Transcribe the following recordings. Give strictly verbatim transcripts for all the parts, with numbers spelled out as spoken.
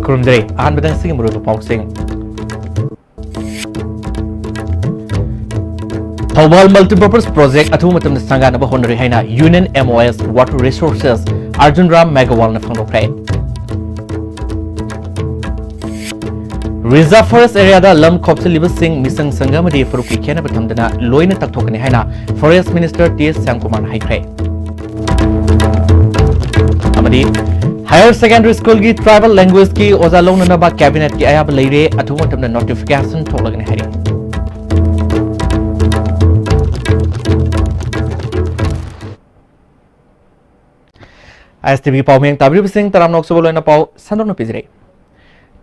ꯈꯨꯔꯨꯝꯖꯔꯤ꯫ ꯑꯍꯥꯟꯕꯗ ꯉꯁꯤꯒꯤ ꯃꯔꯨꯑꯣꯏꯕ ꯄꯥꯎꯁꯤꯡ꯫ ꯊꯧꯕꯥꯜ Multipurpose Project ꯑꯊꯨꯕ ꯃꯇꯝꯗ ꯁꯪꯒꯥꯅꯕ ꯍꯣꯠꯅꯔꯤ ꯍꯥꯏꯅ Union M O S Water Resources Arjun Ram Meghwalꯅ ꯐꯣꯡꯗꯣꯛꯈ꯭ꯔꯦ꯫ Reserve Forest areaꯗ ꯂꯝ ꯈꯣꯞꯆꯜꯂꯤꯕꯁꯤꯡ, ꯃꯤꯁꯪ ꯁꯪꯒ ꯑꯃꯗꯤ ꯐꯨꯔꯨꯞꯀꯤ ꯈꯦꯠꯅꯕ ꯊꯝꯗꯅ ꯂꯣꯏꯅ ꯇꯛꯊꯣꯛꯀꯅꯤ ꯍꯥꯏꯅ Forest Minister T S Shyamkumarꯅ ꯍꯥꯏꯈ꯭ꯔꯦ꯫ ꯑꯃꯗꯤ Higher Secondary Schoolꯒꯤ Tribal Languageꯀꯤ ꯑꯣꯖꯥ ꯂꯧꯅꯅꯕ Cabinetꯀꯤ ꯑꯌꯥꯕ ꯂꯩꯔꯦ, ꯑꯊꯨꯕ ꯃꯇꯝꯗ notification ꯊꯣꯛꯂꯒꯅꯤ ꯍꯥꯏꯔꯤ꯫ ISTVꯒꯤ ꯄꯥꯎꯃꯤ ꯇꯥꯕꯤꯔꯤꯕꯁꯤꯡ ꯇꯔꯥꯝꯅ ꯑꯣꯛꯆꯕ ꯂꯣꯏꯅ ꯄꯥꯎ ꯁꯟꯗꯣꯛꯅ ꯄꯤꯖꯔꯤ꯫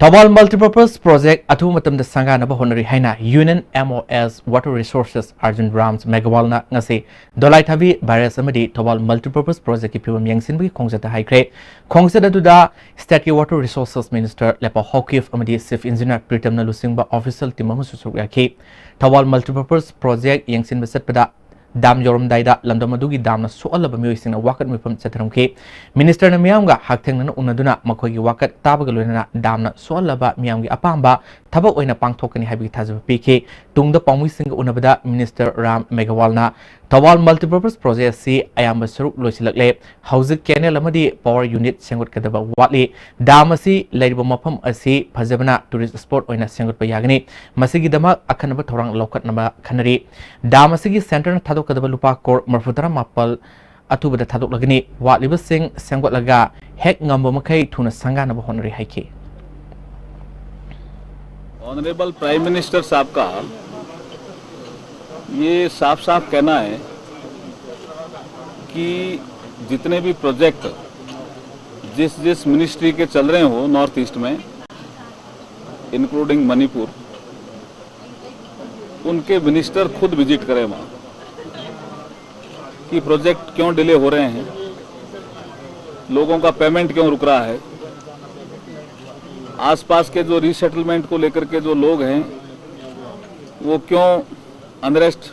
ꯊꯧꯕꯥꯜ Multipurpose Project ꯑꯊꯨꯕ ꯃꯇꯝꯗ ꯁꯪꯒꯥꯅꯕ ꯍꯣꯠꯅꯔꯤ ꯍꯥꯏꯅ Union M O S Water Resources Arjun Ram Meghwalꯅ ꯉꯁꯤ ꯗꯣꯂꯥꯏꯊꯥꯕꯤ Barrage ꯑꯃꯗꯤ ꯊꯧꯕꯥꯜ Multipurpose Projectꯀꯤ ꯐꯤꯕꯝ ꯌꯦꯡꯁꯤꯟꯕꯒꯤ ꯈꯣꯡꯆꯠꯇ ꯍꯥꯏꯈ꯭ꯔꯦ꯫ ꯈꯣꯡꯆꯠ ꯑꯗꯨꯗ Stateꯀꯤ Water Resources Minister ꯂꯦꯄꯥꯎ ꯍꯥꯎꯀꯤꯞ ꯑꯃꯗꯤ Chief Engineer ꯄ꯭ꯔꯤꯇꯝꯅ ꯂꯨꯆꯤꯡꯕ official team ꯑꯃꯁꯨ ꯁꯔꯨꯛ ꯌꯥꯈꯤ꯫ ꯊꯧꯕꯥꯜ Multipurpose Project ꯌꯦꯡꯁꯤꯟꯕ ꯆꯠꯄꯗ ꯗꯥꯝ ꯌꯧꯔꯝꯗꯥꯏꯗ ꯂꯝꯗꯝ ꯑꯗꯨꯒꯤ ꯗꯥꯝꯅ ꯁꯣꯛꯍꯜꯂꯕ ꯃꯤꯑꯣꯏꯁꯤꯡꯅ ꯋꯥꯀꯠ ꯃꯤꯐꯝ ꯆꯠꯊꯔꯝꯈꯤ꯫ Ministerꯅ ꯃꯤꯌꯥꯝꯒ ꯍꯛꯊꯦꯡꯅꯅ ꯎꯅꯗꯨꯅ ꯃꯈꯣꯏꯒꯤ ꯋꯥꯀꯠ ꯇꯥꯕꯒ ꯂꯣꯏꯅꯅ ꯗꯥꯝꯅ ꯁꯣꯛꯍꯜꯂꯕ ꯃꯤꯌꯥꯝꯒꯤ ꯑꯄꯥꯝꯕ ꯊꯕꯛ ꯑꯣꯏꯅ ꯄꯥꯡꯊꯣꯛꯀꯅꯤ ꯍꯥꯏꯕꯒꯤ ꯊꯥꯖꯕ ꯄꯤꯈꯤ꯫ ꯇꯨꯡꯗ ꯄꯥꯎꯃꯤꯁꯤꯡꯒ ꯎꯅꯕꯗ Minister Ram ꯃꯦꯘꯋꯥꯜꯅ Thoubal Multipurpose Project ꯑꯁꯤ ꯑꯌꯥꯝꯕ ꯁꯔꯨꯛ ꯂꯣꯏꯁꯤꯜꯂꯛꯂꯦ, ꯍꯧꯖꯤꯛ canal ꯑꯃꯗꯤ power unit ꯁꯦꯝꯒꯠꯀꯗꯕ ꯋꯥꯠꯂꯤ꯫ ꯗꯥꯝ ꯑꯁꯤ ꯂꯩꯔꯤꯕ ꯃꯐꯝ ꯑꯁꯤ ꯐꯖꯕꯅ tourist spot ꯑꯣꯏꯅ ꯁꯦꯝꯒꯠꯄ ꯌꯥꯒꯅꯤ꯫ ꯃꯁꯤꯒꯤꯗꯃꯛ ꯑꯈꯟꯅꯕ ꯊꯧꯔꯥꯡ ꯂꯧꯈꯠꯅꯕ ꯈꯟꯅꯔꯤ꯫ ꯗꯥꯝ ꯑꯁꯤꯒꯤ centreꯅ ꯊꯥꯗꯣꯛꯀꯗꯕ ꯂꯨꯄꯥ ꯀ꯭ꯔꯣꯔ ꯃꯔꯤꯐꯨꯇꯔꯥ ꯃꯥꯄꯜ ꯑꯊꯨꯕꯗ ꯊꯥꯗꯣꯛꯂꯒꯅꯤ꯫ ꯋꯥꯠꯂꯤꯕꯁꯤꯡ ꯁꯦꯝꯒꯠꯂꯒ ꯍꯦꯛ ꯉꯝꯕ ꯃꯈꯩ ꯊꯨꯅ ꯁꯪꯒꯥꯅꯕ ꯍꯣꯠꯅꯔꯤ ꯍꯥꯏꯈꯤ꯫ Honorable Prime Minister साहब का ये साफ साफ कहना है कि जितने भी प्रोजेक्ट जिस जिस मिनिस्ट्री के चल रहे हो नॉर्थ ईस्ट में, इंक्लूडिंग मणिपुर, उनके मिनिस्टर खुद विजिट करें वहाँ कि प्रोजेक्ट क्यों डिले हो रहे हैं, लोगों का पेमेंट क्यों रुक रहा है, आसपास के जो रीसेटलमेंट को लेकर के जो लोग हैं वो क्यों अनरेस्ट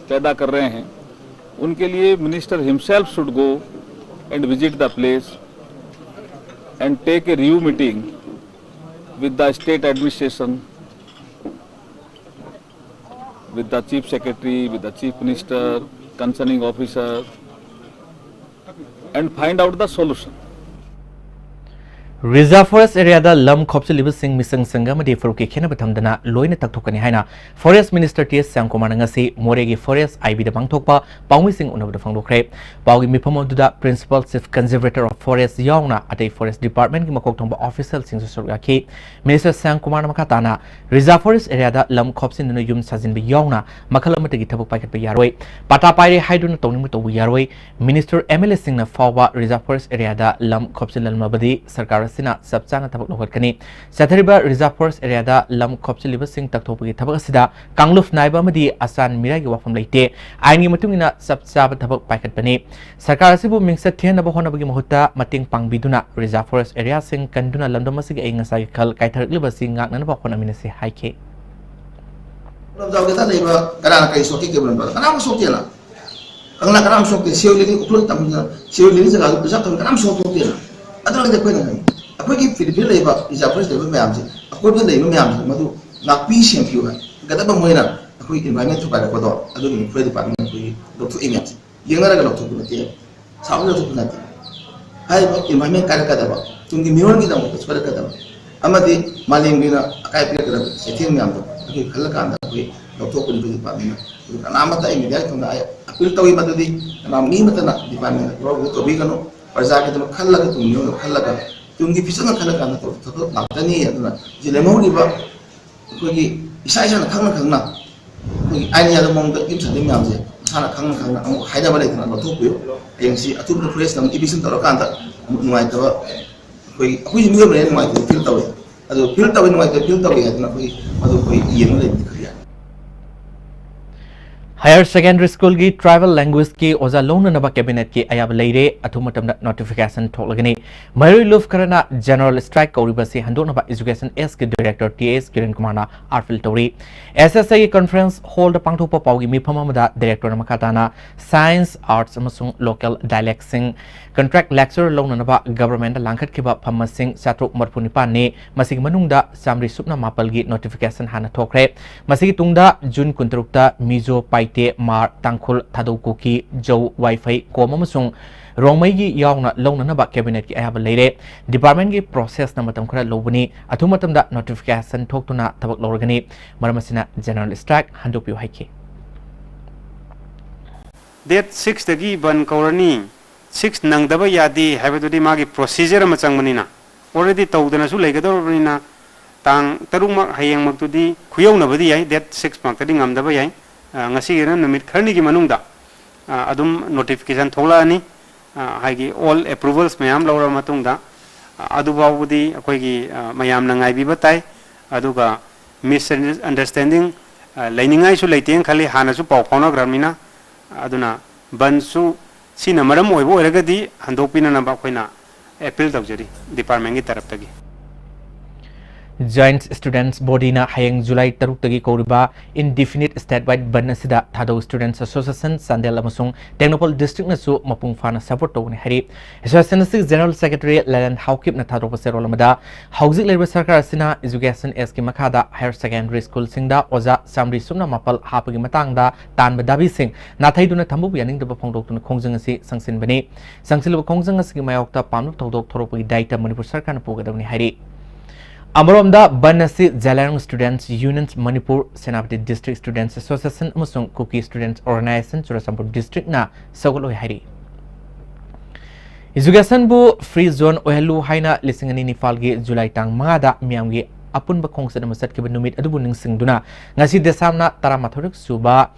पैदा कर रहे हैं, उनके लिए minister himself should go and visit the place and take a review meeting with the state administration, with the chief secretary, with the chief minister, concerning officer, and find out the solution. Reserve Forest Areaꯗ ꯂꯝ ꯈꯣꯞꯆꯤꯜꯂꯤꯕꯁꯤꯡ ꯃꯤꯆꯪ ꯆꯪꯕ ꯑꯃꯗꯤ ꯐꯨꯔꯨꯞꯀꯤ ꯈꯦꯠꯅꯕ ꯊꯝꯗꯅ ꯂꯣꯏꯅ ꯇꯛꯊꯣꯛꯀꯅꯤ ꯍꯥꯏꯅ Forest Minister T S ꯁ꯭ꯌꯥꯝꯀꯨꯃꯥꯔꯅ ꯉꯁꯤ ꯃꯣꯔꯦꯒꯤ Forest I Bꯗ ꯄꯥꯡꯊꯣꯛꯄ ꯄꯥꯎꯃꯤꯁꯤꯡ ꯎꯅꯕꯗ ꯐꯣꯡꯗꯣꯛꯈ꯭ꯔꯦ꯫ ꯄꯥꯎꯒꯤ ꯃꯤꯐꯝ ꯑꯗꯨꯗ Principal Chief Conservator of Forest ꯌꯥꯎꯅ ꯑꯇꯩ Forest Departmentꯀꯤ ꯃꯀꯣꯛ ꯊꯣꯡꯕ officialꯁꯤꯡꯁꯨ ꯁꯔꯨꯛ ꯌꯥꯈꯤ꯫ Minister ꯁ꯭ꯌꯥꯝꯀꯨꯃꯥꯔꯅ ꯃꯈꯥ ꯇꯥꯅ Reserve Forest Areaꯗ ꯂꯝ ꯈꯣꯞꯆꯤꯟꯗꯨꯅ ꯌꯨꯝ ꯁꯥꯖꯤꯟꯕ ꯌꯥꯎꯅ ꯃꯈꯜ ꯑꯃꯠꯇꯒꯤ ꯊꯕꯛ ꯄꯥꯏꯈꯠꯄ ꯌꯥꯔꯣꯏ꯫ ꯄꯥꯇꯥ ꯄꯥꯏꯔꯦ ꯍꯥꯏꯗꯨꯅ ꯇꯧꯅꯤꯡꯕ ꯇꯧꯕ ꯌꯥꯔꯣꯏ꯫ Minister, M L Aꯁꯤꯡꯅ ꯐꯥꯎꯕ Reserve Forest Areaꯗ ꯂꯝ ꯈꯣꯞꯆꯤꯜꯂꯝꯂꯕꯗꯤ ꯁꯔꯀꯥꯔ ꯑꯁꯤꯅ ꯆꯞ ꯆꯥꯅ ꯊꯕꯛ ꯂꯧꯈꯠꯀꯅꯤ꯫ ꯆꯠꯊꯔꯤꯕ Reserve Forest Areaꯗ ꯂꯝ ꯈꯣꯞꯆꯤꯜꯂꯤꯕꯁꯤꯡ ꯇꯛꯊꯣꯛꯄꯒꯤ ꯊꯕꯛ ꯑꯁꯤꯗ ꯀꯥꯡꯂꯨꯞ ꯅꯥꯏꯕ ꯑꯃꯗꯤ ꯑꯆꯥꯟ ꯃꯤꯔꯥꯏꯒꯤ ꯋꯥꯐꯝ ꯂꯩꯇꯦ꯫ ꯑꯥꯏꯟꯒꯤ ꯃꯇꯨꯡ ꯏꯟꯅ ꯆꯞ ꯆꯥꯕ ꯊꯕꯛ ꯄꯥꯏꯈꯠꯄꯅꯤ꯫ ꯁꯔꯀꯥꯔ ꯑꯁꯤꯕꯨ ꯃꯤꯡꯆꯠ ꯊꯤꯍꯟꯅꯕ ꯍꯣꯠꯅꯕꯒꯤ ꯃꯍꯨꯠꯇ ꯃꯇꯦꯡ ꯄꯥꯡꯕꯤꯗꯨꯅ Reserve Forest Areaꯁꯤꯡ ꯀꯟꯗꯨꯅ ꯂꯝꯗꯝ ꯑꯁꯤꯒꯤ ꯑꯏꯪ ꯑꯁꯥꯒꯤ ꯈꯜ ꯀꯥꯏꯊꯔꯛꯂꯤꯕ ꯑꯁꯤ ꯉꯥꯛꯅꯅꯕ ꯍꯣꯠꯅꯃꯤꯟꯅꯁꯤ ꯍꯥꯏꯈꯤ꯫ ꯂꯝꯖꯥꯎꯗ ꯂꯩꯕ ꯀꯅꯥꯅ ꯀꯔꯤ ꯁꯣꯛꯀꯦ ꯀꯩꯅꯣ? ꯀꯅꯥꯝ ꯁꯣꯛꯇꯦꯅ꯫ ꯀꯪꯂꯥ ꯀꯅꯥꯝ ꯁꯣꯛꯇꯦ꯫ ꯁꯤꯔꯣꯏ ꯂꯤꯂꯤ ꯎꯈ꯭ꯔꯨꯜ ꯇꯝꯅ ꯁꯤꯔꯣꯏ ꯂꯤꯂꯤ ꯖꯒꯥꯗꯨ preserve ꯇꯧꯕ ꯀꯅꯥꯝ ꯁꯣꯛꯇꯣꯛꯇꯦꯅ꯫ ꯑꯗꯨꯅꯗꯤ ꯑꯩꯈꯣꯏꯅ ꯍꯥꯏ, ꯑꯩꯈꯣꯏꯒꯤ ꯐꯤꯔ ꯐꯤꯔ ꯂꯩꯕ reserve forest ꯂꯩꯕ ꯃꯌꯥꯝꯁꯦ, ꯑꯀꯣꯏꯕꯗ ꯂꯩꯕ ꯃꯌꯥꯝꯁꯦ ꯃꯗꯨ ꯉꯥꯛꯄꯤ ꯁꯦꯟꯕꯤꯌꯨ ꯍꯥꯏ꯫ ꯍꯦꯟꯒꯠꯅꯕ ꯃꯣꯏꯅ ꯑꯩꯈꯣꯏ environment ꯊꯨꯒꯥꯏꯔꯛꯄꯗꯣ ꯑꯗꯨꯒꯤ forest department ꯑꯩꯈꯣꯏꯒꯤ ꯂꯧꯊꯣꯛꯏ ꯃꯌꯥꯝꯁꯦ꯫ ꯌꯦꯡꯅꯔꯒ ꯂꯧꯊꯣꯛꯄ ꯅꯠꯇꯦ꯫ ꯁꯥꯎꯔꯒ ꯂꯧꯊꯣꯛꯄ ꯅꯠꯇꯦ꯫ ꯍꯥꯏꯔꯤꯕ environment ꯀꯥꯏꯔꯛꯀꯗꯕ, ꯇꯨꯡꯒꯤ ꯃꯤꯔꯣꯜꯒꯤꯗꯃꯛꯇ ꯁꯣꯏꯔꯛꯀꯗꯕ ꯑꯃꯗꯤ ꯃꯥꯂꯦꯝꯒꯤ ꯑꯣꯏꯅ ꯑꯀꯥꯏ ꯄꯤꯔꯛꯀꯗꯕ ꯆꯩꯊꯦꯡ ꯃꯌꯥꯝꯗꯣ ꯑꯩꯈꯣꯏ ꯈꯜꯂꯀꯥꯟꯗ ꯑꯩꯈꯣꯏ ꯂꯧꯊꯣꯛꯄꯅꯤ ꯑꯩꯈꯣꯏ departmentꯅ꯫ ꯑꯗꯨ ꯀꯅꯥꯃꯠꯇ ꯑꯩ mediaꯒꯤ ꯊꯣꯡꯗ ꯑꯩ appeal ꯇꯧꯏ, ꯃꯗꯨꯗꯤ ꯀꯅꯥ ꯃꯤ ꯑꯃꯠꯇꯅ departmentꯗ ꯄꯨꯔꯥ ꯇꯧꯕꯤꯒꯅꯨ꯫ ꯄ꯭ꯔꯖꯥꯒꯤꯗꯃꯛ ꯈꯜꯂꯒ, ꯇꯨꯡꯒꯤ ꯃꯤꯔꯣꯜꯗ ꯈꯜꯂꯒ, ꯇꯨꯡꯒꯤ ꯐꯤꯖꯟꯅ ꯈꯜꯂꯀꯥꯟꯗ ꯇꯧꯕ ꯊꯕꯛ ꯉꯥꯛꯇꯅꯤ꯫ ꯑꯗꯨꯅ ꯁꯤ ꯂꯦꯝꯍꯧꯔꯤꯕ ꯑꯩꯈꯣꯏꯒꯤ ꯏꯁꯥ ꯏꯁꯥꯅ ꯈꯪꯅ ꯈꯪꯅ ꯑꯩꯈꯣꯏꯒꯤ ꯑꯥꯏꯟ ꯌꯥꯗꯕ ꯃꯑꯣꯡꯗ ꯌꯨꯝ ꯁꯥꯗꯣꯏ ꯃꯌꯥꯝꯁꯦ ꯃꯁꯥꯅ ꯈꯪꯅ ꯈꯪꯅ ꯑꯃꯨꯛ ꯍꯥꯏꯅꯕ ꯂꯩꯇꯅ ꯂꯧꯊꯣꯛꯄꯤꯌꯨ꯫ ꯍꯌꯦꯡ ꯁꯤ ꯑꯊꯨꯕꯗ forest ꯑꯃꯨꯛ eviction ꯇꯧꯔꯀꯥꯟꯗ ꯑꯃꯨꯛ ꯅꯨꯡꯉꯥꯏꯇꯕ, ꯑꯩꯈꯣꯏ, ꯑꯩꯈꯣꯏꯁꯨ ꯃꯤꯑꯣꯏꯕꯅꯦ, ꯅꯨꯡꯉꯥꯏꯇꯕ feel ꯇꯧꯋꯦ꯫ ꯑꯗꯨ feel ꯇꯧꯋꯦ, ꯅꯨꯡꯉꯥꯏꯇꯕ feel ꯇꯧꯋꯦ ꯍꯥꯏꯗꯅ ꯑꯩꯈꯣꯏ ꯃꯗꯨ ꯑꯩꯈꯣꯏ ꯌꯦꯡꯉ ꯂꯩꯕꯗꯤ ꯈꯔ ꯌꯥꯏ꯫ Higher Secondary School ꯒꯤ Tribal Language ꯀꯤ ꯑꯣꯖꯥ ꯂꯧꯅꯅꯕ Cabinet ꯀꯤ ꯑꯌꯥꯕ ꯂꯩꯔꯦ꯫ ꯑꯊꯨꯕ ꯃꯇꯝꯗ notification ꯊꯣꯛꯂꯒꯅꯤ꯫ ꯃꯩꯔꯣꯏ ꯂꯨꯞ ꯈꯔꯅ General Strike ꯀꯧꯔꯤꯕ ꯑꯁꯤ ꯍꯟꯗꯣꯛꯅꯕ Education S ꯀꯤ Director T S ꯀꯤꯔꯟ ꯀꯨꯃꯥꯔꯅ appeal ꯇꯧꯔꯤ꯫ S S I ꯒꯤ Conference Hall ꯗ ꯄꯥꯡꯊꯣꯛꯄ ꯄꯥꯎꯒꯤ ꯃꯤꯐꯝ ꯑꯃꯗ Director ꯅ ꯃꯈꯥ ꯇꯥꯅ Science, Arts ꯑꯃꯁꯨꯡ Local Dialect ꯁꯤꯡ Contract Lecture ꯂꯧꯅꯅꯕ Government ꯗ ꯂꯥꯡꯈꯠꯈꯤꯕ ꯐꯝ ꯃꯁꯤꯡ ꯆꯥꯇ꯭ꯔꯨꯛ ꯃꯔꯤꯐꯨ ꯅꯤꯄꯥꯟ ꯅꯤ꯫ ꯃꯁꯤꯒꯤ ꯃꯅꯨꯡꯗ ꯆꯥꯃꯔꯤ ꯁꯨꯞꯅ ꯃꯥꯄꯜ ꯒꯤ notification ꯍꯥꯟꯅ ꯊꯣꯛꯈ꯭ꯔꯦ꯫ ꯃꯁꯤꯒꯤ ꯇꯨꯡꯗ June ꯀꯨꯟꯇꯔꯨꯛꯇ ꯃꯤꯖꯣ, ꯄꯥꯏꯇꯦ, ꯃꯥꯔ, ꯇꯥꯡꯈꯨꯜ, ꯊꯥꯗꯧ ꯀꯨꯀꯤ, ꯖꯧ, ꯋꯥꯏꯐꯩ, ꯀꯣꯝ ꯑꯃꯁꯨꯡ ꯔꯣꯡꯃꯩꯒꯤ ꯌꯥꯎꯅ ꯂꯧꯅꯅꯕ Cabinet ꯀꯤ ꯑꯌꯥꯕ ꯂꯩꯔꯦ꯫ Department ꯀꯤ process ꯅ ꯃꯇꯝ ꯈꯔ ꯂꯧꯕꯅꯤ꯫ ꯑꯊꯨꯕ ꯃꯇꯝꯗ notification ꯊꯣꯛꯇꯨꯅ ꯊꯕꯛ ꯂꯧꯔꯒꯅꯤ꯫ ꯃꯔꯝ ꯑꯁꯤꯅ General Strike ꯍꯟꯗꯣꯛꯄꯤꯌꯨ ꯍꯥꯏꯈꯤ꯫ Date six ꯇꯒꯤ ꯕꯟ ꯀꯧꯔꯅꯤ꯫ Six ꯅꯪꯗꯕ ꯌꯥꯗꯦ ꯍꯥꯏꯕꯗꯨꯗꯤ ꯃꯥꯒꯤ procedure ꯑꯃ ꯆꯪꯕꯅꯤꯅ, already ꯇꯧꯗꯅꯁꯨ ꯂꯩꯒꯗꯧꯔꯕꯅꯤꯅ, ꯇꯥꯡ ꯇꯔꯨꯛꯃꯛ ꯍꯌꯦꯡꯃꯛꯇꯨꯗꯤ ꯈꯨꯌꯧꯅꯕꯗꯤ ꯌꯥꯏ, date six ꯃꯛꯇꯗꯤ ꯉꯝꯗꯕ ꯌꯥꯏ꯫ ꯑ, ꯉꯁꯤꯒꯤꯅ ꯅꯨꯃꯤꯠ ꯈꯔꯅꯤꯒꯤ ꯃꯅꯨꯡꯗ, ꯑ, ꯑꯗꯨꯝ notification ꯊꯣꯛꯂꯛꯑꯅꯤ꯫ ꯑ, ꯍꯥꯏꯗꯤ all approvals ꯃꯌꯥꯝ ꯂꯧꯔꯕ ꯃꯇꯨꯡꯗ, ꯑ, ꯑꯗꯨꯐꯥꯎꯕꯗꯤ ꯑꯩꯈꯣꯏꯒꯤ, ꯑ, ꯃꯌꯥꯝꯅ ꯉꯥꯏꯕꯤꯕ ꯇꯥꯏ꯫ ꯑꯗꯨꯒ misunderstanding, ꯑ, ꯂꯩꯅꯤꯡꯉꯥꯏꯁꯨ ꯂꯩꯇꯦꯅ ꯈꯜꯂꯤ, ꯍꯥꯟꯅꯁꯨ ꯄꯥꯎ ꯐꯥꯎꯅꯈ꯭ꯔꯕꯅꯤꯅ꯫ ꯑꯗꯨꯅ ꯕꯟꯁꯨ ꯁꯤꯅ ꯃꯔꯝ ꯑꯣꯏꯕ ꯑꯣꯏꯔꯒꯗꯤ ꯍꯟꯗꯣꯛꯄꯤꯅꯅꯕ ꯑꯩꯈꯣꯏꯅ appeal ꯇꯧꯖꯔꯤ department ꯀꯤ ꯇꯔꯞꯇꯒꯤ꯫ Joint Students Body ꯅ ꯍꯌꯦꯡ July ꯇꯔꯨꯛꯇꯒꯤ ꯀꯧꯔꯤꯕ indefinite statewide ꯕꯟ ꯑꯁꯤꯗ ꯊꯥꯗꯧ Students Association ꯆꯥꯟꯗꯦꯜ ꯑꯃꯁꯨꯡ ꯇꯦꯡꯅꯧꯄꯜ District ꯅꯁꯨ ꯃꯄꯨꯡ ꯐꯥꯅ support ꯇꯧꯒꯅꯤ ꯍꯥꯏꯔꯤ꯫ Association ꯑꯁꯤꯒꯤ General Secretary ꯂꯂꯟ ꯍꯥꯎꯀꯤꯞꯅ ꯊꯥꯗꯣꯔꯛꯄ ꯆꯦꯔꯣꯜ ꯑꯃꯗ, ꯍꯧꯖꯤꯛ ꯂꯩꯔꯤꯕ ꯁꯔꯀꯥꯔ ꯑꯁꯤꯅ Education S ꯀꯤ ꯃꯈꯥꯗ Higher Secondary School ꯁꯤꯡꯗ ꯑꯣꯖꯥ ꯆꯥꯃꯔꯤ ꯁꯨꯞꯅ ꯃꯥꯄꯜ ꯍꯥꯞꯄꯒꯤ ꯃꯇꯥꯡꯗ ꯇꯥꯟꯕ ꯗꯥꯕꯤꯁꯤꯡ ꯅꯥꯊꯩꯗꯨꯅ ꯊꯝꯕꯕꯨ ꯌꯥꯅꯤꯡꯗꯕ ꯐꯣꯡꯗꯣꯛꯇꯨꯅ ꯈꯣꯡꯖꯪ ꯑꯁꯤ ꯆꯪꯁꯤꯟꯕꯅꯤ꯫ ꯆꯪꯁꯤꯜꯂꯕ ꯈꯣꯡꯖꯪ ꯑꯁꯤꯒꯤ ꯃꯥꯌꯣꯛꯇ ꯄꯥꯝꯅꯕ ꯊꯧꯗꯣꯛ ꯊꯣꯔꯛꯄꯒꯤ ꯗꯥꯏꯇ ꯃꯅꯤꯄꯨꯔ ꯁꯔꯀꯥꯔꯅ ꯄꯨꯒꯗꯕꯅꯤ ꯍꯥꯏꯔꯤ꯫ ꯑꯃꯔꯣꯝꯗ ꯕꯟ ꯑꯁꯤ Zeliangrong Students Union Manipur, Senapati District Students Association ꯑꯃꯁꯨꯡ Kuki Students Organization Churachandpur District ꯅ ꯁꯧꯒꯠꯂꯣꯏ ꯍꯥꯏꯔꯤ꯫ Education ꯕꯨ free zone ꯑꯣꯏꯍꯜꯂꯨ ꯍꯥꯏꯅ ꯂꯤꯁꯤꯡ ꯑꯅꯤ ꯅꯤꯄꯥꯜꯒꯤ July ꯇꯥꯡ ꯃꯉꯥꯗ ꯃꯤꯌꯥꯝꯒꯤ ꯑꯄꯨꯟꯕ ꯈꯣꯡꯆꯠ ꯑꯃ ꯆꯠꯈꯤꯕ ꯅꯨꯃꯤꯠ ꯑꯗꯨꯕꯨ ꯅꯤꯡꯁꯤꯡꯗꯨꯅ ꯉꯁꯤ ꯗꯦꯁꯥꯝꯅ ꯇꯔꯥꯃꯥꯊꯣꯏꯔꯛ ꯁꯨꯕ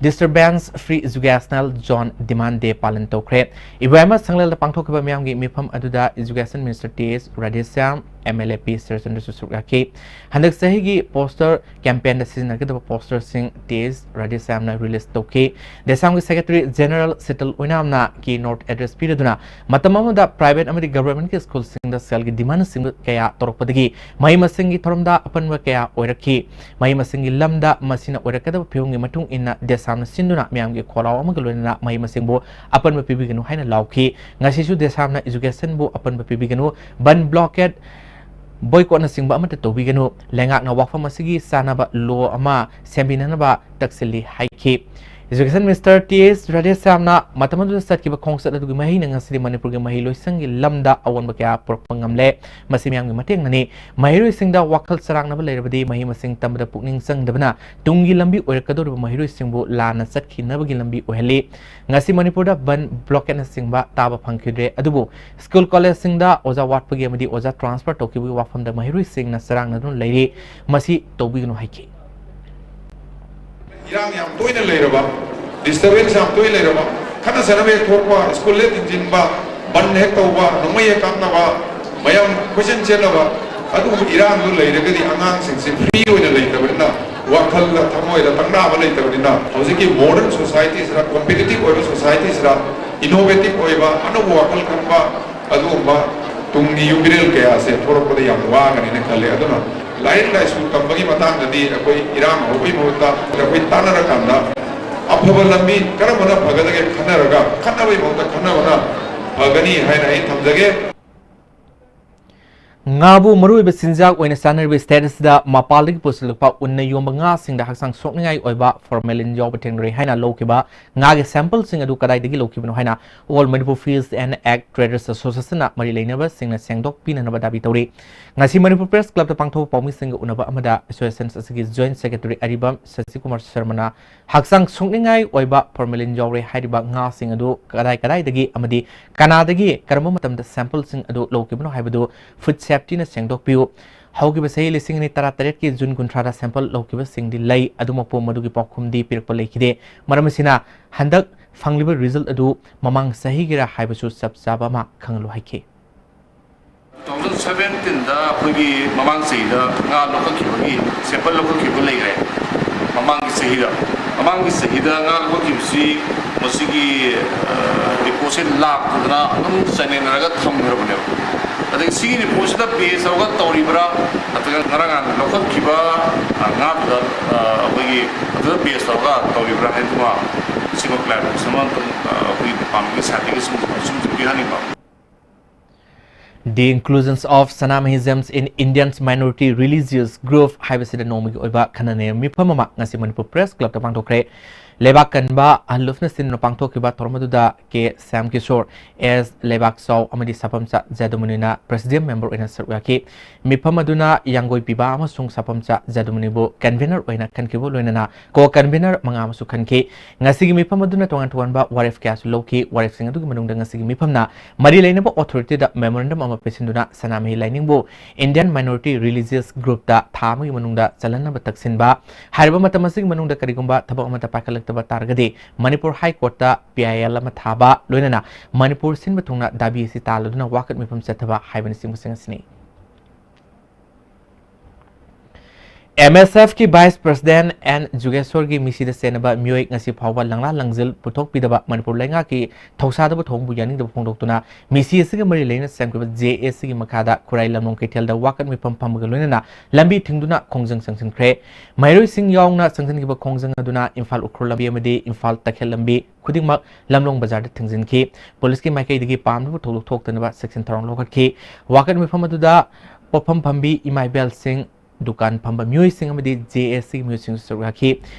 Disturbance Free Educational Zone Demand Day ꯄꯥꯂꯟ ꯇꯧꯈ꯭ꯔꯦ꯫ ꯏꯕꯣꯌꯥꯏꯃ ꯁꯪꯂꯦꯜꯗ ꯄꯥꯡꯊꯣꯛꯈꯤꯕ ꯃꯤꯌꯥꯝꯒꯤ ꯃꯤꯐꯝ ꯑꯗꯨꯗ Education Minister T S Radheshyam, M L A P ꯁꯔꯠꯆꯟꯗ꯭ꯔꯁꯨ ꯁꯔꯨꯛ ꯌꯥꯈꯤ꯫ ꯍꯟꯗꯛ ꯆꯍꯤꯒꯤ ꯄꯣꯁꯇꯔ ꯀꯦꯝꯄꯦꯟꯗ ꯁꯤꯖꯤꯟꯅꯒꯗꯕ ꯄꯣꯁꯇꯔꯁꯤꯡ ꯇꯤ ꯑꯦꯁ ꯔꯥꯙꯦꯁ꯭ꯌꯥꯝꯅ ꯔꯤꯂꯤꯖ ꯇꯧꯈꯤ꯫ ꯗꯦꯁꯥꯝꯒꯤ ꯁꯦꯀ꯭ꯔꯦꯇꯔꯤ ꯖꯦꯅꯔꯦꯜ ꯁꯤꯇꯜ ꯑꯣꯏꯅꯥꯝꯅ ꯀꯤ ꯅꯣꯠ ꯑꯦꯗ꯭ꯔꯦꯁ ꯄꯤꯔꯗꯨꯅ ꯃꯇꯝ ꯑꯃꯗ ꯄ꯭ꯔꯥꯏꯚꯦꯠ ꯑꯃꯗꯤ ꯒꯚꯔꯟꯃꯦꯟꯠꯀꯤ ꯁ꯭ꯀꯨꯜꯁꯤꯡꯗ ꯁꯦꯜꯒꯤ ꯗꯤꯃꯥꯟꯁꯤꯡ ꯀꯌꯥ ꯇꯧꯔꯛꯄꯗꯒꯤ ꯃꯍꯩ ꯃꯁꯤꯡꯒꯤ ꯊꯧꯔꯝꯗ ꯑꯄꯟꯕ ꯀꯌꯥ ꯑꯣꯏꯔꯛꯈꯤ꯫ ꯃꯍꯩ ꯃꯁꯤꯡꯒꯤ ꯂꯝꯗ ꯃꯁꯤꯅ ꯑꯣꯏꯔꯛꯀꯗꯕ ꯐꯤꯕꯝꯒꯤ ꯃꯇꯨꯡ ꯏꯟꯅ ꯗꯦꯁꯥꯝꯅ ꯁꯤꯟꯗꯨꯅ ꯃꯤꯌꯥꯝꯒꯤ ꯈꯣꯜꯂꯥꯎ ꯑꯃꯒ ꯂꯣꯏꯅꯅ ꯃꯍꯩ ꯃꯁꯤꯡꯕꯨ ꯑꯄꯟꯕ ꯄꯤꯕꯤꯒꯅꯨ ꯍꯥꯏꯅ ꯂꯥꯎꯈꯤ꯫ ꯉꯁꯤꯁꯨ ꯗꯦꯁꯥꯝꯅ ꯏꯖꯨꯀꯦꯁꯟꯕꯨ ꯑꯄꯟꯕ ꯄꯤꯕꯤꯒꯅꯨ, ꯕꯟ ꯕ꯭ꯂꯣꯀꯦꯠ, ꯕꯣꯏꯀꯣꯠꯅꯆꯤꯡꯕ ꯑꯃꯠꯇ ꯇꯧꯕꯤꯒꯅꯨ꯫ ꯂꯩꯉꯥꯛꯅ ꯋꯥꯐꯝ ꯑꯁꯤꯒꯤ ꯆꯥꯟꯅꯕ ꯂꯣ ꯑꯃ ꯁꯦꯝꯕꯤꯅꯅꯕ ꯇꯛꯁꯤꯜꯂꯤ ꯍꯥꯏꯈꯤ꯫ ꯏꯖꯨꯀꯦꯁꯟ ꯃꯤꯅꯤꯁꯇꯔ ꯇꯤ ꯑꯦꯁ ꯔꯥꯙꯦꯁ꯭ꯌꯥꯝꯅ ꯃꯇꯝ ꯑꯗꯨꯗ ꯆꯠꯈꯤꯕ ꯈꯣꯡꯆꯠ ꯑꯗꯨꯒꯤ ꯃꯍꯩꯅ ꯉꯁꯤꯗꯤ ꯃꯅꯤꯄꯨꯔꯒꯤ ꯃꯍꯩꯂꯣꯏꯁꯪꯒꯤ ꯂꯝꯗ ꯑꯑꯣꯟꯕ ꯀꯌꯥ ꯄꯨꯔꯛꯄ ꯉꯝꯂꯦ꯫ ꯃꯁꯤ ꯃꯤꯌꯥꯝꯒꯤ ꯃꯇꯦꯡꯅꯅꯤ꯫ ꯃꯍꯩꯔꯣꯏꯁꯤꯡꯗ ꯋꯥꯈꯜ ꯆꯔꯥꯡꯅꯕ ꯂꯩꯔꯕꯗꯤ ꯃꯍꯩ ꯃꯁꯤꯡ ꯇꯝꯕꯗ ꯄꯨꯛꯅꯤꯡ ꯆꯪꯗꯕꯅ ꯇꯨꯡꯒꯤ ꯂꯝꯕꯤ ꯑꯣꯏꯔꯛꯀꯗꯧꯔꯤꯕ ꯃꯍꯩꯔꯣꯏꯁꯤꯡꯕꯨ ꯂꯥꯟꯅ ꯆꯠꯈꯤꯅꯕꯒꯤ ꯂꯝꯕꯤ ꯑꯣꯏꯍꯜꯂꯤ꯫ ꯉꯁꯤ ꯃꯅꯤꯄꯨꯔꯗ ꯕꯟ ꯕ꯭ꯂꯣꯀꯦꯠꯅꯆꯤꯡꯕ ꯇꯥꯕ ꯐꯪꯈꯤꯗ꯭ꯔꯦ, ꯑꯗꯨꯕꯨ ꯁ꯭ꯀꯨꯜ ꯀꯣꯂꯦꯖꯁꯤꯡꯗ ꯑꯣꯖꯥ ꯋꯥꯠꯄꯒꯤ ꯑꯃꯗꯤ ꯑꯣꯖꯥ ꯇ꯭ꯔꯥꯟꯁꯐꯔ ꯇꯧꯈꯤꯕꯒꯤ ꯋꯥꯐꯝꯗ ꯃꯍꯩꯔꯣꯏꯁꯤꯡꯅ ꯆꯔꯥꯡꯅꯗꯨꯅ ꯂꯩꯔꯤ꯫ ꯃꯁꯤ ꯇꯧꯕꯤꯒꯅꯨ ꯍꯥꯏꯈꯤ꯫ ꯏꯔꯥꯡ ꯌꯥꯝ ꯇꯣꯏꯅ ꯂꯩꯔꯕ, ꯗꯤꯁꯇꯔꯕꯦꯟꯁ ꯌꯥꯝ ꯇꯣꯏꯅ ꯂꯩꯔꯕ, ꯈꯠꯅ ꯆꯩꯅꯕ ꯍꯦꯛ ꯊꯣꯛꯄ, ꯁ꯭ꯀꯨꯜ ꯍꯦꯛ ꯊꯤꯡꯖꯤꯟꯕ, ꯕꯟ ꯍꯦꯛ ꯇꯧꯕ, ꯅꯣꯡꯃꯩ ꯍꯦꯛ ꯀꯥꯞꯅꯕ, ꯃꯌꯥꯝ ꯀꯣꯏꯆꯦꯟ ꯆꯦꯟꯅꯕ, ꯑꯗꯨꯒꯨꯝꯕ ꯏꯔꯥꯡꯗꯨ ꯂꯩꯔꯒꯗꯤ ꯑꯉꯥꯡꯁꯤꯡꯁꯤ ꯐ꯭ꯔꯤ ꯑꯣꯏꯅ ꯂꯩꯇꯕꯅꯤꯅ, ꯋꯥꯈꯜꯗ, ꯊꯃꯣꯏꯗ ꯇꯛꯅꯕ ꯂꯩꯇꯕꯅꯤꯅ, ꯍꯧꯖꯤꯛꯀꯤ ꯃꯣꯗꯔꯟ ꯁꯣꯁꯥꯏꯇꯤꯁꯤꯗ, ꯀꯣꯝꯄꯤꯇꯤꯇꯤꯚ ꯑꯣꯏꯕ ꯁꯣꯁꯥꯏꯇꯤꯁꯤꯗ, ꯏꯅꯣꯚꯦꯇꯤꯚ ꯑꯣꯏꯕ, ꯑꯅꯧꯕ ꯋꯥꯈꯜ ꯈꯟꯕ, ꯑꯗꯨꯒꯨꯝꯕ ꯇꯨꯡꯒꯤ ꯌꯨꯝꯕꯤꯔꯦꯜ ꯀꯌꯥꯁꯦ ꯊꯣꯛꯂꯛꯄꯗ ꯌꯥꯝ ꯋꯥꯒꯅꯤꯅ ꯈꯜꯂꯦ꯫ ꯑꯗꯨꯅ ꯂꯥꯏꯔꯤꯛ ꯂꯥꯏꯁꯨ ꯇꯝꯕꯒꯤ ꯃꯇꯥꯡꯗꯗꯤ ꯑꯩꯈꯣꯏ ꯏꯔꯥꯡ ꯍꯧꯕꯒꯤ ꯃꯍꯨꯠꯇ ꯑꯩꯈꯣꯏ ꯇꯥꯟꯅꯔꯀꯥꯟꯗ ꯑꯐꯕ ꯂꯝꯕꯤ ꯀꯔꯝꯕꯅ ꯐꯒꯗꯒꯦ ꯈꯟꯅꯔꯒ, ꯈꯠꯅꯕꯒꯤ ꯃꯍꯨꯠꯇ ꯈꯟꯅꯕꯅ ꯐꯒꯅꯤ ꯍꯥꯏꯅ ꯑꯩ ꯊꯝꯖꯒꯦ꯫ ꯉꯥꯕꯨ ꯃꯔꯨꯑꯣꯏꯕ ꯆꯤꯟꯖꯥꯛ ꯑꯣꯏꯅ ꯆꯥꯅꯔꯤꯕ ꯁ꯭ꯇꯦꯠ ꯑꯁꯤꯗ ꯃꯄꯥꯟꯗꯒꯤ ꯄꯨꯁꯤꯜꯂꯛꯄ ꯎꯟꯅ ꯌꯣꯝꯕ ꯉꯥꯁꯤꯡꯗ ꯍꯛꯆꯥꯡ ꯁꯣꯛꯅꯤꯡꯉꯥꯏ ꯑꯣꯏꯕ ꯐꯣꯔꯃꯦꯂꯤꯟ ꯌꯥꯎꯕ ꯊꯦꯡꯅꯔꯦ ꯍꯥꯏꯅ ꯂꯧꯈꯤꯕ ꯉꯥꯒꯤ ꯁꯦꯝꯄꯜꯁꯤꯡ ꯑꯗꯨ ꯀꯗꯥꯏꯗꯒꯤ ꯂꯧꯈꯤꯕꯅꯣ ꯍꯥꯏꯅ All Manipur Fish and Egg Traders Association ꯃꯔꯤ ꯂꯩꯅꯕꯁꯤꯡꯅ ꯁꯦꯡꯗꯣꯛꯄꯤꯅꯅꯕ ꯗꯥꯕꯤ ꯇꯧꯔꯤ꯫ ꯉꯁꯤ ꯃꯅꯤꯄꯨꯔ ꯄ꯭ꯔꯦꯁ ꯀ꯭ꯂꯕꯇ ꯄꯥꯡꯊꯣꯛꯄ ꯄꯥꯎꯃꯤꯁꯤꯡꯒ ꯎꯅꯕ ꯑꯃꯗ ꯑꯦꯁꯣꯁꯤꯌꯦꯁꯟ ꯑꯁꯤꯒꯤ ꯖꯣꯏꯟꯠ ꯁꯦꯀ꯭ꯔꯦꯇꯔꯤ ꯑꯔꯤꯕꯝ ꯁꯁꯤꯀꯨꯃꯥꯔ ꯁꯔꯃꯅ ꯍꯛꯆꯥꯡ ꯁꯣꯛꯅꯤꯡꯉꯥꯏ ꯑꯣꯏꯕ ꯐꯣꯔꯃꯦꯂꯤꯟ ꯌꯥꯎꯔꯦ ꯍꯥꯏꯔꯤꯕ ꯉꯥꯁꯤꯡ ꯑꯗꯨ ꯀꯗꯥꯏ ꯀꯗꯥꯏꯗꯒꯤ ꯑꯃꯗꯤ ꯀꯅꯥꯗꯒꯤ ꯀꯔꯝꯕ ꯃꯇꯝꯗ ꯁꯦꯝꯄꯜꯁꯤꯡ ꯑꯗꯨ ꯂꯧꯈꯤꯕꯅꯣ ꯍꯥꯏꯕꯗꯨ ꯐꯨꯗ ꯁꯦꯐꯇꯤꯅ ꯁꯦꯡꯗꯣꯛꯄꯤꯌꯨ꯫ ꯍꯧꯈꯤꯕ ꯆꯍꯤ ꯂꯤꯁꯤꯡ ꯑꯅꯤ ꯇꯔꯥꯇꯔꯦꯠꯀꯤ ꯖꯨꯟ ꯀꯨꯟꯊ꯭ꯔꯥꯗ ꯁꯦꯝꯄꯜ ꯂꯧꯈꯤꯕꯁꯤꯡꯗꯤ ꯂꯩ, ꯑꯗꯨꯃꯛꯄꯨ ꯃꯗꯨꯒꯤ ꯄꯥꯎꯈꯨꯝꯗꯤ ꯄꯤꯔꯛꯄ ꯂꯩꯈꯤꯗꯦ꯫ ꯃꯔꯝ ꯑꯁꯤꯅ ꯍꯟꯗꯛ ꯐꯪꯂꯤꯕ ꯔꯤꯖꯜꯠ ꯑꯗꯨ ꯃꯃꯥꯡ ꯆꯍꯤꯒꯤꯔꯥ ꯍꯥꯏꯕꯁꯨ ꯆꯞ ꯆꯥꯕ ꯑꯃ ꯈꯪꯍꯜꯂꯨ ꯍꯥꯏꯈꯤ꯫ Two thousand ꯁꯚꯦꯟꯇꯤꯟꯗ ꯑꯩꯈꯣꯏꯒꯤ ꯃꯃꯥꯡ ꯆꯍꯤꯗ ꯉꯥ ꯂꯧꯈꯠꯈꯤꯕꯒꯤ ꯁꯦꯝꯄꯜ ꯂꯧꯈꯠꯈꯤꯕ ꯂꯩꯈ꯭ꯔꯦ꯫ ꯃꯃꯥꯡꯒꯤ ꯆꯍꯤꯗ, ꯃꯃꯥꯡꯒꯤ ꯆꯍꯤꯗ ꯉꯥ ꯂꯧꯈꯠꯈꯤꯕꯁꯤ ꯃꯁꯤꯒꯤ ꯔꯤꯄꯣꯔꯠꯁꯦ ꯂꯥꯛꯇꯗꯅ ꯑꯗꯨꯝ ꯆꯥꯡꯌꯦꯡꯅꯔꯒ ꯊꯝꯈ꯭ꯔꯕꯅꯦꯕ꯫ ꯑꯗꯒꯤ ꯁꯤꯒꯤ ꯔꯤꯄꯣꯔꯠꯁꯤꯗ ꯕꯦꯁ ꯇꯧꯔꯒ ꯇꯧꯔꯤꯕ꯭ꯔꯥ, ꯅꯠꯇ꯭ꯔꯒ ꯉꯔꯥꯡ ꯅꯍꯥꯟ ꯂꯧꯈꯠꯈꯤꯕ ꯉꯥꯗꯨꯗ ꯑꯩꯈꯣꯏꯒꯤ ꯑꯗꯨꯗ ꯕꯦꯁ ꯇꯧꯔꯒ ꯇꯧꯔꯤꯕ꯭ꯔꯥ ꯍꯥꯏꯗꯨꯃ ꯁꯤꯃ ꯀ꯭ꯂꯥꯔꯤꯐꯤꯀꯦꯁꯟ ꯑꯃ ꯑꯗꯨꯝ ꯑꯩꯈꯣꯏꯒꯤ ꯗꯤꯄꯥꯔꯠꯃꯦꯟꯒꯤ ꯁꯥꯏꯠꯇꯒꯤ ꯁꯨꯝ ꯁꯨꯝ ꯄꯤꯍꯟꯅꯤꯡꯕ꯫ The Inclusions of Sanamahi Gems in Indians Minority Religious Group ꯍꯥꯏꯕꯁꯤꯗ ꯅꯣꯡꯃꯒꯤ ꯑꯣꯏꯕ ꯈꯟꯅ ꯅꯩꯅꯕ ꯃꯤꯐꯝ ꯑꯃ ꯉꯁꯤ ꯃꯅꯤꯄꯨꯔ ꯄ꯭ꯔꯦꯁ ꯀ꯭ꯂꯕꯇ ꯄꯥꯡꯊꯣꯛꯈ꯭ꯔꯦ꯫ ꯂꯩꯕꯥꯛ ꯀꯟꯕ ꯑꯍꯜ ꯂꯨꯞꯅ ꯁꯤꯟꯗꯨꯅ ꯄꯥꯡꯊꯣꯛꯈꯤꯕ ꯊꯧꯔꯝ ꯑꯗꯨꯗ ꯀꯦ ꯁ꯭ꯌꯥꯝ ꯀꯤꯁꯣꯔ, ꯑꯦꯁ ꯂꯩꯕꯥꯛꯆꯥꯎ ꯑꯃꯗꯤ ꯁꯥꯐꯝꯆꯥ ꯖꯥꯗꯨꯃꯅꯤꯅ ꯄ꯭ꯔꯦꯁꯤꯗꯦꯟ ꯃꯦꯝꯕꯔ ꯑꯣꯏꯅ ꯁꯔꯨꯛ ꯌꯥꯈꯤ꯫ ꯃꯤꯐꯝ ꯑꯗꯨꯅ ꯌꯥꯡꯒꯣꯏ ꯄꯤꯕ ꯑꯃꯁꯨꯡ ꯁꯥꯐꯝꯆꯥ ꯖꯥꯗꯨꯃꯅꯤꯕꯨ ꯀꯟꯚꯦꯅꯔ ꯑꯣꯏꯅ ꯈꯟꯈꯤꯕ ꯂꯣꯏꯅꯅ ꯀꯣ ꯀꯟꯚꯦꯅꯔ ꯃꯉꯥ ꯑꯃꯁꯨ ꯈꯟꯈꯤ꯫ ꯉꯁꯤꯒꯤ ꯃꯤꯐꯝ ꯑꯗꯨꯅ ꯇꯣꯉꯥꯟ ꯇꯣꯉꯥꯟꯕ ꯋꯥꯔꯦꯞ ꯀꯌꯥꯁꯨ ꯂꯧꯈꯤ꯫ ꯋꯥꯔꯦꯞꯁꯤꯡ ꯑꯗꯨꯒꯤ ꯃꯅꯨꯡꯗ ꯉꯁꯤꯒꯤ ꯃꯤꯐꯝꯅ ꯃꯔꯤ ꯂꯩꯅꯕ ꯑꯣꯊꯣꯔꯤꯇꯤꯗ ꯃꯦꯃꯣꯔꯦꯟꯗꯝ ꯑꯃ ꯄꯤꯁꯤꯟꯗꯨꯅ ꯁꯅꯥꯃꯍꯤ ꯂꯥꯏꯅꯤꯡꯕꯨ ꯏꯟꯗꯤꯌꯟ ꯃꯥꯏꯅꯣꯔꯤꯇꯤ ꯔꯤꯂꯤꯖꯤꯌꯁ ꯒ꯭ꯔꯨꯞꯇ ꯊꯥ ꯑꯃꯒꯤ ꯃꯅꯨꯡꯗ ꯆꯜꯍꯟꯅꯕ ꯇꯛꯁꯤꯟꯕ꯫ ꯍꯥꯏꯔꯤꯕ ꯃꯇꯝ ꯑꯁꯤꯒꯤ ꯃꯅꯨꯡꯗ ꯀꯔꯤꯒꯨꯝꯕ ꯊꯕꯛ ꯑꯃꯠꯇ ꯄꯥꯏꯈꯠꯂꯛꯇꯕ ꯇꯥꯔꯒꯗꯤ ꯃꯅꯤꯄꯨꯔ ꯍꯥꯏ ꯀꯣꯔꯠꯇ ꯄꯤ ꯑꯥꯏ ꯑꯦꯜ ꯑꯃ ꯊꯥꯕ, ꯂꯣꯏꯅꯅ ꯃꯅꯤꯄꯨꯔ ꯁꯤꯟꯕ ꯊꯨꯡꯅ ꯗꯥꯕꯤ ꯑꯁꯤ ꯇꯥꯜꯂꯗꯨꯅ ꯋꯥꯀꯠ ꯃꯤꯐꯝ ꯆꯠꯊꯕ ꯍꯥꯏꯕꯅꯆꯤꯡꯕꯁꯤꯡ ꯑꯁꯤꯅꯤ꯫ ꯑꯦꯝ ꯑꯦꯁ ꯑꯦꯐꯀꯤ ꯚꯥꯏꯁ ꯄ꯭ꯔꯦꯁꯤꯗꯦꯟ ꯑꯦꯟ ꯖꯨꯒꯦꯁꯣꯔꯒꯤ ꯃꯤꯁꯤꯗ ꯆꯦꯟꯅꯕ ꯃꯤꯑꯣꯏ ꯉꯁꯤ ꯐꯥꯎꯕ ꯂꯪꯂꯥ ꯂꯪꯖꯤꯜ ꯄꯨꯊꯣꯛꯄꯤꯗꯕ ꯃꯅꯤꯄꯨꯔ ꯂꯩꯉꯥꯛꯀꯤ ꯊꯧꯁꯥꯗꯕ ꯊꯧꯑꯣꯡꯕꯨ ꯌꯥꯅꯤꯡꯗꯕ ꯐꯣꯡꯗꯣꯛꯇꯨꯅ ꯃꯤꯁꯤ ꯑꯁꯤꯒ ꯃꯔꯤ ꯂꯩꯅ ꯁꯦꯝꯈꯤꯕ ꯖꯦ ꯑꯦ ꯁꯤꯒꯤ ꯃꯈꯥꯗ ꯈꯨꯔꯥꯏ ꯂꯝꯂꯣꯡ ꯀꯩꯊꯦꯜꯗ ꯋꯥꯀꯠ ꯃꯤꯐꯝ ꯐꯝꯕꯒ ꯂꯣꯏꯅꯅ ꯂꯝꯕꯤ ꯊꯤꯡꯗꯨꯅ ꯈꯣꯡꯖꯪ ꯆꯪꯁꯤꯟꯈ꯭ꯔꯦ꯫ ꯃꯍꯩꯔꯣꯏꯁꯤꯡ ꯌꯥꯎꯅ ꯆꯪꯁꯤꯟꯈꯤꯕ ꯈꯣꯡꯖꯪ ꯑꯗꯨꯅ ꯏꯝꯐꯥꯜ ꯎꯈ꯭ꯔꯨꯜ ꯂꯝꯕꯤ ꯑꯃꯗꯤ ꯏꯝꯐꯥꯜ ꯇꯈꯦꯜ ꯂꯝꯕꯤ ꯈꯨꯗꯤꯡꯃꯛ ꯂꯝꯂꯣꯡ ꯕꯖꯥꯔꯗ ꯊꯤꯡꯖꯤꯟꯈꯤ꯫ ꯄꯨꯂꯤꯁꯀꯤ ꯃꯥꯏꯀꯩꯗꯒꯤ ꯄꯥꯝꯗꯕ ꯊꯧꯗꯣꯛ ꯊꯣꯛꯇꯅꯕ ꯆꯦꯛꯁꯤꯟ ꯊꯧꯔꯥꯡ ꯂꯧꯈꯠꯈꯤ꯫ ꯋꯥꯀꯠ ꯃꯤꯐꯝ ꯑꯗꯨꯗ ꯄꯣꯠꯐꯝ ꯐꯝꯕꯤ ꯏꯃꯥ ꯏꯕꯦꯜꯁꯤꯡ, ꯗꯨꯀꯥꯟ ꯐꯝꯕ ꯃꯤꯑꯣꯏꯁꯤꯡ ꯑꯃꯗꯤ ꯖꯦ ꯑꯦ ꯁꯤꯒꯤ ꯃꯤꯑꯣꯏꯁꯤꯡꯁꯨ ꯁꯔꯨꯛ ꯌꯥꯈꯤ꯫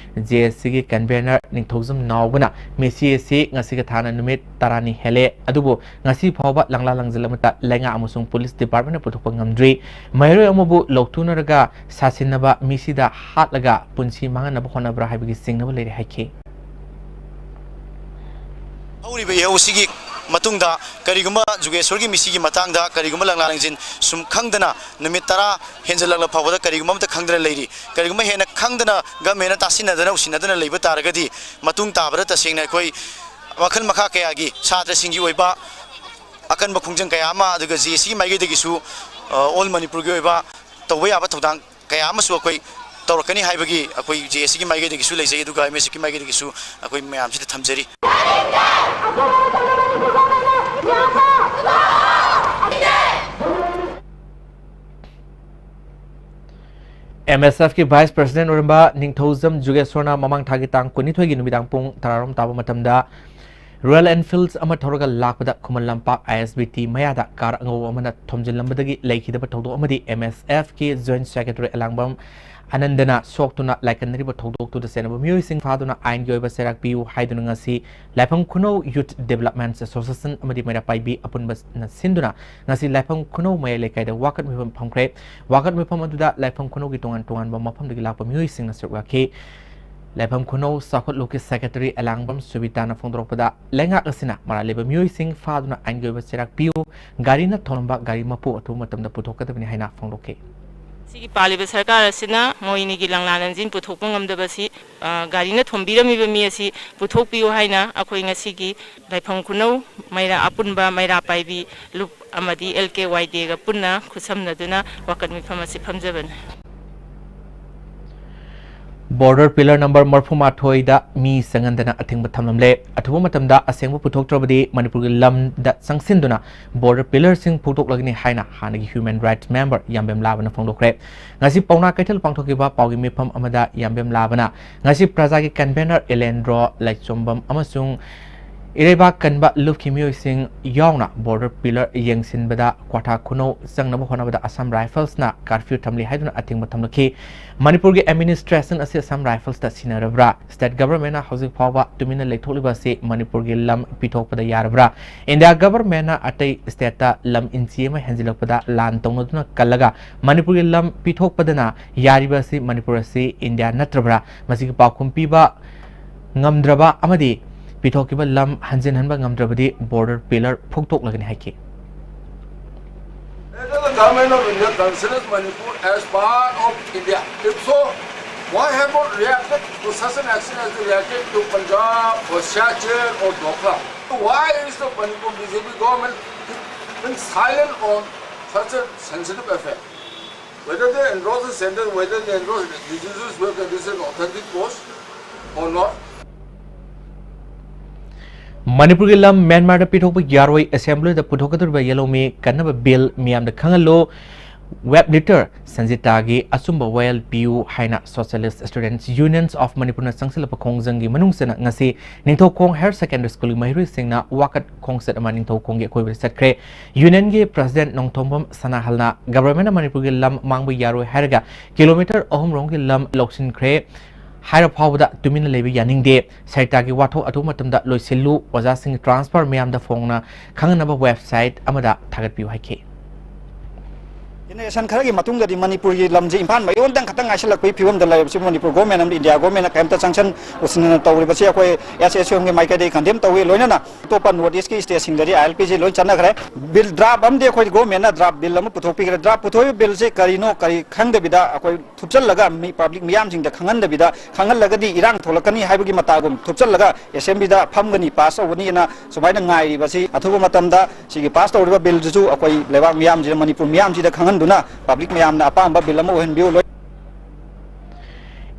ꯖꯦ ꯑꯦ ꯁꯤꯒꯤ ꯀꯟꯚꯦꯅꯔ ꯅꯤꯡꯊꯧꯖꯝ ꯅꯥꯎꯕꯅ ꯃꯤꯁꯤ ꯑꯁꯤ ꯉꯁꯤꯒ ꯊꯥꯅ ꯅꯨꯃꯤꯠ ꯇꯔꯥꯅꯤ ꯍꯦꯜꯂꯦ, ꯑꯗꯨꯕꯨ ꯉꯁꯤ ꯐꯥꯎꯕ ꯂꯪꯂꯥ ꯂꯪꯖꯤꯜ ꯑꯃꯠꯇ ꯂꯩꯉꯥꯛ ꯑꯃꯁꯨꯡ ꯄꯨꯂꯤꯁ ꯗꯤꯄꯥꯔꯠꯃꯦꯟꯅ ꯄꯨꯊꯣꯛꯄ ꯉꯝꯗ꯭ꯔꯤ꯫ ꯃꯍꯩꯔꯣꯏ ꯑꯃꯕꯨ ꯂꯧꯊꯨꯅꯔꯒ ꯁꯥꯁꯤꯟꯅꯕ, ꯃꯤꯁꯤꯗ ꯍꯥꯠꯂꯒ ꯄꯨꯟꯁꯤ ꯃꯥꯡꯍꯟꯅꯕ ꯍꯣꯠꯅꯕ꯭ꯔꯥ ꯍꯥꯏꯕꯒꯤ ꯆꯤꯡꯅꯕ ꯂꯩꯔꯦ ꯍꯥꯏꯈꯤ꯫ ꯍꯧꯔꯤꯕ ꯏꯍꯧꯁꯤꯒꯤ ꯃꯇꯨꯡꯗ ꯀꯔꯤꯒꯨꯝꯕ ꯖꯨꯒꯦꯁꯣꯔꯒꯤ ꯃꯤꯁꯤꯒꯤ ꯃꯇꯥꯡꯗ ꯀꯔꯤꯒꯨꯝꯕ ꯂꯪꯂꯥ ꯂꯪꯖꯤꯟ ꯁꯨꯝ ꯈꯪꯗꯅ ꯅꯨꯃꯤꯠ ꯇꯔꯥ ꯍꯦꯟꯖꯜꯂꯛꯂ ꯐꯥꯎꯕꯗ ꯀꯔꯤꯒꯨꯝꯕ ꯑꯃꯠꯇ ꯈꯪꯗꯅ ꯂꯩꯔꯤ, ꯀꯔꯤꯒꯨꯝꯕ ꯍꯦꯟꯅ ꯈꯪꯗꯅ ꯒꯃꯦꯟꯅ ꯇꯥꯁꯤꯟꯅꯗꯅ ꯎꯁꯤꯟꯅꯗꯅ ꯂꯩꯕ ꯇꯥꯔꯒꯗꯤ ꯃꯇꯨꯡ ꯇꯥꯕꯗ ꯇꯁꯦꯡꯅ ꯑꯩꯈꯣꯏ ꯃꯈꯜ ꯃꯈꯥ ꯀꯌꯥꯒꯤ ꯁꯥꯇ꯭ꯔꯁꯤꯡꯒꯤ ꯑꯣꯏꯕ ꯑꯀꯟꯕ ꯈꯣꯡꯖꯪ ꯀꯌꯥ ꯑꯃ, ꯑꯗꯨꯒ ꯖꯦ ꯑꯦ ꯁꯤꯒꯤ ꯃꯥꯏꯀꯩꯗꯒꯤꯁꯨ ꯑꯣꯜ ꯃꯅꯤꯄꯨꯔꯒꯤ ꯑꯣꯏꯕ ꯇꯧꯕ ꯌꯥꯕ ꯊꯧꯗꯥꯡ ꯀꯌꯥ ꯑꯃꯁꯨ ꯑꯩꯈꯣꯏ ꯇꯧꯔꯛꯀꯅꯤ ꯍꯥꯏꯕꯒꯤ ꯑꯩꯈꯣꯏ ꯖꯦ ꯑꯦ ꯁꯤꯒꯤ ꯃꯥꯏꯀꯩꯗꯒꯤꯁꯨ ꯂꯩꯖꯩ, ꯑꯗꯨꯒ ꯑꯦꯝ ꯑꯦꯁ ꯑꯦꯐꯀꯤ ꯃꯥꯏꯀꯩꯗꯒꯤꯁꯨ ꯑꯩꯈꯣꯏ ꯃꯌꯥꯝꯁꯤꯗ ꯊꯝꯖꯔꯤ꯫ ꯑꯦꯝ ꯑꯦꯁ ꯑꯦꯐꯀꯤ ꯚꯥꯏꯁ ꯄ꯭ꯔꯁꯤꯗꯦꯟꯠ ꯑꯣꯏꯔꯝꯕ ꯅꯤꯡꯊꯧꯖꯝ ꯖꯨꯒꯦꯁꯣꯔꯅ ꯃꯃꯥꯡ ꯊꯥꯒꯤ ꯇꯥꯡ ꯀꯨꯟꯅꯤꯊꯣꯏꯒꯤ ꯅꯨꯃꯤꯗꯥꯡ ꯄꯨꯡ ꯇꯔꯥꯔꯣꯝ ꯇꯥꯕ ꯃꯇꯝꯗ ꯔꯣꯌꯦꯜ ꯑꯦꯟꯐꯤꯜꯗ ꯑꯃ ꯊꯧꯔꯒ ꯂꯥꯛꯄꯗ ꯈꯨꯃꯟ ꯂꯝꯄꯥꯛ ꯑꯥꯏ ꯑꯦꯁ ꯕꯤ ꯇꯤ ꯃꯌꯥꯗ ꯀꯥꯔ ꯑꯉꯧꯕ ꯑꯃꯅ ꯊꯣꯝꯖꯤꯜꯂꯝꯕꯗꯒꯤ ꯂꯩꯈꯤꯗꯕ ꯊꯧꯗꯣꯛ ꯑꯃꯗꯤ ꯑꯦꯝ ꯑꯦꯁ ꯑꯦꯐꯀꯤ ꯖꯣꯏꯟꯠ ꯁꯦꯀ꯭ꯔꯦꯇꯔꯤ ꯑꯂꯥꯡꯕꯝ ꯑꯅꯟꯗꯅ ꯁꯣꯛꯇꯨꯅ ꯂꯥꯏꯀꯠꯅꯔꯤꯕ ꯊꯧꯗꯣꯛꯇꯨꯗ ꯆꯦꯟꯅꯕ ꯃꯤꯑꯣꯏꯁꯤꯡ ꯐꯥꯗꯨꯅ ꯑꯥꯏꯟꯒꯤ ꯑꯣꯏꯕ ꯆꯩꯔꯥꯛ ꯄꯤꯌꯨ ꯍꯥꯏꯗꯨꯅ ꯉꯁꯤ ꯂꯥꯏꯐꯝ ꯈꯨꯅꯧ ꯌꯨꯊ ꯗꯤꯕꯦꯂꯞꯃꯦꯟꯠ ꯑꯦꯁꯣꯁꯤꯌꯦꯁꯟ ꯑꯃꯗꯤ ꯃꯩꯔꯥ ꯄꯥꯏꯕꯤ ꯑꯄꯨꯟꯕꯅ ꯁꯤꯟꯗꯨꯅ ꯉꯁꯤ ꯂꯥꯏꯐꯝ ꯈꯨꯅꯧ ꯃꯌꯥꯏ ꯂꯩꯀꯥꯏꯗ ꯋꯥꯀꯠ ꯃꯤꯐꯝ ꯐꯝꯈ꯭ꯔꯦ꯫ ꯋꯥꯀꯠ ꯃꯤꯐꯝ ꯑꯗꯨꯗ ꯂꯥꯏꯐꯝ ꯈꯨꯅꯧꯒꯤ ꯇꯣꯉꯥꯟ ꯇꯣꯉꯥꯟꯕ ꯃꯐꯝꯗꯒꯤ ꯂꯥꯛꯄ ꯃꯤꯑꯣꯏꯁꯤꯡꯅ ꯁꯔꯨꯛ ꯌꯥꯈꯤ꯫ ꯂꯥꯏꯐꯝ ꯈꯨꯅꯧ ꯆꯥꯎꯈꯠꯂꯨꯞꯀꯤ ꯁꯦꯀ꯭ꯔꯦꯇꯔꯤ ꯑꯂꯥꯡꯕꯝ ꯁꯨꯕꯤꯇꯥꯅ ꯐꯣꯡꯗꯣꯔꯛꯄꯗ, ꯂꯩꯉꯥꯛ ꯑꯁꯤꯅ ꯃꯔꯥꯜ ꯂꯩꯕ ꯃꯤꯑꯣꯏꯁꯤꯡ ꯐꯥꯗꯨꯅ ꯑꯥꯏꯟꯒꯤ ꯑꯣꯏꯕ ꯆꯩꯔꯥꯛ ꯄꯤꯌꯨ, ꯒꯥꯔꯤꯅ ꯊꯣꯝꯂꯝꯕ ꯒꯥꯔꯤ ꯃꯄꯨ ꯑꯊꯨꯕ ꯃꯇꯝꯗ ꯄꯨꯊꯣꯛꯀꯗꯕꯅꯤ ꯍꯥꯏꯅ ꯐꯣꯡꯗꯣꯛꯈꯤ꯫ ꯁꯤꯒꯤ ꯄꯥꯜꯂꯤꯕ ꯁꯔꯀꯥꯔ ꯑꯁꯤꯅ ꯃꯣꯏꯅꯤꯒꯤ ꯂꯪꯂꯥ ꯂꯪꯖꯤꯟ ꯄꯨꯊꯣꯛꯄ ꯉꯝꯗꯕꯁꯤ, ꯑ, ꯒꯥꯔꯤꯅ ꯊꯣꯝꯕꯤꯔꯝꯃꯤꯕ ꯃꯤ ꯑꯁꯤ ꯄꯨꯊꯣꯛꯄꯤꯌꯨ ꯍꯥꯏꯅ ꯑꯩꯈꯣꯏ ꯉꯁꯤꯒꯤ ꯂꯥꯏꯐꯝ ꯈꯨꯅꯧ ꯃꯩꯔꯥ ꯑꯄꯨꯟꯕ ꯃꯩꯔꯥ ꯄꯥꯏꯕꯤ ꯂꯨꯞ ꯑꯃꯗꯤ ꯑꯦꯜ ꯀꯦ ꯋꯥꯏ ꯗꯦꯒ ꯄꯨꯟꯅ ꯈꯨꯠꯁꯝꯅꯗꯨꯅ ꯋꯥꯀꯠ ꯃꯤꯐꯝ ꯑꯁꯤ ꯐꯝꯖꯕꯅꯤ꯫ ꯕꯣꯔꯗꯔ ꯄꯤꯂꯔ ꯅꯝꯕꯔ ꯃꯔꯤꯐꯨ ꯃꯥꯊꯣꯏꯗ ꯃꯤ ꯆꯪꯍꯟꯗꯅ ꯑꯊꯤꯡꯕ ꯊꯝꯂꯝꯂꯦ꯫ ꯑꯊꯨꯕ ꯃꯇꯝꯗ ꯑꯁꯦꯡꯕ ꯄꯨꯊꯣꯛꯇ꯭ꯔꯕꯗꯤ ꯃꯅꯤꯄꯨꯔꯒꯤ ꯂꯝꯗ ꯆꯪꯁꯤꯟꯗꯨꯅ ꯕꯣꯔꯗꯔ ꯄꯤꯂꯔꯁꯤꯡ ꯐꯨꯛꯇꯣꯛꯂꯒꯅꯤ ꯍꯥꯏꯅ ꯍꯥꯟꯅꯒꯤ ꯍ꯭ꯌꯨꯃꯦꯟ ꯔꯥꯏꯠꯁ ꯃꯦꯝꯕꯔ ꯌꯥꯝꯕꯦꯝ ꯂꯥꯕꯅ ꯐꯣꯡꯗꯣꯛꯈ꯭ꯔꯦ꯫ ꯉꯁꯤ ꯄꯥꯎꯅꯥ ꯀꯩꯊꯦꯜ ꯄꯥꯡꯊꯣꯛꯈꯤꯕ ꯄꯥꯎꯒꯤ ꯃꯤꯐꯝ ꯑꯃꯗ ꯌꯥꯝꯕꯦꯝ ꯂꯥꯕꯅ ꯉꯁꯤ ꯄ꯭ꯔꯖꯥꯒꯤ ꯀꯟꯚꯦꯅꯔ ꯏꯂꯦꯟꯗ꯭ꯔꯣ ꯂꯩꯆꯣꯝꯕꯝ ꯑꯃꯁꯨꯡ ꯏꯔꯩꯕꯥꯛ ꯀꯟꯕ ꯂꯨꯞꯀꯤ ꯃꯤꯑꯣꯏꯁꯤꯡ ꯌꯥꯎꯅ ꯕꯣꯔꯗꯔ ꯄꯤꯂꯔ ꯌꯦꯡꯁꯤꯟꯕꯗ ꯀ꯭ꯋꯥꯊꯥ ꯈꯨꯅꯧ ꯆꯪꯅꯕ ꯍꯣꯠꯅꯕꯗ ꯑꯁꯥꯝ ꯔꯥꯏꯐꯜꯁꯅ ꯀꯥꯔꯐ꯭ꯌꯨ ꯊꯝꯂꯤ ꯍꯥꯏꯗꯨꯅ ꯑꯊꯤꯡꯕ ꯊꯝꯂꯛꯈꯤ꯫ ꯃꯅꯤꯄꯨꯔꯒꯤ ꯑꯦꯗꯃꯤꯅꯤꯁꯇ꯭ꯔꯦꯁꯟ ꯑꯁꯤ ꯑꯁꯥꯝ ꯔꯥꯏꯐꯜꯁꯇ ꯁꯤꯟꯅꯔꯕ꯭ꯔꯥ? ꯁ꯭ꯇꯦꯠ ꯒꯚꯔꯟꯃꯦꯟꯠꯅ ꯍꯧꯖꯤꯛ ꯐꯥꯎꯕ ꯇꯨꯃꯤꯟꯅ ꯂꯩꯊꯣꯛꯂꯤꯕ ꯑꯁꯤ ꯃꯅꯤꯄꯨꯔꯒꯤ ꯂꯝ ꯄꯤꯊꯣꯛꯄꯗ ꯌꯥꯔꯕ꯭ꯔꯥ? ꯏꯟꯗꯤꯌꯥ ꯒꯚꯔꯟꯃꯦꯟꯠꯅ ꯑꯇꯩ ꯁ꯭ꯇꯦꯠꯇ ꯂꯝ ꯏꯟꯆꯤ ꯑꯃ ꯍꯦꯟꯖꯤꯜꯂꯛꯄꯗ ꯂꯥꯟ ꯇꯧꯅꯗꯨꯅ ꯀꯜꯂꯒ ꯃꯅꯤꯄꯨꯔꯒꯤ ꯂꯝ ꯄꯤꯊꯣꯛꯄꯗꯅ ꯌꯥꯔꯤꯕ ꯑꯁꯤ ꯃꯅꯤꯄꯨꯔ ꯑꯁꯤ ꯏꯟꯗꯤꯌꯥ ꯅꯠꯇ꯭ꯔꯕ꯭ꯔꯥ? ꯃꯁꯤꯒꯤ ꯄꯥꯎꯈꯨꯝ ꯄꯤꯕ ꯉꯝꯗ꯭ꯔꯕ ꯑꯃꯗꯤ ꯄꯤꯊꯣꯛꯈꯤꯕ ꯂꯝ ꯍꯟꯖꯤꯟꯍꯟꯕ ꯉꯝꯗ꯭ꯔꯕꯗꯤ ꯕꯣꯔꯗꯔ ꯄꯤꯂꯔ ꯐꯨꯛꯇꯣꯛꯂꯒꯅꯤ ꯍꯥꯏꯈꯤ꯫ Whether the government of India considers Manipur as part of India? If so, why have not reacted to such an action as they reacted to Punjab or Siachen or Dokhla? Why is the Manipur B J P government keeping silent on Such a sensitive affair, whether they enroll the center, whether they enroll individuals who have condition authentic post or not. ꯃꯅꯤꯄꯨꯔꯒꯤ ꯂꯝ ꯃ꯭ꯌꯥꯟꯃꯥꯔꯗ ꯄꯤꯊꯣꯛꯄ ꯌꯥꯔꯣꯏ, ꯑꯦꯁꯦꯝꯕ꯭ꯂꯤꯗ ꯄꯨꯊꯣꯛꯀꯗꯧꯔꯤꯕ ꯌꯦꯜꯍꯧꯃꯤ ꯀꯟꯅꯕ bill ꯃꯤꯌꯥꯝꯗ ꯈꯪꯍꯜꯂꯨ, web litre ꯁꯟꯖꯤꯇꯥꯒꯤ ꯑꯆꯨꯝꯕ ꯋꯥꯌꯦꯜ ꯄꯤꯌꯨ ꯍꯥꯏꯅ Socialist Students Unions of ꯃꯅꯤꯄꯨꯔꯅ ꯆꯪꯁꯤꯜꯂꯛꯄ ꯈꯣꯡꯖꯪꯒꯤ ꯃꯅꯨꯡ ꯆꯟꯅ ꯉꯁꯤ ꯅꯤꯡꯊꯧꯈꯣꯡ ꯍꯥꯌꯔ ꯁꯦꯀꯦꯟꯗꯔꯤ ꯁ꯭ꯀꯨꯜꯒꯤ ꯃꯍꯩꯔꯣꯏꯁꯤꯡꯅ ꯋꯥꯀꯠ ꯈꯣꯡꯆꯠ ꯑꯃ ꯅꯤꯡꯊꯧꯈꯣꯡꯒꯤ ꯑꯀꯣꯏꯕꯗ ꯆꯠꯈ꯭ꯔꯦ꯫ ꯌꯨꯅꯤꯌꯟꯒꯤ ꯄ꯭ꯔꯁꯤꯗꯦꯟꯠ ꯅꯣꯡꯊꯣꯝꯕꯝ ꯁꯅꯥꯍꯜꯅ ꯒꯚꯔꯟꯃꯦꯟꯠꯅ ꯃꯅꯤꯄꯨꯔꯒꯤ ꯂꯝ ꯃꯥꯡꯕ ꯌꯥꯔꯣꯏ ꯍꯥꯏꯔꯒ ꯀꯤꯂꯣꯃꯤꯇꯔ ꯑꯍꯨꯝ ꯔꯣꯝꯒꯤ ꯂꯝ ꯂꯧꯁꯤꯟꯈ꯭ꯔꯦ ꯍꯥꯏꯔ ꯐꯥꯎꯕꯗ ꯇꯨꯃꯤꯟꯅ ꯂꯩꯕ ꯌꯥꯅꯤꯡꯗꯦ꯫ ꯁꯥꯍꯤꯇ꯭ꯌꯒꯤ ꯋꯥꯊꯣꯛ ꯑꯊꯨꯕ ꯃꯇꯝꯗ ꯂꯣꯏꯁꯤꯜꯂꯨ, ꯑꯣꯖꯥꯁꯤꯡꯒꯤ ꯇ꯭ꯔꯥꯟꯁꯐꯔ ꯃꯤꯌꯥꯝꯗ ꯐꯣꯡꯅ ꯈꯪꯍꯟꯅꯕ ꯋꯦꯕꯁꯥꯏꯠ ꯑꯃꯗ ꯊꯥꯒꯠꯄꯤꯌꯨ ꯍꯥꯏꯈꯤ꯫ ꯖꯦꯅꯦꯔꯦꯁꯟ ꯈꯔꯒꯤ ꯃꯇꯨꯡꯗꯗꯤ ꯃꯅꯤꯄꯨꯔꯒꯤ ꯂꯝꯁꯦ ꯏꯝꯐꯥꯜ ꯃꯌꯣꯟꯗꯪ ꯈꯛꯇꯪ ꯉꯥꯏꯁꯤꯜꯂꯛꯄꯒꯤ ꯐꯤꯕꯝꯗ ꯂꯩꯔꯕꯁꯤ ꯃꯅꯤꯄꯨꯔ ꯒꯣꯔꯃꯦꯟ ꯑꯃꯗꯤ ꯏꯟꯗꯤꯌꯥ ꯒꯣꯔꯃꯦꯟꯅ ꯀꯔꯤꯝꯇ ꯁꯪꯁꯟ ꯎꯁꯤꯟꯅꯅ ꯇꯧꯔꯤꯕꯁꯤ ꯑꯩꯈꯣꯏ ꯑꯦꯁ ꯑꯦꯁ ꯌꯨ ꯑꯦꯝꯒꯤ ꯃꯥꯏꯀꯩꯗꯒꯤ ꯀꯟꯗꯦꯝ ꯇꯧꯏ꯫ ꯂꯣꯏꯅꯅ ꯑꯇꯣꯞꯄ ꯅꯣꯔꯠ ꯏꯁ꯭ꯠꯀꯤ ꯁ꯭ꯇꯦꯠꯁꯤꯡꯗꯗꯤ ꯑꯥꯏ ꯑꯦꯜ ꯄꯤꯁꯤ ꯂꯣꯏ ꯆꯠꯅꯈ꯭ꯔꯦ꯫ ꯕꯤꯜ ꯗ꯭ꯔꯥꯐ ꯑꯃꯗꯤ ꯑꯩꯈꯣꯏ ꯒꯣꯔꯃꯦꯟꯅ ꯗ꯭ꯔꯥꯐ ꯕꯤꯜ ꯑꯃ ꯄꯨꯊꯣꯛꯄꯤꯈ꯭ꯔꯦ꯫ ꯗ꯭ꯔꯥꯐ ꯄꯨꯊꯣꯛꯏꯕ ꯕꯤꯜꯁꯤ ꯀꯔꯤꯅꯣ ꯀꯔꯤ ꯈꯪꯗꯕꯤꯗ ꯑꯩꯈꯣꯏ ꯊꯨꯞꯆꯜꯂꯒ ꯃꯤ ꯄꯕ꯭ꯂꯤꯛ ꯃꯤꯌꯥꯝꯁꯤꯡꯗ ꯈꯪꯍꯟꯗꯕꯤꯗ, ꯈꯪꯍꯜꯂꯒꯗꯤ ꯏꯔꯥꯡ ꯊꯣꯛꯂꯛꯀꯅꯤ ꯍꯥꯏꯕꯒꯤ ꯃꯇꯥꯒꯨꯝ ꯊꯨꯞꯆꯜꯂꯒ ꯑꯦꯁꯦꯝꯕ꯭ꯂꯤꯗ ꯐꯝꯒꯅꯤ, ꯄꯥꯁ ꯇꯧꯒꯅꯤꯅ ꯁꯨꯃꯥꯏꯅ ꯉꯥꯏꯔꯤꯕꯁꯤ ꯑꯊꯨꯕ ꯃꯇꯝꯗ ꯁꯤꯒꯤ ꯄꯥꯁ ꯇꯧꯔꯤꯕ ꯕꯤꯜꯗꯨꯁꯨ ꯑꯩꯈꯣꯏ ꯂꯩꯕꯥꯛ ꯃꯤꯌꯥꯝꯁꯤꯗ, ꯃꯅꯤꯄꯨꯔ ꯃꯤꯌꯥꯝꯁꯤꯗ ꯈꯪꯍꯟꯗꯨꯅ ꯄꯕ꯭ꯂꯤꯛ ꯃꯌꯥꯝꯅ ꯑꯄꯥꯝꯕ ꯕꯤꯜ ꯑꯃ ꯑꯣꯏꯍꯟꯕꯤꯌꯨ꯫ ꯂꯣꯏ-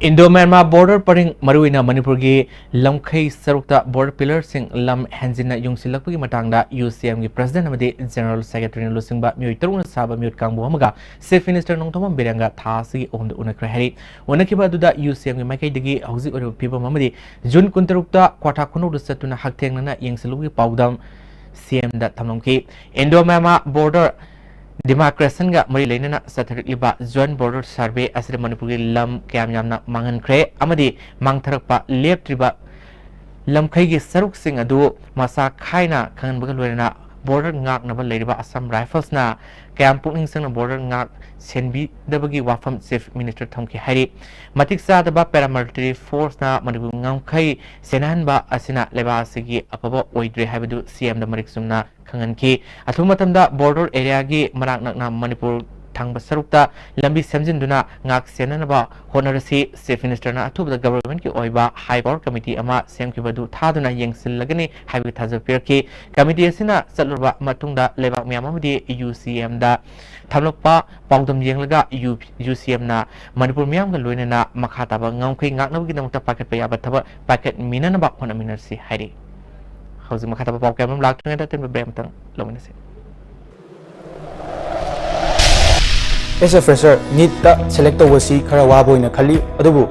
ꯏꯟꯗꯣ ꯃ꯭ꯌꯥꯟꯃꯥꯔ ꯕꯣꯔꯗꯔ ꯄꯔꯤꯡ, ꯃꯔꯨꯑꯣꯏꯅ ꯃꯅꯤꯄꯨꯔꯒꯤ ꯂꯝꯈꯩ ꯁꯔꯨꯛꯇ ꯕꯣꯔꯗꯔ ꯄꯤꯂꯔꯁꯤꯡ ꯂꯝ ꯍꯦꯟꯖꯤꯟꯅ ꯌꯨꯡꯁꯤꯜꯂꯛꯄꯒꯤ ꯃꯇꯥꯡꯗ ꯌꯨ ꯁꯤ ꯑꯦꯝꯒꯤ ꯄ꯭ꯔꯁꯤꯗꯦꯟꯠ ꯑꯃꯗꯤ ꯖꯦꯅꯔꯦꯜ ꯁꯦꯀ꯭ꯔꯦꯇꯔꯤꯅ ꯂꯨꯆꯤꯡꯕ ꯃꯤꯑꯣꯏ ꯇꯔꯨꯛꯅ ꯁꯥꯕ ꯃꯤꯍꯨꯠ ꯀꯥꯡꯕꯨ ꯑꯃꯒ ꯆꯤꯐ ꯃꯤꯅꯤꯁꯇꯔ ꯅꯣꯡꯊꯣꯝꯕꯝ ꯕꯤꯔꯦꯟꯒ ꯊꯥ ꯑꯁꯤꯒꯤ ꯑꯍꯨꯝꯗ ꯎꯅꯈ꯭ꯔꯦ ꯍꯥꯏꯔꯤ꯫ ꯎꯅꯈꯤꯕ ꯑꯗꯨꯗ ꯌꯨ ꯁꯤ ꯑꯦꯝꯒꯤ ꯃꯥꯏꯀꯩꯗꯒꯤ ꯍꯧꯖꯤꯛ ꯑꯣꯏꯔꯤꯕ ꯐꯤꯕꯝ ꯑꯃꯗꯤ ꯖꯨꯟ ꯀꯨꯟꯇꯔꯨꯛꯇ ꯀ꯭ꯋꯥꯊꯥ ꯈꯨꯅꯧꯗ ꯆꯠꯇꯨꯅ ꯍꯛꯊꯦꯡꯅꯅ ꯌꯦꯡꯁꯤꯜꯂꯨꯕꯒꯤ ꯄꯥꯎꯗꯝ ꯁꯤ ꯑꯦꯝꯗ ꯊꯝꯂꯝꯈꯤ꯫ ꯏꯟꯗꯣ ꯃ꯭ꯌꯥꯟꯃꯥꯔ ꯕꯣꯔꯗꯔ ꯗꯤꯃꯥꯔꯀꯦꯁꯟꯒ ꯃꯔꯤ ꯂꯩꯅꯅ ꯆꯠꯊꯔꯛꯂꯤꯕ ꯖꯣꯏꯟꯠ ꯕꯣꯔꯗꯔ ꯁꯔꯚꯦ ꯑꯁꯤꯗ ꯃꯅꯤꯄꯨꯔꯒꯤ ꯂꯝ ꯀꯌꯥꯝ ꯌꯥꯝꯅ ꯃꯥꯡꯍꯟꯈ꯭ꯔꯦ ꯑꯃꯗꯤ ꯃꯥꯡꯊꯔꯛꯄ ꯂꯦꯞꯇ꯭ꯔꯤꯕ ꯂꯝꯈꯩꯒꯤ ꯁꯔꯨꯛꯁꯤꯡ ꯑꯗꯨ ꯃꯁꯥ ꯈꯥꯏꯅ ꯈꯪꯍꯟꯕꯒ ꯂꯣꯏꯅꯅ ꯕꯣꯔꯗꯔ ꯉꯥꯛꯅꯕ ꯂꯩꯔꯤꯕ ꯑꯁꯥꯝ ꯔꯥꯏꯐꯜꯁꯅ ꯀꯌꯥꯝ ꯄꯨꯛꯅꯤꯡ ꯆꯪꯅ ꯕꯣꯔꯗꯔ ꯉꯥꯛ ꯁꯦꯟꯕꯤꯗꯕꯒꯤ ꯋꯥꯐꯝ ꯆꯤꯐ ꯃꯤꯅꯤꯁꯇꯔ ꯊꯝꯈꯤ ꯍꯥꯏꯔꯤ꯫ ꯃꯇꯤꯛ ꯆꯥꯗꯕ ꯄꯦꯔꯥꯃꯤꯂꯤꯇꯔꯤ ꯐꯣꯔꯁꯅ ꯃꯅꯤꯄꯨꯔꯒꯤ ꯉꯝꯈꯩ ꯁꯦꯟꯅꯍꯟꯕ ꯑꯁꯤꯅ ꯂꯩꯕꯥꯛ ꯑꯁꯤꯒꯤ ꯑꯐꯕ ꯑꯣꯏꯗ꯭ꯔꯦ ꯍꯥꯏꯕꯗꯨ ꯁꯤ ꯑꯦꯝꯗ ꯃꯔꯤꯛ ꯆꯨꯝꯅ ꯈꯪꯍꯟꯈꯤ꯫ ꯑꯊꯨꯕ ꯃꯇꯝꯗ ꯕꯣꯔꯗꯔ ꯑꯦꯔꯤꯌꯥꯒꯤ ꯃꯅꯥꯛ ꯅꯛꯅ ꯃꯅꯤꯄꯨꯔ ꯊꯪꯕ ꯁꯔꯨꯛꯇ ꯂꯝꯕꯤ ꯁꯦꯝꯖꯤꯟꯗꯨꯅ ꯉꯥꯛ ꯁꯦꯟꯅꯅꯕ ꯍꯣꯠꯅꯔꯁꯤ꯫ Chief Minister ꯅ ꯑꯊꯨꯕꯗ government ꯀꯤ ꯑꯣꯏꯕ high power committee ꯑꯃ ꯁꯦꯝꯈꯤꯕꯗꯨ ꯊꯥꯗꯨꯅ ꯌꯦꯡꯁꯤꯜꯂꯒꯅꯤ ꯍꯥꯏꯕꯒꯤ ꯊꯥꯖꯕ ꯄꯤꯔꯛꯈꯤ꯫ Committee ꯑꯁꯤꯅ ꯆꯠꯂꯨꯔꯕ ꯃꯇꯨꯡꯗ ꯂꯩꯕꯥꯛ ꯃꯤꯌꯥꯝ ꯑꯃꯗꯤ U C M ꯗ ꯊꯝꯂꯛꯄ ꯄꯥꯎꯗꯝ ꯌꯦꯡꯂꯒ U-, U C M ꯅ ꯃꯅꯤꯄꯨꯔ ꯃꯤꯌꯥꯝꯒ ꯂꯣꯏꯅꯅ ꯃꯈꯥ ꯇꯥꯕ ꯉꯝꯈꯩ ꯉꯥꯛꯅꯕꯒꯤꯗꯃꯛꯇ ꯄꯥꯏꯈꯠꯄ ꯌꯥꯕ ꯊꯕꯛ ꯄꯥꯏꯈꯠꯃꯤꯟꯅꯅꯕ ꯍꯣꯠꯅꯃꯤꯟꯅꯔꯁꯤ ꯍꯥꯏꯔꯤ꯫ ꯍꯧꯖꯤꯛ ꯃꯈꯥ ꯇꯥꯕ ꯄꯥꯎ ꯀꯌꯥ ꯑꯃ ꯂꯥꯛꯇ꯭ꯔꯤꯉꯩꯗ ꯑꯇꯦꯟꯕ break ꯑꯃꯇꯪ ꯂꯧꯃꯤꯟꯅꯁꯤ꯫ As a fresher, NEET ꯇ select ꯇꯧꯕꯁꯤ ꯈꯔ ꯋꯥꯕ ꯑꯣꯏꯅ ꯈꯜꯂꯤ, ꯑꯗꯨꯕꯨ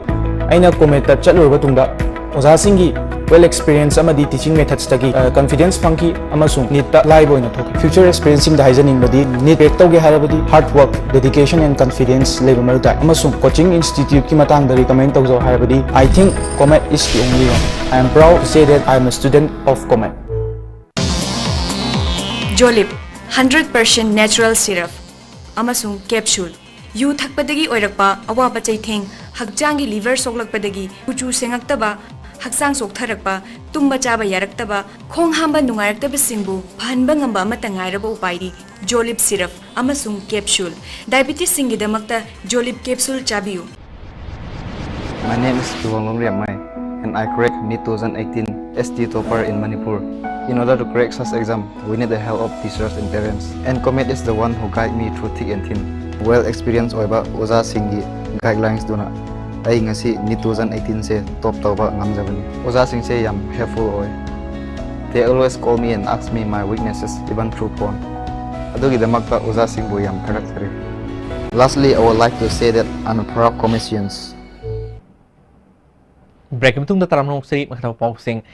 ꯑꯩꯅ COMET ꯇ ꯆꯠꯂꯨꯔꯕ ꯇꯨꯡꯗ ꯑꯣꯖꯥꯁꯤꯡꯒꯤ well experience ꯑꯃꯗꯤ teaching methods ꯇꯒꯤ, ꯑ, confidence ꯐꯪꯈꯤ ꯑꯃꯁꯨꯡ NEET ꯇ ꯂꯥꯏꯕ ꯑꯣꯏꯅ ꯊꯣꯛꯈꯤ꯫ Future aspirant ꯁꯤꯡꯗ ꯍꯥꯏꯖꯅꯤꯡꯕꯗꯤ, NEET crack ꯇꯧꯒꯦ ꯍꯥꯏꯔꯕꯗꯤ hard work, dedication and confidence ꯂꯩꯕ ꯃꯊꯧ ꯇꯥꯏ, ꯑꯃꯁꯨꯡ coaching institute ꯀꯤ ꯃꯇꯥꯡꯗ recommend ꯇꯧꯖꯧ ꯍꯥꯏꯔꯕꯗꯤ, I think COMET is the only one. I am proud to say that I am a student of COMET. Jolib, hundred percent natural syrup ꯑꯃꯁꯨꯡ capsule꯫ U ꯊꯛꯄꯗꯒꯤ ꯑꯣꯏꯔꯛꯄ ꯑꯋꯥꯕ ꯆꯩꯊꯦꯡ, ꯍꯛꯆꯥꯡꯒꯤ liver ꯁꯣꯛꯂꯛꯄꯗꯒꯤ ꯀꯨꯆꯨ ꯁꯦꯡꯉꯛꯇꯕ, ꯍꯛꯆꯥꯡ ꯆꯣꯛꯊꯔꯛꯄ, ꯇꯨꯝꯕ ꯆꯥꯕ ꯌꯥꯔꯛꯇꯕ, ꯈꯣꯡ ꯍꯥꯝꯕ ꯅꯨꯡꯉꯥꯏꯔꯛꯇꯕꯁꯤꯡꯕꯨ ꯐꯍꯟꯕ ꯉꯝꯕ ꯑꯃꯠꯇ ꯉꯥꯏꯔꯕ ꯎꯄꯥꯏꯗꯤ Jolib syrup ꯑꯃꯁꯨꯡ capsule꯫ Diabetes ꯁꯤꯡꯒꯤꯗꯃꯛꯇ Jolib capsule ꯆꯥꯕꯤꯌꯨ꯫ My name is Kiwonglong Riamai, and I crack NEET two thousand eighteen, S T topper in Manipur. In order to crack such exam, we need the help of teachers and parents. And COMET is the one who guide me through thick and thin. Well experienced ꯑꯣꯏꯕ ꯑꯣꯖꯥꯁꯤꯡꯒꯤ guidelines ꯗꯨꯅ ꯑꯩ ꯉꯁꯤ NEET two thousand eighteen ꯁꯦ top ꯇꯧꯕ ꯉꯝꯖꯕꯅꯤ꯫ ꯑꯣꯖꯥꯁꯤꯡꯁꯦ ꯌꯥꯝ helpful ꯑꯣꯏ꯫ They always call me and ask me my weaknesses, even through phone. ꯑꯗꯨꯒꯤꯗꯃꯛꯇ ꯑꯣꯖꯥꯁꯤꯡꯕꯨ ꯌꯥꯝ ꯊꯥꯒꯠꯆꯔꯤ꯫ Lastly, I would like to say that I'm a proud COMETians. Break ꯀꯤ ꯃꯇꯨꯡꯗ ꯇꯔꯥꯃꯉꯥ ꯁꯔꯤ ꯃꯈꯥ ꯄꯥꯎꯁꯤꯡ꯫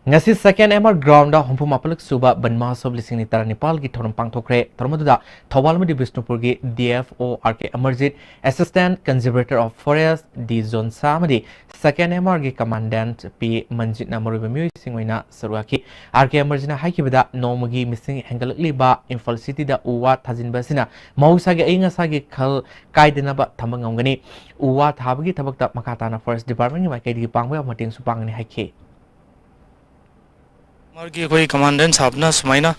ꯉꯁꯤ second M R ground ꯗ ꯍꯨꯝꯐꯨ ꯃꯥꯄꯜꯂꯛ ꯁꯨꯕ ꯕꯟ ꯃꯍꯣꯠꯁꯕ ꯂꯤꯁꯤꯡ ꯑꯅꯤ ꯇꯔꯥꯅꯤꯄꯥꯜꯒꯤ ꯊꯧꯔꯝ ꯄꯥꯡꯊꯣꯛꯈ꯭ꯔꯦ꯫ ꯊꯧꯔꯝ ꯑꯗꯨꯗ ꯊꯧꯕꯥꯜ ꯑꯃꯗꯤ ꯕꯤꯁꯅꯨꯄꯨꯔꯒꯤ D F O R K Amarjeet, Assistant Conservator of Forest D ꯖꯣꯟꯁꯥ ꯑꯃꯗꯤ second M R ꯒꯤ Commandant P ꯃꯟꯖꯤꯠꯅ ꯃꯔꯨꯑꯣꯏꯕ ꯃꯤꯑꯣꯏꯁꯤꯡ ꯑꯣꯏꯅ ꯁꯔꯨꯛ ꯌꯥꯈꯤ꯫ R K ꯑꯃꯔꯖꯤꯠꯅ ꯍꯥꯏꯈꯤꯕꯗ, ꯅꯣꯡꯃꯒꯤ ꯃꯤꯁꯤꯡ ꯍꯦꯟꯒꯠꯂꯛꯂꯤꯕ ꯏꯝꯐꯥꯜ city ꯗ ꯎ ꯋꯥ ꯊꯥꯖꯤꯟꯕ ꯑꯁꯤꯅ ꯃꯍꯧꯁꯥꯒꯤ ꯑꯏꯪ ꯑꯁꯥꯒꯤ ꯈꯜ ꯀꯥꯏꯗꯅꯕ ꯊꯝꯕ ꯉꯝꯒꯅꯤ꯫ ꯎ ꯋꯥ ꯊꯥꯕꯒꯤ ꯊꯕꯛꯇ ꯃꯈꯥ ꯇꯥꯅ Forest Department ꯀꯤ ꯃꯥꯏꯀꯩꯗꯒꯤ ꯄꯥꯡꯕ ꯌꯥꯕ ꯃꯇꯦꯡꯁꯨ ꯄꯥꯡꯒꯅꯤ ꯍꯥꯏꯈꯤ꯫ ꯃꯥꯒꯤ ꯑꯩꯈꯣꯏ ꯀꯃꯥꯟꯗꯦꯟ ꯁꯥꯍꯕꯅ ꯁꯨꯃꯥꯏꯅ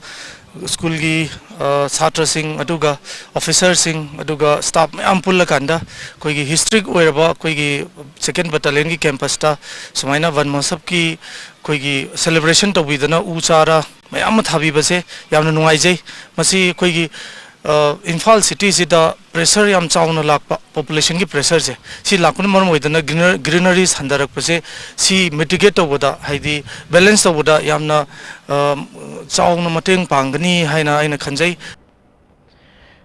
ꯁ꯭ꯀꯨꯜꯒꯤ, ꯑ, ꯁꯥꯇ꯭ꯔꯁꯤꯡ, ꯑꯗꯨꯒ ꯑꯣꯐꯤꯁꯔꯁꯤꯡ, ꯑꯗꯨꯒ ꯁ꯭ꯇꯥꯐ ꯃꯌꯥꯝ ꯄꯨꯜꯂꯀꯥꯟꯗ ꯑꯩꯈꯣꯏꯒꯤ ꯍꯤꯁꯇ꯭ꯔꯤꯛ ꯑꯣꯏꯔꯕ ꯑꯩꯈꯣꯏꯒꯤ ꯁꯦꯀꯦꯟ ꯕꯠꯇꯥꯂꯤꯌꯟꯒꯤ ꯀꯦꯝꯄꯁꯇ ꯁꯨꯃꯥꯏꯅ ꯋꯟ ꯃꯍꯣꯠꯁꯕꯀꯤ ꯑꯩꯈꯣꯏꯒꯤ ꯁꯦꯂꯦꯕ꯭ꯔꯦꯁꯟ ꯇꯧꯕꯤꯗꯅ ꯎ ꯆꯥꯔꯥ ꯃꯌꯥꯝ ꯑꯃ ꯊꯥꯕꯤꯕꯁꯦ ꯌꯥꯝꯅ ꯅꯨꯡꯉꯥꯏꯖꯩ꯫ ꯃꯁꯤ ꯑꯩꯈꯣꯏꯒꯤ, ꯑ, ꯏꯝꯐꯥꯜ ꯁꯤꯇꯤꯁꯤꯗ ꯄ꯭ꯔꯦꯁꯔ ꯌꯥꯝ ꯆꯥꯎꯅ ꯂꯥꯛꯄ, ꯄꯣꯄꯨꯂꯦꯁꯟꯒꯤ ꯄ꯭ꯔꯦꯁꯔꯁꯦ, ꯁꯤ ꯂꯥꯛꯄꯅ ꯃꯔꯝ ꯑꯣꯏꯗꯅ ꯒ꯭ꯔꯤꯅꯔꯤꯁ ꯍꯟꯊꯔꯛꯄꯁꯦ, ꯁꯤ ꯃꯤꯇꯤꯒꯦꯠ ꯇꯧꯕꯗ, ꯍꯥꯏꯗꯤ ꯕꯦꯂꯦꯟꯁ ꯇꯧꯕꯗ ꯌꯥꯝꯅ, ꯑ, ꯆꯥꯎꯅ ꯃꯇꯦꯡ ꯄꯥꯡꯒꯅꯤ ꯍꯥꯏꯅ ꯑꯩꯅ ꯈꯟꯖꯩ꯫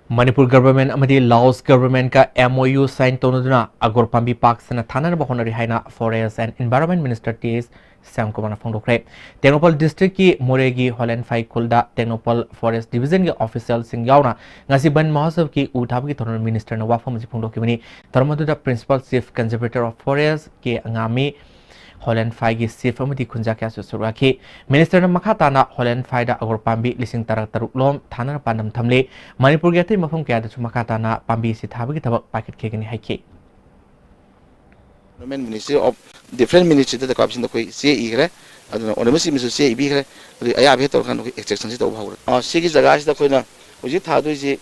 ꯃꯅꯤꯄꯨꯔ ꯒꯚꯔꯟꯃꯦꯟꯠ ꯑꯃꯗꯤ ꯂꯥꯑꯣꯁ ꯒꯚꯔꯟꯃꯦꯟꯠꯀ ꯑꯦꯝ ꯑꯣ ꯌꯨ ꯁꯥꯏꯟ ꯇꯧꯅꯗꯨꯅ ꯑꯒꯣꯔ ꯄꯥꯝꯕꯤ ꯄꯥꯛ ꯁꯟꯅ ꯊꯥꯅꯅꯕ ꯍꯣꯠꯅꯔꯤ ꯍꯥꯏꯅ forest and environment minister T S ꯁ꯭ꯌꯥꯝꯀꯨꯃꯥꯔꯅ ꯐꯣꯡꯗꯣꯛꯈ꯭ꯔꯦ꯫ ꯇꯦꯡꯅꯧꯄꯜ ꯗꯤꯁꯇ꯭ꯔꯤꯛꯀꯤ ꯃꯣꯔꯦꯒꯤ ꯍꯣꯂꯦꯟꯐꯥꯏ ꯈꯨꯜꯗ ꯇꯦꯡꯅꯧꯄꯜ ꯐꯣꯔꯦꯁ ꯗꯤꯕꯤꯖꯟꯒꯤ ꯑꯣꯐꯤꯁꯤꯌꯦꯜꯁꯤꯡ ꯌꯥꯎꯅ ꯉꯁꯤ ꯕꯟ ꯃꯍꯣꯠꯁꯕꯀꯤ ꯎ ꯊꯥꯕꯒꯤ ꯊꯧꯔꯝ ꯃꯤꯅꯤꯁꯇꯔꯅ ꯋꯥꯐꯝ ꯑꯁꯤ ꯐꯣꯡꯗꯣꯛꯈꯤꯕꯅꯤ꯫ ꯊꯧꯔꯝ ꯑꯗꯨꯗ principal chief conservator of forest K ꯑꯉꯥꯃꯤ, ꯍꯣꯂꯦꯟꯐꯥꯏꯒꯤ ꯆꯤꯐ ꯑꯃꯗꯤ ꯈꯨꯟꯖꯥ ꯀꯌꯥꯁꯨ ꯁꯔꯨꯛ ꯌꯥꯈꯤ꯫ ꯃꯤꯅꯤꯁꯇꯔꯅ ꯃꯈꯥ ꯇꯥꯅ ꯍꯣꯂꯦꯟꯐꯥꯏꯗ ꯑꯒꯣꯔ ꯄꯥꯝꯕꯤ ꯂꯤꯁꯤꯡ ꯇꯔꯥ ꯇꯔꯨꯛ ꯂꯣꯝ ꯊꯥꯅꯅ ꯄꯥꯟꯗꯝ ꯊꯝꯂꯤ꯫ ꯃꯅꯤꯄꯨꯔꯒꯤ ꯑꯇꯩ ꯃꯐꯝ ꯀꯌꯥꯗꯁꯨ ꯃꯈꯥ ꯇꯥꯅ ꯄꯥꯝꯕꯤ ꯑꯁꯤ ꯊꯥꯕꯒꯤ ꯊꯕꯛ ꯄꯥꯏꯈꯠꯈꯤꯒꯅꯤ ꯍꯥꯏꯈꯤ꯫ ꯒꯚꯔꯟꯃꯦꯟꯠ ꯃꯤꯅꯤꯁꯇ꯭ꯔꯤ ꯑꯣꯐ ꯗꯤꯐ꯭ꯔꯦꯟꯠ ꯃꯤꯅꯤꯁꯇ꯭ꯔꯤꯗ ꯗꯔꯀꯥꯔ ꯑꯣꯏꯕꯁꯤꯡꯗ ꯑꯩꯈꯣꯏ ꯆꯦ ꯏꯈ꯭ꯔꯦ꯫ ꯑꯗꯨꯅ ꯑꯣꯅꯔꯦꯕꯜ ꯆꯤꯐ ꯃꯤꯅꯤꯁꯇꯔꯁꯨ ꯆꯦ ꯏꯕꯤꯈ꯭ꯔꯦ꯫ ꯑꯗꯨ ꯑꯌꯥꯕ ꯍꯦꯛ ꯇꯧꯔꯀꯥꯟꯗ ꯑꯩꯈꯣꯏ ꯑꯦꯛꯁꯇ꯭ꯔꯦꯛꯁꯟꯁꯤ ꯇꯧꯕ ꯍꯧꯔꯦ꯫ ꯑ, ꯁꯤꯒꯤ ꯖꯒꯥꯁꯤꯗ ꯑꯩꯈꯣꯏꯅ ꯍꯧꯖꯤꯛ ꯊꯥꯗꯣꯏꯁꯤ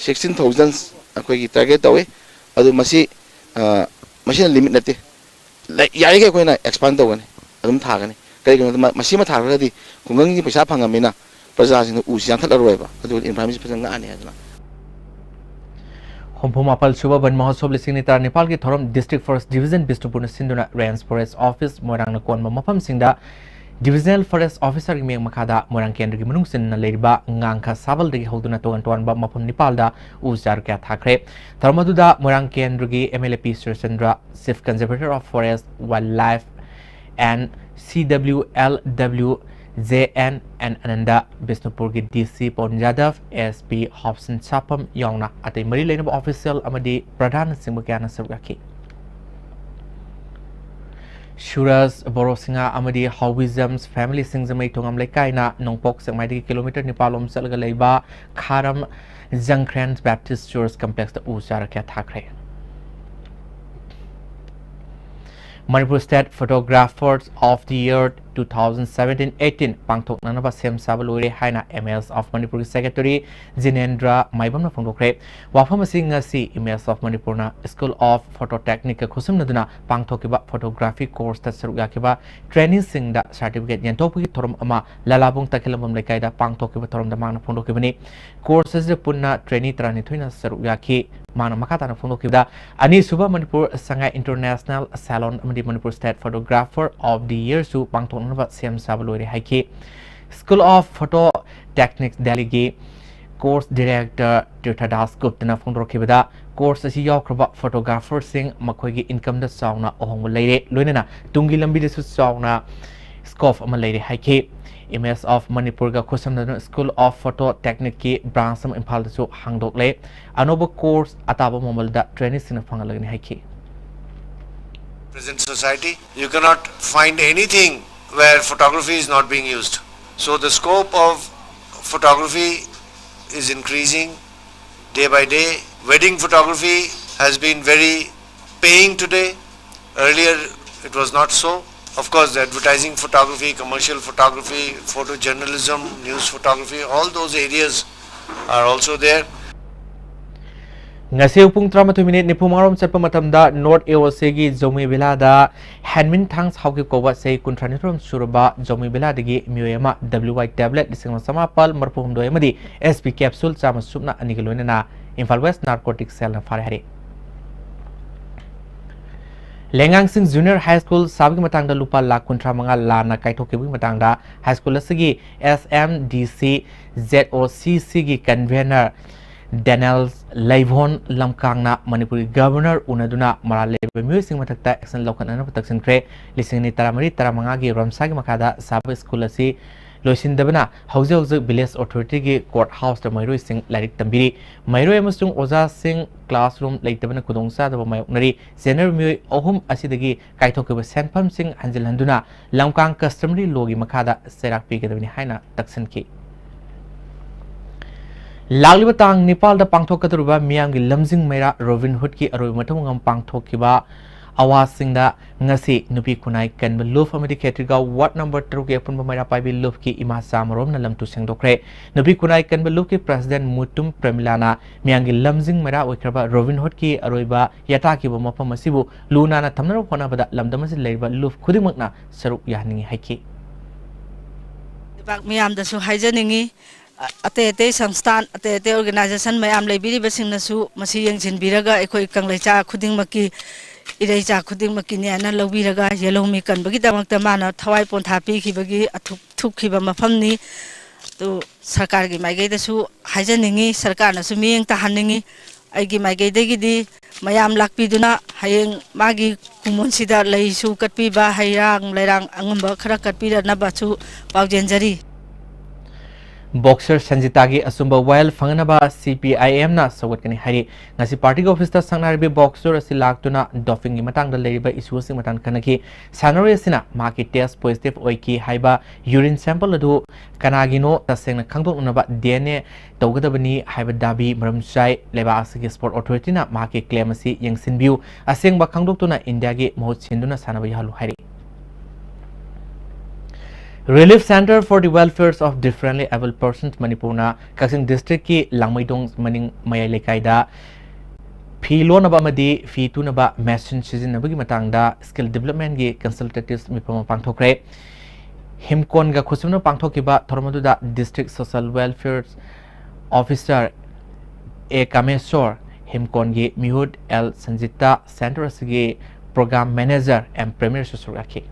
ꯁꯤꯛꯁꯇꯤꯟ ꯊꯥꯎꯖꯟ ꯑꯩꯈꯣꯏꯒꯤ ꯇꯥꯔꯒꯦꯠ ꯇꯧꯏ꯫ ꯑꯗꯨ ꯃꯁꯤ, ꯑ, ꯃꯁꯤꯅ ꯂꯤꯃꯤꯠ ꯅꯠꯇꯦ꯫ ꯂꯩ-, ꯌꯥꯔꯤꯈꯩ ꯑꯩꯈꯣꯏꯅ ꯑꯦꯛꯁꯄꯥꯟ ꯇꯧꯒꯅꯤ, ꯑꯗꯨꯝ ꯊꯥꯒꯅꯤ꯫ ꯀꯔꯤꯒꯤꯅꯣꯗ ꯃ-, ꯃꯁꯤꯃ ꯊꯥꯈ꯭ꯔꯒꯗꯤ ꯈꯨꯡꯒꯪꯒꯤ ꯄꯩꯁꯥ ꯐꯪꯉꯕꯅꯤꯅ ꯄ꯭ꯔꯖꯥꯁꯤꯡꯅ ꯎꯁꯤ ꯌꯥꯟꯊꯠꯂꯔꯣꯏꯕ, ꯑꯗꯨꯒ ꯏꯟꯚꯥꯏꯔꯣꯟꯃꯦꯟꯁꯤ ꯐꯖꯅ ꯉꯥꯛꯑꯅꯤ ꯍꯥꯏꯗꯅ꯫ ꯍꯨꯝꯐꯨ ꯃꯥꯄꯜ ꯁꯨꯕ ꯕꯟ ꯃꯍꯣꯠꯁꯣꯕ ꯂꯤꯁꯤꯡ ꯑꯅꯤ ꯇꯔꯥꯅꯤꯄꯥꯜꯒꯤ ꯊꯧꯔꯝ ꯗꯤꯁꯇ꯭ꯔꯤꯛ ꯐꯣꯔꯦꯁ ꯗꯤꯕꯤꯖꯟ ꯕꯤꯁꯅꯨꯄꯨꯔꯅ ꯁꯤꯟꯗꯨꯅ ꯔꯦꯟꯖ ꯐꯣꯔꯦꯁ ꯑꯣꯐꯤꯁ ꯃꯣꯏꯔꯥꯡꯅ ꯀꯣꯟꯕ ꯃꯐꯝꯁꯤꯡꯗ ꯗꯤꯕꯤꯖꯅꯦꯜ ꯐꯣꯔꯦꯁ ꯑꯣꯐꯤꯁꯔꯒꯤ ꯃꯤꯠꯌꯦꯡ ꯃꯈꯥꯗ ꯃꯣꯏꯔꯥꯡ ꯀꯦꯟꯗ꯭ꯔꯒꯤ ꯃꯅꯨꯡ ꯆꯟꯅ ꯂꯩꯔꯤꯕ ꯉꯥꯡꯈ ꯁꯥꯕꯜꯗꯒꯤ ꯍꯧꯗꯨꯅ ꯇꯣꯉꯥꯟ ꯇꯣꯉꯥꯟꯕ ꯃꯐꯝ ꯅꯤꯄꯥꯜꯗ ꯎ ꯆꯥꯔ ꯀꯌꯥ ꯊꯥꯈ꯭ꯔꯦ꯫ ꯊꯧꯔꯝ ꯑꯗꯨꯗ ꯃꯣꯏꯔꯥꯡ ꯀꯦꯟꯗ꯭ꯔꯒꯤ M L A P Surchandra, chief conservator of forest, wildlife and C W L W J N N Anand, ꯕꯤꯁꯅꯨꯄꯨꯔꯒꯤ ꯗꯤ ꯁꯤ ꯄꯣꯟ ꯌꯥꯗꯕ, ꯑꯦꯁ ꯄꯤ ꯍꯣꯞꯁꯟ ꯁꯥꯄꯝ ꯌꯥꯎꯅ ꯑꯇꯩ ꯃꯔꯤ ꯂꯩꯅꯕ ꯑꯣꯐꯤꯁꯤꯌꯦꯜ ꯑꯃꯗꯤ ꯄ꯭ꯔꯙꯥꯟꯅꯆꯤꯡꯕ ꯀꯌꯥꯅ ꯁꯔꯨꯛ ꯌꯥꯈꯤ꯫ ꯁꯨꯔꯖ ꯕꯣꯔꯣꯁꯤꯡꯍ ꯑꯃꯗꯤ ꯍꯥꯎꯕꯤꯖꯝꯁ ꯐꯦꯃꯤꯂꯤꯁꯤꯡ ꯖꯃꯩ ꯊꯣꯉꯥꯝ ꯂꯩꯀꯥꯏꯅ ꯅꯣꯡꯄꯣꯛ ꯁꯦꯛꯃꯥꯏꯗꯒꯤ ꯀꯤꯂꯣꯃꯤꯇꯔ ꯅꯤꯄꯥꯜ ꯂꯣꯝ ꯆꯠꯂꯒ ꯂꯩꯕ ꯈꯥꯔꯝ ꯖꯪꯈ꯭ꯔꯦꯟ ꯕꯦꯞꯇꯤꯁ ꯆꯔꯆ ꯀꯝꯄ꯭ꯂꯦꯛꯁꯇ ꯎ ꯆꯥꯔ ꯀꯌꯥ ꯊꯥꯈ꯭ꯔꯦ꯫ Manipur State Photographers of the Year two thousand seventeen eighteen ꯄꯥꯡꯊꯣꯛꯅꯅꯕ ꯁꯦꯝ ꯁꯥꯕ ꯂꯣꯏꯔꯦ ꯍꯥꯏꯅ Images of Manipurꯒꯤ Secretary ꯖꯤꯅꯦꯟꯗ꯭ꯔ ꯃꯥꯏꯕꯝꯅ ꯐꯣꯡꯗꯣꯛꯈ꯭ꯔꯦ꯫ ꯋꯥꯐꯝ ꯑꯁꯤ ꯉꯁꯤ Images of Manipurꯅ School of Phototechnicꯀ ꯈꯨꯠꯁꯝꯅꯗꯨꯅ ꯄꯥꯡꯊꯣꯛꯈꯤꯕ photography courseꯇ ꯁꯔꯨꯛ ꯌꯥꯈꯤꯕ traineeꯁꯤꯡꯗ certificate ꯌꯦꯟꯊꯣꯛꯄꯒꯤ ꯊꯧꯔꯝ ꯑꯃ ꯂꯂꯥꯕꯨꯡ ꯇꯈꯦꯜꯂꯝꯕꯝ ꯂꯩꯀꯥꯏꯗ ꯄꯥꯡꯊꯣꯛꯈꯤꯕ ꯊꯧꯔꯝꯗ ꯃꯍꯥꯛꯅ ꯐꯣꯡꯗꯣꯛꯈꯤꯕꯅꯤ꯫ Course ꯑꯁꯤꯗ ꯄꯨꯟꯅ trainee ꯇꯔꯥꯅꯤꯊꯣꯏꯅ ꯁꯔꯨꯛ ꯌꯥꯈꯤ꯫ ꯃꯥꯅ ꯃꯈꯥ ꯇꯥꯅ ꯐꯣꯡꯗꯣꯛꯈꯤꯕꯗ, ꯑꯅꯤꯁꯨꯕ ꯃꯅꯤꯄꯨꯔ ꯁꯉꯥꯏ International Salon ꯑꯃꯗꯤ Manipur State Photographer of the Yearꯁꯨ ꯄꯥꯡꯊꯣꯛꯅꯅꯕ ꯁꯦꯝ ꯁꯥꯕ ꯂꯣꯏꯔꯦ ꯍꯥꯏꯈꯤ꯫ School of Photo Techniques Delhiꯒꯤ course director Tirth Das ꯒꯨꯞꯇꯅ ꯐꯣꯡꯗꯣꯔꯛꯈꯤꯕꯗ, course ꯑꯁꯤ ꯌꯥꯎꯈ꯭ꯔꯕ photographerꯁꯤꯡ ꯃꯈꯣꯏꯒꯤ incomeꯗ ꯆꯥꯎꯅ ꯑꯍꯣꯡꯕ ꯂꯩꯔꯦ, ꯂꯣꯏꯅꯅ ꯇꯨꯡꯒꯤ ꯂꯝꯕꯤꯗꯁꯨ ꯆꯥꯎꯅ scope ꯑꯃ ꯂꯩꯔꯦ ꯍꯥꯏꯈꯤ꯫ Images of Manipurꯒ ꯈꯨꯠꯁꯝꯅꯗꯨꯅ School of Photo Techniqueꯀꯤ branch ꯑꯃ ꯏꯝꯐꯥꯜꯗꯁꯨ ꯍꯥꯡꯗꯣꯛꯂꯦ꯫ ꯑꯅꯧꯕ course ꯑꯇꯥꯕ ꯃꯃꯜꯗ traineeꯁꯤꯡꯅ ꯐꯪꯍꯜꯂꯒꯅꯤ ꯍꯥꯏꯈꯤ꯫ Present society, you cannot find anything where photography is not being used. So the scope of photography is increasing day by day. Wedding photography has been very paying today. Earlier, it was not so. Of course, the advertising photography, commercial photography, photojournalism, news photography, all those areas are also there. ꯉꯁꯤ ꯑꯌꯨꯛ ꯄꯨꯡ ꯇꯔꯥꯃꯥꯊꯣꯏ minute ꯅꯤꯐꯨ ꯃꯉꯥꯔꯣꯝ ꯆꯠꯄ ꯃꯇꯝꯗ North AOCꯒꯤ ꯖꯧꯃꯤ ꯚꯤꯂꯥꯗ ꯍꯦꯟꯃꯤꯟ ꯊꯥꯡ ꯁꯥꯎꯈꯤꯕ ꯀꯧꯕ ꯆꯍꯤ ꯀꯨꯟꯊ꯭ꯔꯥꯅꯤꯊꯣꯏꯔꯣꯝ ꯁꯨꯔꯕ ꯖꯧꯃꯤ ꯚꯤꯂꯥꯗꯒꯤ ꯃꯤꯑꯣꯏ ꯑꯃ WY tablet ꯂꯤꯁꯤꯡ ꯑꯃ ꯆꯃꯥꯄꯜ ꯃꯔꯤꯐꯨ ꯍꯨꯝꯗꯣꯏ ꯑꯃꯗꯤ SP capsule ꯆꯥꯝꯃ ꯁꯨꯞꯅ ꯑꯅꯤꯒ ꯂꯣꯏꯅꯅ ꯏꯝꯐꯥꯜ West Narcotics Cellꯅ ꯐꯥꯔꯦ ꯍꯥꯏꯔꯤ꯫ ꯂꯩꯉꯥꯡꯁꯤꯡ Junior High School ꯁꯥꯕꯒꯤ ꯃꯇꯥꯡꯗ ꯂꯨꯄꯥ ꯂꯥꯈ ꯀꯨꯟꯊ꯭ꯔꯥ ꯃꯉꯥ ꯂꯥꯟꯅ ꯀꯥꯏꯊꯣꯛꯈꯤꯕꯒꯤ ꯃꯇꯥꯡꯗ high school ꯑꯁꯤꯒꯤ SMDC ZOCCꯒꯤ convener ꯗꯦꯅꯦꯜ ꯂꯩꯚꯣꯟ ꯂꯝꯀꯥꯡꯅ ꯃꯅꯤꯄꯨꯔꯒꯤ Governor ꯎꯅꯗꯨꯅ ꯃꯔꯥꯜ ꯂꯩꯕ ꯃꯤꯑꯣꯏꯁꯤꯡ ꯃꯊꯛꯇ action ꯂꯧꯈꯠꯅꯅꯕ ꯇꯛꯁꯤꯟꯈ꯭ꯔꯦ꯫ ꯂꯤꯁꯤꯡ ꯑꯅꯤ ꯇꯔꯥꯃꯔꯤ ꯇꯔꯥꯃꯉꯥꯒꯤ ꯔꯣꯝꯁꯥꯒꯤ ꯃꯈꯥꯗ ꯁꯥꯕ school ꯑꯁꯤ ꯂꯣꯏꯁꯤꯟꯗꯕꯅ ꯍꯧꯖꯤꯛ ꯍꯧꯖꯤꯛ village authorityꯒꯤ court houseꯇ ꯃꯍꯩꯔꯣꯏꯁꯤꯡ ꯂꯥꯏꯔꯤꯛ ꯇꯝꯕꯤꯔꯤ꯫ ꯃꯍꯩꯔꯣꯏ ꯑꯃꯁꯨꯡ ꯑꯣꯖꯥꯁꯤꯡ classroom ꯂꯩꯇꯕꯅ ꯈꯨꯗꯣꯡꯆꯥꯗꯕ ꯃꯥꯌꯣꯛꯅꯔꯤ꯫ ꯆꯦꯟꯅꯔꯤꯕ ꯃꯤꯑꯣꯏ ꯑꯍꯨꯝ ꯑꯁꯤꯗꯒꯤ ꯀꯥꯏꯊꯣꯛꯈꯤꯕ ꯁꯦꯟꯐꯝꯁꯤꯡ ꯍꯟꯖꯤꯜꯍꯟꯗꯨꯅ ꯂꯝꯀꯥꯡ customary lawꯒꯤ ꯃꯈꯥꯗ ꯆꯩꯔꯥꯛ ꯄꯤꯒꯗꯕꯅꯤ ꯍꯥꯏꯅ ꯇꯛꯁꯤꯟꯈꯤ꯫ ꯂꯥꯛꯂꯤꯕ ꯇꯥꯡ ꯅꯤꯄꯥꯜꯗ ꯄꯥꯡꯊꯣꯛꯀꯗꯧꯔꯤꯕ ꯃꯤꯌꯥꯝꯒꯤ ꯂꯝꯖꯤꯡ ꯃꯩꯔꯥ Robin Hoodꯀꯤ ꯑꯔꯣꯏꯕ ꯃꯊꯧ ꯃꯉꯝ ꯄꯥꯡꯊꯣꯛꯈꯤꯕ ꯑꯋꯥꯁꯤꯡꯗ ꯉꯁꯤ ꯅꯨꯄꯤ ꯈꯨꯟꯅꯥꯏ ꯀꯟꯕ ꯂꯨꯞ ꯑꯃꯗꯤ ꯈꯦꯇ꯭ꯔꯤꯒꯥꯎ ꯋꯥꯔꯗ ꯅꯝꯕꯔ ꯇꯔꯨꯛꯀꯤ ꯑꯄꯨꯟꯕ ꯃꯩꯔꯥ ꯄꯥꯏꯕꯤ ꯂꯨꯞꯀꯤ ꯏꯃꯥ ꯆꯥꯃꯔꯣꯝꯅ ꯂꯝ ꯇꯨ ꯁꯦꯡꯗꯣꯛꯈ꯭ꯔꯦ꯫ ꯅꯨꯄꯤ ꯈꯨꯟꯅꯥꯏ ꯀꯟꯕ ꯂꯨꯞꯀꯤ ꯄ꯭ꯔꯦꯁꯤꯗꯦꯟꯠ ꯃꯨꯇꯨꯝ ꯄ꯭ꯔꯦꯃꯤꯂꯥꯅ ꯃꯤꯌꯥꯝꯒꯤ ꯂꯝꯖꯤꯡ ꯃꯩꯔꯥ ꯑꯣꯏꯈ꯭ꯔꯕ ꯔꯣꯕꯤꯟ ꯍꯨꯗꯀꯤ ꯑꯔꯣꯏꯕ ꯌꯥꯇꯥꯈꯤꯕ ꯃꯐꯝ ꯑꯁꯤꯕꯨ ꯂꯨ ꯅꯥꯟꯅ ꯊꯝꯅꯕ ꯍꯣꯠꯅꯕꯗ ꯂꯝꯗꯝ ꯑꯁꯤꯗ ꯂꯩꯔꯤꯕ ꯂꯨꯞ ꯈꯨꯗꯤꯡꯃꯛꯅ ꯁꯔꯨꯛ ꯌꯥꯍꯟꯅꯤꯡꯏ ꯍꯥꯏꯈꯤ꯫ ꯂꯩꯕꯥꯛ ꯃꯤꯌꯥꯝꯗꯁꯨ ꯍꯥꯏꯖꯅꯤꯡꯏ, ꯑ-, ꯑꯇꯩ ꯑꯇꯩ ꯁꯪꯁꯊꯥꯟ, ꯑꯇꯩ ꯑꯇꯩ ꯑꯣꯔꯒꯅꯥꯏꯖꯦꯁꯟ ꯃꯌꯥꯝ ꯂꯩꯕꯤꯔꯤꯕꯁꯤꯡꯅꯁꯨ ꯃꯁꯤ ꯌꯦꯡꯁꯤꯟꯕꯤꯔꯒ ꯑꯩꯈꯣꯏ ꯀꯪꯂꯩꯆꯥ ꯈꯨꯗꯤꯡꯃꯛꯀꯤ, ꯏꯔꯩꯆꯥ ꯈꯨꯗꯤꯡꯃꯛꯀꯤꯅꯦꯅ ꯂꯧꯕꯤꯔꯒ ꯌꯦꯜꯍꯧꯃꯤ ꯀꯟꯕꯒꯤꯗꯃꯛꯇ ꯃꯥꯅ ꯊꯋꯥꯏ ꯄꯣꯟꯊꯥ ꯄꯤꯈꯤꯕꯒꯤ ꯑꯊꯨꯞ ꯊꯨꯞꯈꯤꯕ ꯃꯐꯝꯅꯤ꯫ ꯑꯗꯨ ꯁꯔꯀꯥꯔꯒꯤ ꯃꯥꯏꯀꯩꯗꯁꯨ ꯍꯥꯏꯖꯅꯤꯡꯏ, ꯁꯔꯀꯥꯔꯅꯁꯨ ꯃꯤꯠꯌꯦꯡ ꯇꯥꯍꯟꯅꯤꯡꯏ꯫ ꯑꯩꯒꯤ ꯃꯥꯏꯀꯩꯗꯒꯤꯗꯤ ꯃꯌꯥꯝ ꯂꯥꯛꯄꯤꯗꯨꯅ ꯍꯌꯦꯡ ꯃꯥꯒꯤ ꯀꯨꯝꯑꯣꯟꯁꯤꯗ ꯂꯩꯁꯨ ꯀꯠꯄꯤꯕ, ꯍꯩꯔꯥꯡ ꯂꯩꯔꯥꯡ ꯑꯉꯝꯕ ꯈꯔ ꯀꯠꯄꯤꯔꯛꯅꯕꯁꯨ ꯄꯥꯎꯖꯦꯟꯖꯔꯤ꯫ ꯕꯣꯛꯁꯔ ꯁꯟꯖꯤꯇꯥꯒꯤ ꯑꯆꯨꯝꯕ ꯋꯥꯌꯦꯜ ꯐꯪꯅꯅꯕ ꯁꯤ ꯄꯤ ꯑꯥꯏ ꯑꯦꯝꯅ ꯁꯧꯒꯠꯀꯅꯤ ꯍꯥꯏꯔꯤ꯫ ꯉꯁꯤ ꯄꯥꯔꯇꯤꯒꯤ ꯑꯣꯐꯤꯁꯇ ꯁꯛꯅꯥꯏꯔꯕꯤ ꯕꯣꯛꯁꯔ ꯑꯁꯤ ꯂꯥꯛꯇꯨꯅ ꯗꯣꯄꯤꯡꯒꯤ ꯃꯇꯥꯡꯗ ꯂꯩꯔꯤꯕ ꯏꯁꯨꯁꯤꯡ ꯃꯇꯥꯡꯗ ꯈꯟꯅꯈꯤ꯫ ꯁꯥꯟꯅꯔꯣꯏ ꯑꯁꯤꯅ ꯃꯍꯥꯛꯀꯤ ꯇꯦꯁ ꯄꯣꯖꯤꯇꯤꯚ ꯑꯣꯏꯈꯤ ꯍꯥꯏꯕ ꯌꯨꯔꯤꯟ ꯁꯦꯝꯄꯜ ꯑꯗꯨ ꯀꯅꯥꯒꯤꯅꯣ ꯇꯁꯦꯡꯅ ꯈꯪꯗꯣꯛꯅꯅꯕ ꯗꯤ ꯑꯦꯟ ꯑꯦ ꯇꯧꯒꯗꯕꯅꯤ ꯍꯥꯏꯕ ꯗꯥꯕꯤ ꯃꯔꯝ ꯆꯥꯏ꯫ ꯂꯩꯕꯥꯛ ꯑꯁꯤꯒꯤ ꯁ꯭ꯄꯣꯔꯠ ꯑꯣꯊꯣꯔꯤꯇꯤꯅ ꯃꯍꯥꯛꯀꯤ ꯀ꯭ꯂꯦꯝ ꯑꯁꯤ ꯌꯦꯡꯁꯤꯟꯕꯤꯌꯨ, ꯑꯁꯦꯡꯕ ꯈꯪꯗꯣꯛꯇꯨꯅ ꯏꯟꯗꯤꯌꯥꯒꯤ ꯃꯍꯨꯠ ꯁꯤꯟꯗꯨꯅ ꯁꯥꯟꯅꯕ ꯌꯥꯍꯜꯂꯨ ꯍꯥꯏꯔꯤ꯫ Relief Centre for the Welfare of Differently Abled Persons ꯃꯅꯤꯄꯨꯔꯅ ꯀꯛꯆꯤꯡ ꯗꯤꯁꯇ꯭ꯔꯤꯛꯀꯤ ꯂꯥꯡꯃꯩꯗꯣꯡ ꯃꯅꯤꯡ ꯃꯌꯥꯏ ꯂꯩꯀꯥꯏꯗ ꯐꯤ ꯂꯣꯟꯅꯕ ꯑꯃꯗꯤ ꯐꯤ ꯇꯨꯅꯕ ꯃꯦꯁꯤꯟ ꯁꯤꯖꯤꯟꯅꯕꯒꯤ ꯃꯇꯥꯡꯗ ꯁ꯭ꯀꯤꯜ ꯗꯤꯕꯂꯞꯃꯦꯟꯒꯤ ꯀꯟꯁꯜꯇꯦꯇꯤꯚ ꯃꯤꯐꯝ ꯑꯃ ꯄꯥꯡꯊꯣꯛꯈ꯭ꯔꯦ꯫ ꯍꯤꯝꯀꯣꯟꯒ ꯈꯨꯠꯁꯝꯅ ꯄꯥꯡꯊꯣꯛꯈꯤꯕ ꯊꯧꯔꯝ ꯑꯗꯨꯗ district social welfare officer A Kameshor, ꯍꯤꯝꯀꯣꯟꯒꯤ ꯃꯤꯍꯨꯠ ꯑꯦꯜ ꯁꯟꯖꯤꯇꯥ, ꯁꯦꯟꯇꯔ ꯑꯁꯤꯒꯤ ꯄ꯭ꯔꯣꯒ꯭ꯔꯥꯝ ꯃꯦꯅꯦꯖꯔ ꯑꯦꯝ ꯄ꯭ꯔꯦꯃꯤꯔꯁꯨ ꯁꯔꯨꯛ ꯌꯥꯈꯤ꯫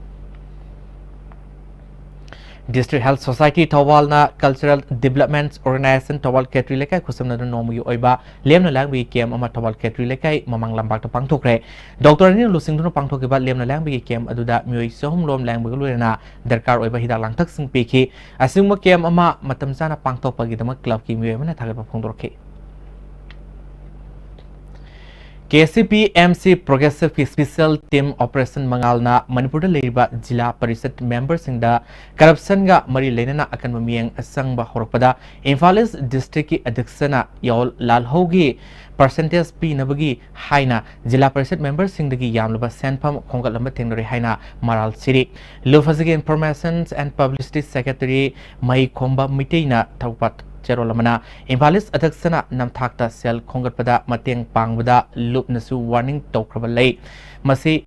ꯗꯤꯁꯇ꯭ꯔꯤꯛ ꯍꯦꯜꯊ ꯁꯣꯁꯥꯏꯇꯤ ꯊꯧꯕꯥꯜꯅ cultural development organisation Thoubal Khetri ꯂꯩꯀꯥꯏ ꯈꯨꯠꯁꯝꯅꯗꯨꯅ ꯅꯣꯡꯃꯒꯤ ꯑꯣꯏꯕ ꯂꯦꯝꯅ ꯂꯥꯡꯕꯒꯤ ꯀꯦꯝꯞ ꯑꯃ ꯊꯧꯕꯥꯜ ꯈꯦꯇ꯭ꯔꯤ ꯂꯩꯀꯥꯏ ꯃꯃꯥꯡ ꯂꯝꯄꯥꯛꯇ ꯄꯥꯡꯊꯣꯛꯈ꯭ꯔꯦ꯫ ꯗꯣꯛꯇꯔ ꯑꯅꯤꯅ ꯂꯨꯆꯤꯡꯗꯨꯅ ꯄꯥꯡꯊꯣꯛꯈꯤꯕ ꯂꯦꯝꯅ ꯂꯥꯡꯕꯒꯤ ꯀꯦꯝꯞ ꯑꯗꯨꯗ ꯃꯤꯑꯣꯏ ꯆꯍꯨꯝ ꯂꯣꯝ ꯂꯥꯡꯕꯒ ꯂꯣꯏꯅꯅ ꯗꯔꯀꯥꯔ ꯑꯣꯏꯕ ꯍꯤꯗꯥꯛ ꯂꯥꯡꯊꯛꯁꯤꯡ ꯄꯤꯈꯤ꯫ ꯑꯁꯤꯒꯨꯝꯕ ꯀꯦꯝꯞ ꯑꯃ ꯃꯇꯝ ꯆꯥꯅ ꯄꯥꯡꯊꯣꯛꯄꯒꯤꯗꯃꯛ ꯀ꯭ꯂꯕꯀꯤ ꯃꯤꯑꯣꯏ ꯑꯃꯅ ꯊꯥꯒꯠꯄ ꯐꯣꯡꯗꯣꯔꯛꯈꯤ꯫ K C P M C Progressive ꯀꯤ Special Team Operation ꯃꯉꯥꯜꯅ ꯃꯅꯤꯄꯨꯔꯗ ꯂꯩꯔꯤꯕ ꯖꯤꯂꯥ ꯄꯔꯤꯁꯠ ꯃꯦꯝꯕꯔꯁꯤꯡꯗ ꯀꯔꯞꯁꯟꯒ ꯃꯔꯤ ꯂꯩꯅꯅ ꯑꯀꯟꯕ ꯃꯤꯠꯌꯦꯡ ꯆꯪꯕ ꯍꯧꯔꯛꯄꯗ ꯏꯝꯐꯥꯜ ꯏꯁ ꯗꯤꯁꯇ꯭ꯔꯤꯛꯀꯤ ꯑꯗ꯭ꯌꯛꯁꯅ ꯌꯥꯑꯣꯜ ꯂꯥꯜꯍꯧꯒꯤ ꯄꯔꯁꯦꯟꯇꯦꯖ ꯄꯤꯅꯕꯒꯤ ꯍꯥꯏꯅ ꯖꯤꯂꯥ ꯄꯔꯤꯁꯠ ꯃꯦꯝꯕꯔꯁꯤꯡꯗꯒꯤ ꯌꯥꯝꯂꯕ ꯁꯦꯟꯐꯝ ꯈꯣꯝꯒꯠꯂꯝꯕ ꯊꯦꯡꯅꯔꯦ ꯍꯥꯏꯅ ꯃꯔꯥꯜ ꯁꯤꯔꯤ꯫ ꯂꯨꯞ ꯑꯁꯤꯒꯤ Information and Publicity Secretary ꯃꯍꯩꯈꯣꯝꯕ ꯃꯩꯇꯩꯅ Thoubal ꯆꯦꯔꯣꯜ ꯑꯃꯅ ꯏꯝꯐꯥꯜ ꯏꯁ ꯑꯗ꯭ꯌꯛꯁꯅ ꯅꯝꯊꯥꯛꯇ ꯁꯦꯜ ꯈꯣꯝꯒꯠꯄꯗ ꯃꯇꯦꯡ ꯄꯥꯡꯕꯗ ꯂꯨꯞꯅꯁꯨ ꯋꯥꯔꯅꯤꯡ ꯇꯧꯈ꯭ꯔꯕ ꯂꯩ꯫ ꯃꯁꯤ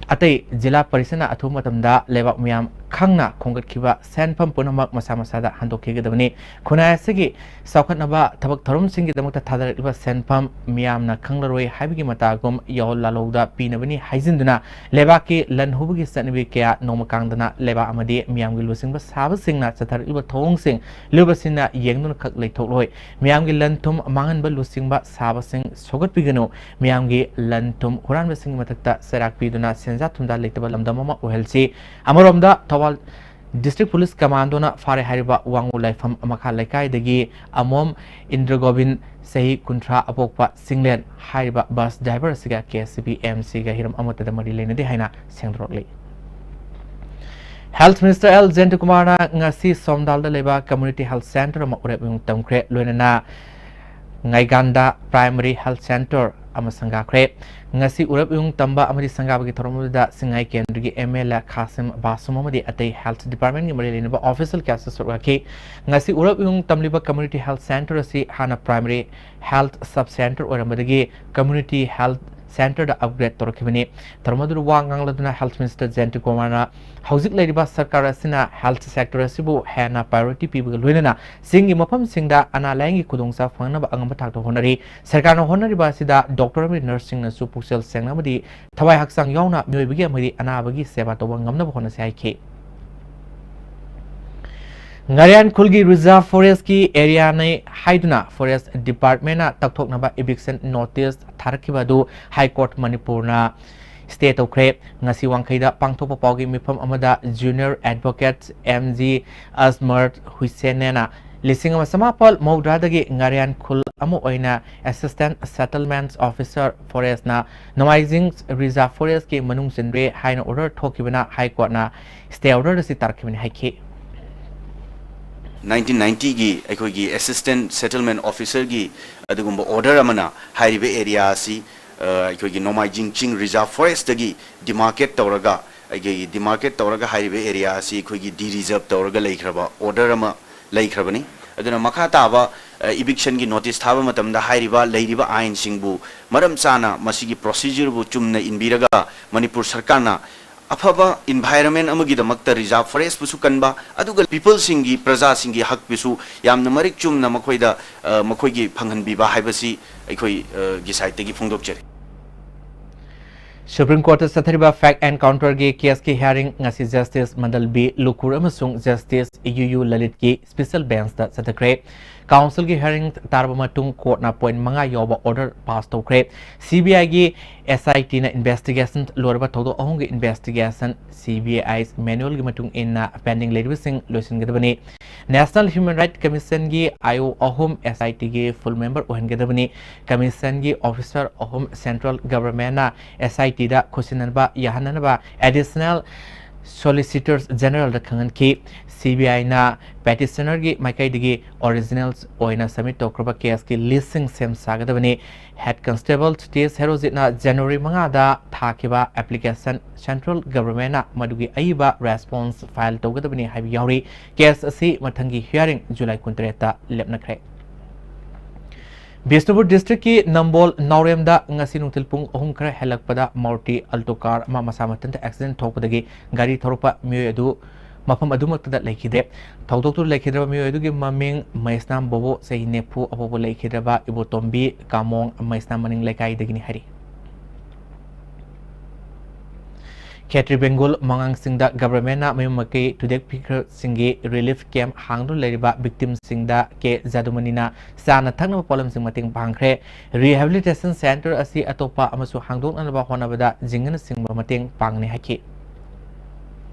ꯑꯇꯩ ꯖꯤꯂꯥ ꯄꯔꯤꯁꯠꯅ ꯑꯊꯨꯕ ꯃꯇꯝꯗ ꯂꯩꯕꯥꯛ ꯃꯤꯌꯥꯝ ꯈꯪꯅ ꯈꯣꯝꯒꯠꯈꯤꯕ ꯁꯦꯟꯐꯝ ꯄꯨꯝꯅꯃꯛ ꯃꯁꯥ ꯃꯁꯥꯗ ꯍꯟꯗꯣꯛꯈꯤꯒꯗꯕꯅꯤ꯫ ꯈꯨꯟꯅꯥꯏ ꯑꯁꯤꯒꯤ ꯆꯥꯎꯈꯠꯅꯕ ꯊꯕꯛ ꯊꯧꯔꯝꯁꯤꯡꯒꯤꯗꯃꯛꯇ ꯊꯥꯗꯔꯛꯂꯤꯕ ꯁꯦꯟꯐꯝ ꯃꯤꯌꯥꯝꯅ ꯈꯪꯂꯔꯣꯏ ꯍꯥꯏꯕꯒꯤ ꯃꯇꯥꯒꯨꯝ ꯌꯥꯑꯣꯜ ꯂꯥꯜꯍꯧꯗ ꯄꯤꯅꯕꯅꯤ ꯍꯥꯏꯖꯤꯟꯗꯨꯅ ꯂꯩꯕꯥꯛꯀꯤ ꯂꯟ ꯍꯨꯕꯒꯤ ꯆꯠꯅꯕꯤ ꯀꯌꯥ ꯅꯣꯡꯃ ꯀꯥꯡꯗꯅ ꯂꯩꯕꯥꯛ ꯑꯃꯗꯤ ꯃꯤꯌꯥꯝꯒꯤ ꯂꯨꯆꯤꯡꯕ ꯁꯥꯕꯁꯤꯡꯅ ꯆꯠꯊꯔꯛꯂꯤꯕ ꯊꯧꯑꯣꯡꯁꯤꯡ ꯂꯨꯞ ꯑꯁꯤꯅ ꯌꯦꯡꯗꯨꯅ ꯈꯛ ꯂꯩꯊꯣꯛꯂꯣꯏ꯫ ꯃꯤꯌꯥꯝꯒꯤ ꯂꯟ ꯊꯨꯝ ꯃꯥꯡꯍꯟꯕ ꯂꯨꯆꯤꯡꯕ ꯁꯥꯕꯁꯤꯡ ꯁꯧꯒꯠꯄꯤꯒꯅꯨ꯫ ꯃꯤꯌꯥꯝꯒꯤ ꯂꯟ ꯊꯨꯝ ꯍꯨꯔꯥꯟꯕꯁꯤꯡꯒꯤ ꯃꯊꯛꯇ ꯆꯩꯔꯥꯛ ꯄꯤꯗꯨꯅ ꯁꯦꯟꯖꯥ ꯊꯨꯝꯖꯥ ꯂꯩꯇꯕ ꯂꯝꯗꯝ ꯑꯃ ꯑꯣꯏꯍꯜꯁꯤ꯫ ꯑꯃꯔꯣꯝꯗ ꯊꯧꯕꯥꯜ ꯗꯤꯁꯇ꯭ꯔꯤꯛ ꯄꯨꯂꯤꯁ ꯀꯃꯥꯟꯗꯣꯅ ꯐꯥꯔꯦ ꯍꯥꯏꯔꯤꯕ ꯋꯥꯡꯉꯨ ꯂꯥꯏꯐꯝ ꯃꯈꯥ ꯂꯩꯀꯥꯏꯗꯒꯤ ꯑꯃꯣꯝ ꯏꯟꯗ꯭ꯔꯒꯣꯕꯤꯟ, ꯆꯍꯤ ꯀꯨꯟꯊ꯭ꯔꯥ ꯑꯄꯣꯛꯄ ꯆꯤꯡꯂꯦꯟ ꯍꯥꯏꯔꯤꯕ ꯕꯁ ꯗ꯭ꯔꯥꯏꯚꯔ ꯑꯁꯤꯒ ꯀꯦ ꯑꯦꯁ ꯁꯤ ꯕꯤ ꯑꯦꯝ ꯁꯤꯒ ꯍꯤꯔꯝ ꯑꯃꯠꯇꯗ ꯃꯔꯤ ꯂꯩꯅꯗꯦ ꯍꯥꯏꯅ ꯁꯦꯡꯗꯣꯔꯛꯂꯤ꯫ ꯍꯦꯜꯊ ꯃꯤꯅꯤꯁꯇꯔ ꯑꯦꯜ ꯖꯌꯟꯇꯀꯨꯃꯥꯔꯅ ꯉꯁꯤ ꯁꯣꯝꯗꯥꯜꯗ ꯂꯩꯕ ꯀꯝꯃ꯭ꯌꯨꯅꯤꯇꯤ ꯍꯦꯜꯊ ꯁꯦꯟꯇꯔ ꯑꯃ ꯎꯔꯦꯞ ꯏꯌꯨꯡ ꯇꯝꯈ꯭ꯔꯦ꯫ ꯂꯣꯏꯅꯅ ꯉꯥꯏꯒꯥꯟꯗ ꯄ꯭ꯔꯥꯏꯃꯔꯤ ꯍꯦꯜꯊ ꯁꯦꯟꯇꯔ ꯑꯃ ꯁꯪꯒꯥꯈ꯭ꯔꯦ꯫ ꯉꯁꯤ ꯎꯔꯦꯞ ꯏꯌꯨꯡ ꯇꯝꯕ ꯑꯃꯗꯤ ꯁꯪꯒꯥꯕꯒꯤ ꯊꯧꯔꯝ ꯑꯗꯨꯗ ꯁꯤꯡꯉꯥꯏ ꯀꯦꯟꯗ꯭ꯔꯒꯤ ꯑꯦꯝ ꯑꯦꯜ ꯑꯦ ꯈꯥꯁꯤꯝ ꯕꯥꯁꯨꯝ ꯑꯃꯗꯤ ꯑꯇꯩ ꯍꯦꯜꯊ ꯗꯤꯄꯥꯔꯠꯃꯦꯟꯒꯤ ꯃꯔꯤ ꯂꯩꯅꯕ ꯑꯣꯐꯤꯁꯤꯌꯦꯜ ꯀꯌꯥꯁꯨ ꯁꯔꯨꯛ ꯌꯥꯈꯤ꯫ ꯉꯁꯤ ꯎꯔꯦꯞ ꯏꯌꯨꯡ ꯇꯝꯂꯤꯕ ꯀꯝꯃ꯭ꯌꯨꯅꯤꯇꯤ ꯍꯦꯜꯊ ꯁꯦꯟꯇꯔ ꯑꯁꯤ ꯍꯥꯟꯅ ꯄ꯭ꯔꯥꯏꯃꯔꯤ ꯍꯦꯜꯊ ꯁꯕ ꯁꯦꯟꯇꯔ ꯑꯣꯏꯔꯝꯕꯗꯒꯤ ꯀꯝꯃ꯭ꯌꯨꯅꯤꯇꯤ ꯍꯦꯜꯊ ꯁꯦꯟꯇꯔꯗ ꯑꯞꯒ꯭ꯔꯦꯗ ꯇꯧꯔꯛꯈꯤꯕꯅꯤ꯫ ꯊꯧꯔꯝ ꯑꯗꯨꯗ ꯋꯥ ꯉꯥꯡꯂꯗꯨꯅ ꯍꯦꯜꯊ ꯃꯤꯅꯤꯁꯇꯔ ꯖꯌꯟꯇꯀꯨꯃꯥꯔꯅ ꯍꯧꯖꯤꯛ ꯂꯩꯔꯤꯕ ꯁꯔꯀꯥꯔ ꯑꯁꯤꯅ ꯍꯦꯜꯊ ꯁꯦꯛꯇꯔ ꯑꯁꯤꯕꯨ ꯍꯦꯟꯅ ꯄ꯭ꯔꯥꯏꯑꯣꯔꯤꯇꯤ ꯄꯤꯕꯒ ꯂꯣꯏꯅꯅ ꯆꯤꯡꯒꯤ ꯃꯐꯝꯁꯤꯡꯗ ꯑꯅꯥ ꯂꯥꯌꯦꯡꯒꯤ ꯈꯨꯗꯣꯡꯆꯥꯕ ꯐꯪꯅꯕ ꯑꯉꯝꯕ ꯊꯥꯛꯇ ꯍꯣꯠꯅꯔꯤ꯫ ꯁꯔꯀꯥꯔꯅ ꯍꯣꯠꯅꯔꯤꯕ ꯑꯁꯤꯗ ꯗꯣꯛꯇꯔ ꯑꯃꯗꯤ ꯅꯔꯁꯁꯤꯡꯅꯁꯨ ꯄꯨꯛꯆꯦꯜ ꯁꯦꯡꯅ ꯑꯃꯗꯤ ꯊꯋꯥꯏ ꯍꯛꯆꯥꯡ ꯌꯥꯎꯅ ꯃꯤꯑꯣꯏꯕꯒꯤ ꯑꯃꯗꯤ ꯑꯅꯥꯕꯒꯤ ꯁꯦꯕꯥ ꯇꯧꯕ ꯉꯝꯅꯕ ꯍꯣꯠꯅꯁꯤ ꯍꯥꯏꯈꯤ꯫ ꯉꯥꯔꯤꯌꯥꯟ ꯈꯨꯜꯒꯤ ꯔꯤꯖꯥꯔꯚ ꯐꯣꯔꯦꯁ꯭ꯠꯀꯤ ꯑꯦꯔꯤꯌꯥꯅꯤ ꯍꯥꯏꯗꯨꯅ ꯐꯣꯔꯦꯁ꯭ꯠ ꯗꯤꯄꯥꯔꯠꯃꯦꯟꯅ ꯇꯛꯊꯣꯛꯅꯕ ꯏꯚꯤꯛꯁꯟ ꯅꯣꯇꯤꯁ ꯊꯥꯔꯛꯈꯤꯕ ꯑꯗꯨ ꯍꯥꯏ ꯀꯣꯔꯠ ꯃꯅꯤꯄꯨꯔꯅ ꯁ꯭ꯇꯦ ꯇꯧꯈ꯭ꯔꯦ꯫ ꯉꯁꯤ ꯋꯥꯡꯈꯩꯗ ꯄꯥꯡꯊꯣꯛꯄ ꯄꯥꯎꯒꯤ ꯃꯤꯐꯝ ꯑꯃꯗ junior advocate M G Ajmer ꯍꯨꯏꯁꯦꯅꯦꯅ ꯂꯤꯁꯤꯡ ꯑꯃ ꯆꯃꯥꯄꯜ ꯃꯧꯗ꯭ꯔꯥꯗꯒꯤ ꯉꯥꯔꯤꯌꯥꯟ ꯈꯨꯜ ꯑꯃ ꯑꯣꯏꯅ Assistant Settlement Officer Forestꯅ ꯅꯣꯡꯃꯥꯏꯖꯤꯡ Reserve Forestꯀꯤ ꯃꯅꯨꯡ ꯆꯟꯗ꯭ꯔꯦ ꯍꯥꯏꯅ order ꯊꯣꯛꯈꯤꯕꯅ High Courtꯅ stay order ꯑꯁꯤ ꯇꯥꯔꯛꯈꯤꯕꯅꯤ ꯍꯥꯏꯈꯤ꯫ ꯅꯥꯏꯟꯇꯤꯟ ꯅꯥꯏꯟꯇꯤꯒꯤ ꯑꯩꯈꯣꯏꯒꯤ Assistant Settlement Officerꯒꯤ ꯑꯗꯨꯒꯨꯝꯕ order ꯑꯃꯅ ꯍꯥꯏꯔꯤꯕ area ꯑꯁꯤ, ꯑ, ꯑꯩꯈꯣꯏꯒꯤ ꯅꯣꯡꯃꯥꯏꯖꯤꯡ ꯆꯤꯡ Reserve Forestꯇꯒꯤ demarcate ꯇꯧꯔꯒ, ꯑꯩꯈꯣꯏꯒꯤ demarcate ꯇꯧꯔꯒ ꯍꯥꯏꯔꯤꯕ area ꯑꯁꯤ ꯑꯩꯈꯣꯏꯒꯤ de-reserve ꯇꯧꯔꯒ ꯂꯩꯈ꯭ꯔꯕ order ꯑꯃ ꯂꯩꯈ꯭ꯔꯕꯅꯤ꯫ ꯑꯗꯨꯅ ꯃꯈꯥ ꯇꯥꯕ, ꯑ, evictionꯒꯤ notice ꯊꯥꯕ ꯃꯇꯝꯗ ꯍꯥꯏꯔꯤꯕ ꯂꯩꯔꯤꯕ ꯑꯥꯏꯟꯁꯤꯡꯕꯨ ꯃꯔꯝ ꯆꯥꯅ ꯃꯁꯤꯒꯤ procedureꯕꯨ ꯆꯨꯝꯅ ꯏꯟꯕꯤꯔꯒ ꯃꯅꯤꯄꯨꯔ ꯁꯔꯀꯥꯔꯅ ꯑꯐꯕ environment ꯑꯃꯒꯤꯗꯃꯛꯇ Reserve Forestꯄꯨꯁꯨ ꯀꯟꯕ, ꯑꯗꯨꯒ peopleꯁꯤꯡꯒꯤ, ꯄ꯭ꯔꯖꯥꯁꯤꯡꯒꯤ ꯍꯛꯄꯨꯁꯨ ꯌꯥꯝꯅ ꯃꯔꯤꯛ ꯆꯨꯝꯅ ꯃꯈꯣꯏꯗ, ꯑ, ꯃꯈꯣꯏꯒꯤ ꯐꯪꯍꯟꯕꯤꯕ ꯍꯥꯏꯕꯁꯤ ꯑꯩꯈꯣꯏ, ꯑ, ꯒꯤ sideꯇꯒꯤ ꯐꯣꯡꯗꯣꯛꯆꯔꯤ꯫ Supreme Courtꯇ ꯆꯠꯊꯔꯤꯕ fact encounterꯒꯤ caseꯀꯤ hearing ꯉꯁꯤ Justice ꯃꯟꯗꯜ ꯕꯤ ꯂꯨꯀꯨꯔ ꯑꯃꯁꯨꯡ Justice ꯌꯨ ꯌꯨ ꯂꯂꯤꯠꯀꯤ special benchꯇ ꯆꯠꯊꯈ꯭ꯔꯦ꯫ Councilꯒꯤ hearing ꯇꯥꯔꯕ ꯃꯇꯨꯡ courtꯅ point ꯃꯉꯥ ꯌꯥꯎꯕ order pass ꯇꯧꯈ꯭ꯔꯦ꯫ CBIꯒꯤ SITꯅ investigation ꯂꯣꯏꯔꯕ ꯊꯧꯗꯣꯛ ꯑꯍꯨꯝꯒꯤ investigation CBI manualꯒꯤ ꯃꯇꯨꯡ ꯏꯟꯅ pending ꯂꯩꯔꯤꯕꯁꯤꯡ ꯂꯣꯏꯁꯤꯟꯒꯗꯕꯅꯤ꯫ National Human Rights Commissionꯒꯤ IO ꯑꯍꯨꯝ SITꯒꯤ full member ꯑꯣꯏꯍꯟꯒꯗꯕꯅꯤ꯫ Commissionꯒꯤ officer ꯑꯍꯨꯝ central governmentꯅ SITꯗ ꯈꯨꯠꯁꯤꯟꯅꯕ ꯌꯥꯍꯟꯅꯅꯕ Additional Solicitor Generalꯗ ꯈꯪꯍꯟꯈꯤ꯫ CBIꯅ petitionerꯒꯤ ꯃꯥꯏꯀꯩꯗꯒꯤ originals ꯑꯣꯏꯅ submit ꯇꯧꯈ꯭ꯔꯕ caseꯀꯤ listꯁꯤꯡ ꯁꯦꯝ ꯁꯥꯒꯗꯕꯅꯤ꯫ Head Constable ꯇꯤ ꯑꯦꯁ ꯍꯦꯔꯣꯖꯤꯠꯅ January ꯃꯉꯥꯗ ꯊꯥꯈꯤꯕ application central governmentꯅ ꯃꯗꯨꯒꯤ ꯑꯏꯕ response file ꯇꯧꯒꯗꯕꯅꯤ ꯍꯥꯏꯕ ꯌꯥꯎꯔꯤ꯫ Case ꯑꯁꯤ ꯃꯊꯪꯒꯤ hearing July ꯀꯨꯟꯇꯔꯦꯠꯇ ꯂꯦꯞꯅꯈ꯭ꯔꯦ꯫ ꯕꯤꯁꯅꯨꯄꯨꯔ districtꯀꯤ ꯅꯝꯕꯣꯜ ꯅꯥꯎꯔꯦꯝꯗ ꯉꯁꯤ ꯅꯨꯡꯊꯤꯜ ꯄꯨꯡ ꯑꯍꯨꯝ ꯈꯔ ꯍꯦꯜꯂꯛꯄꯗ Maruti Alto car ꯑꯃ ꯃꯁꯥ ꯃꯊꯟꯇ accident ꯊꯣꯛꯄꯗꯒꯤ ꯒꯥꯔꯤ ꯊꯧꯔꯛꯄ ꯃꯤꯑꯣꯏ ꯑꯗꯨ ꯃꯐꯝ ꯑꯗꯨꯃꯛꯇꯗ ꯂꯩꯈꯤꯗꯦ꯫ ꯊꯧꯗꯣꯛꯇꯨ ꯂꯩꯈꯤꯗ꯭ꯔꯕ ꯃꯤꯑꯣꯏ ꯑꯗꯨꯒꯤ ꯃꯃꯤꯡ ꯃꯩꯁꯅꯥꯝ ꯕꯣꯕꯣ, ꯆꯍꯤ ꯅꯤꯐꯨ, ꯑꯄꯣꯛꯄ ꯂꯩꯈꯤꯗ꯭ꯔꯕ ꯏꯕꯣꯇꯣꯝꯕꯤ ꯀꯥꯃꯣꯡ ꯃꯩꯁꯅꯥꯝ ꯃꯅꯤꯡ ꯂꯩꯀꯥꯏꯗꯒꯤꯅꯤ ꯍꯥꯏꯔꯤ꯫ ꯈꯦꯇ꯭ꯔꯤ ꯕꯦꯡꯒꯨꯜ ꯃꯉꯥꯡꯁꯤꯡꯗ governmentꯅ ꯃꯌꯨꯝ ꯃꯀꯩ ꯊꯨꯗꯦꯛꯄꯤꯈ꯭ꯔꯁꯤꯡꯒꯤ relief camp ꯍꯥꯡꯗꯨꯅ ꯂꯩꯔꯤꯕ victimꯁꯤꯡꯗ ꯀꯦ ꯖꯥꯗꯨꯃꯅꯤꯅ ꯆꯥꯅ ꯊꯛꯅꯕ ꯄꯣꯠꯂꯝꯁꯤꯡ ꯃꯇꯦꯡ ꯄꯥꯡꯈ꯭ꯔꯦ꯫ Rehabilitation centre ꯑꯁꯤ ꯑꯇꯣꯞꯄ ꯑꯃꯁꯨ ꯍꯥꯡꯗꯣꯛꯅꯅꯕ ꯍꯣꯠꯅꯕꯗ ꯖꯤꯡꯒꯅꯆꯤꯡꯕ ꯃꯇꯦꯡ ꯄꯥꯡꯒꯅꯤ ꯍꯥꯏꯈꯤ꯫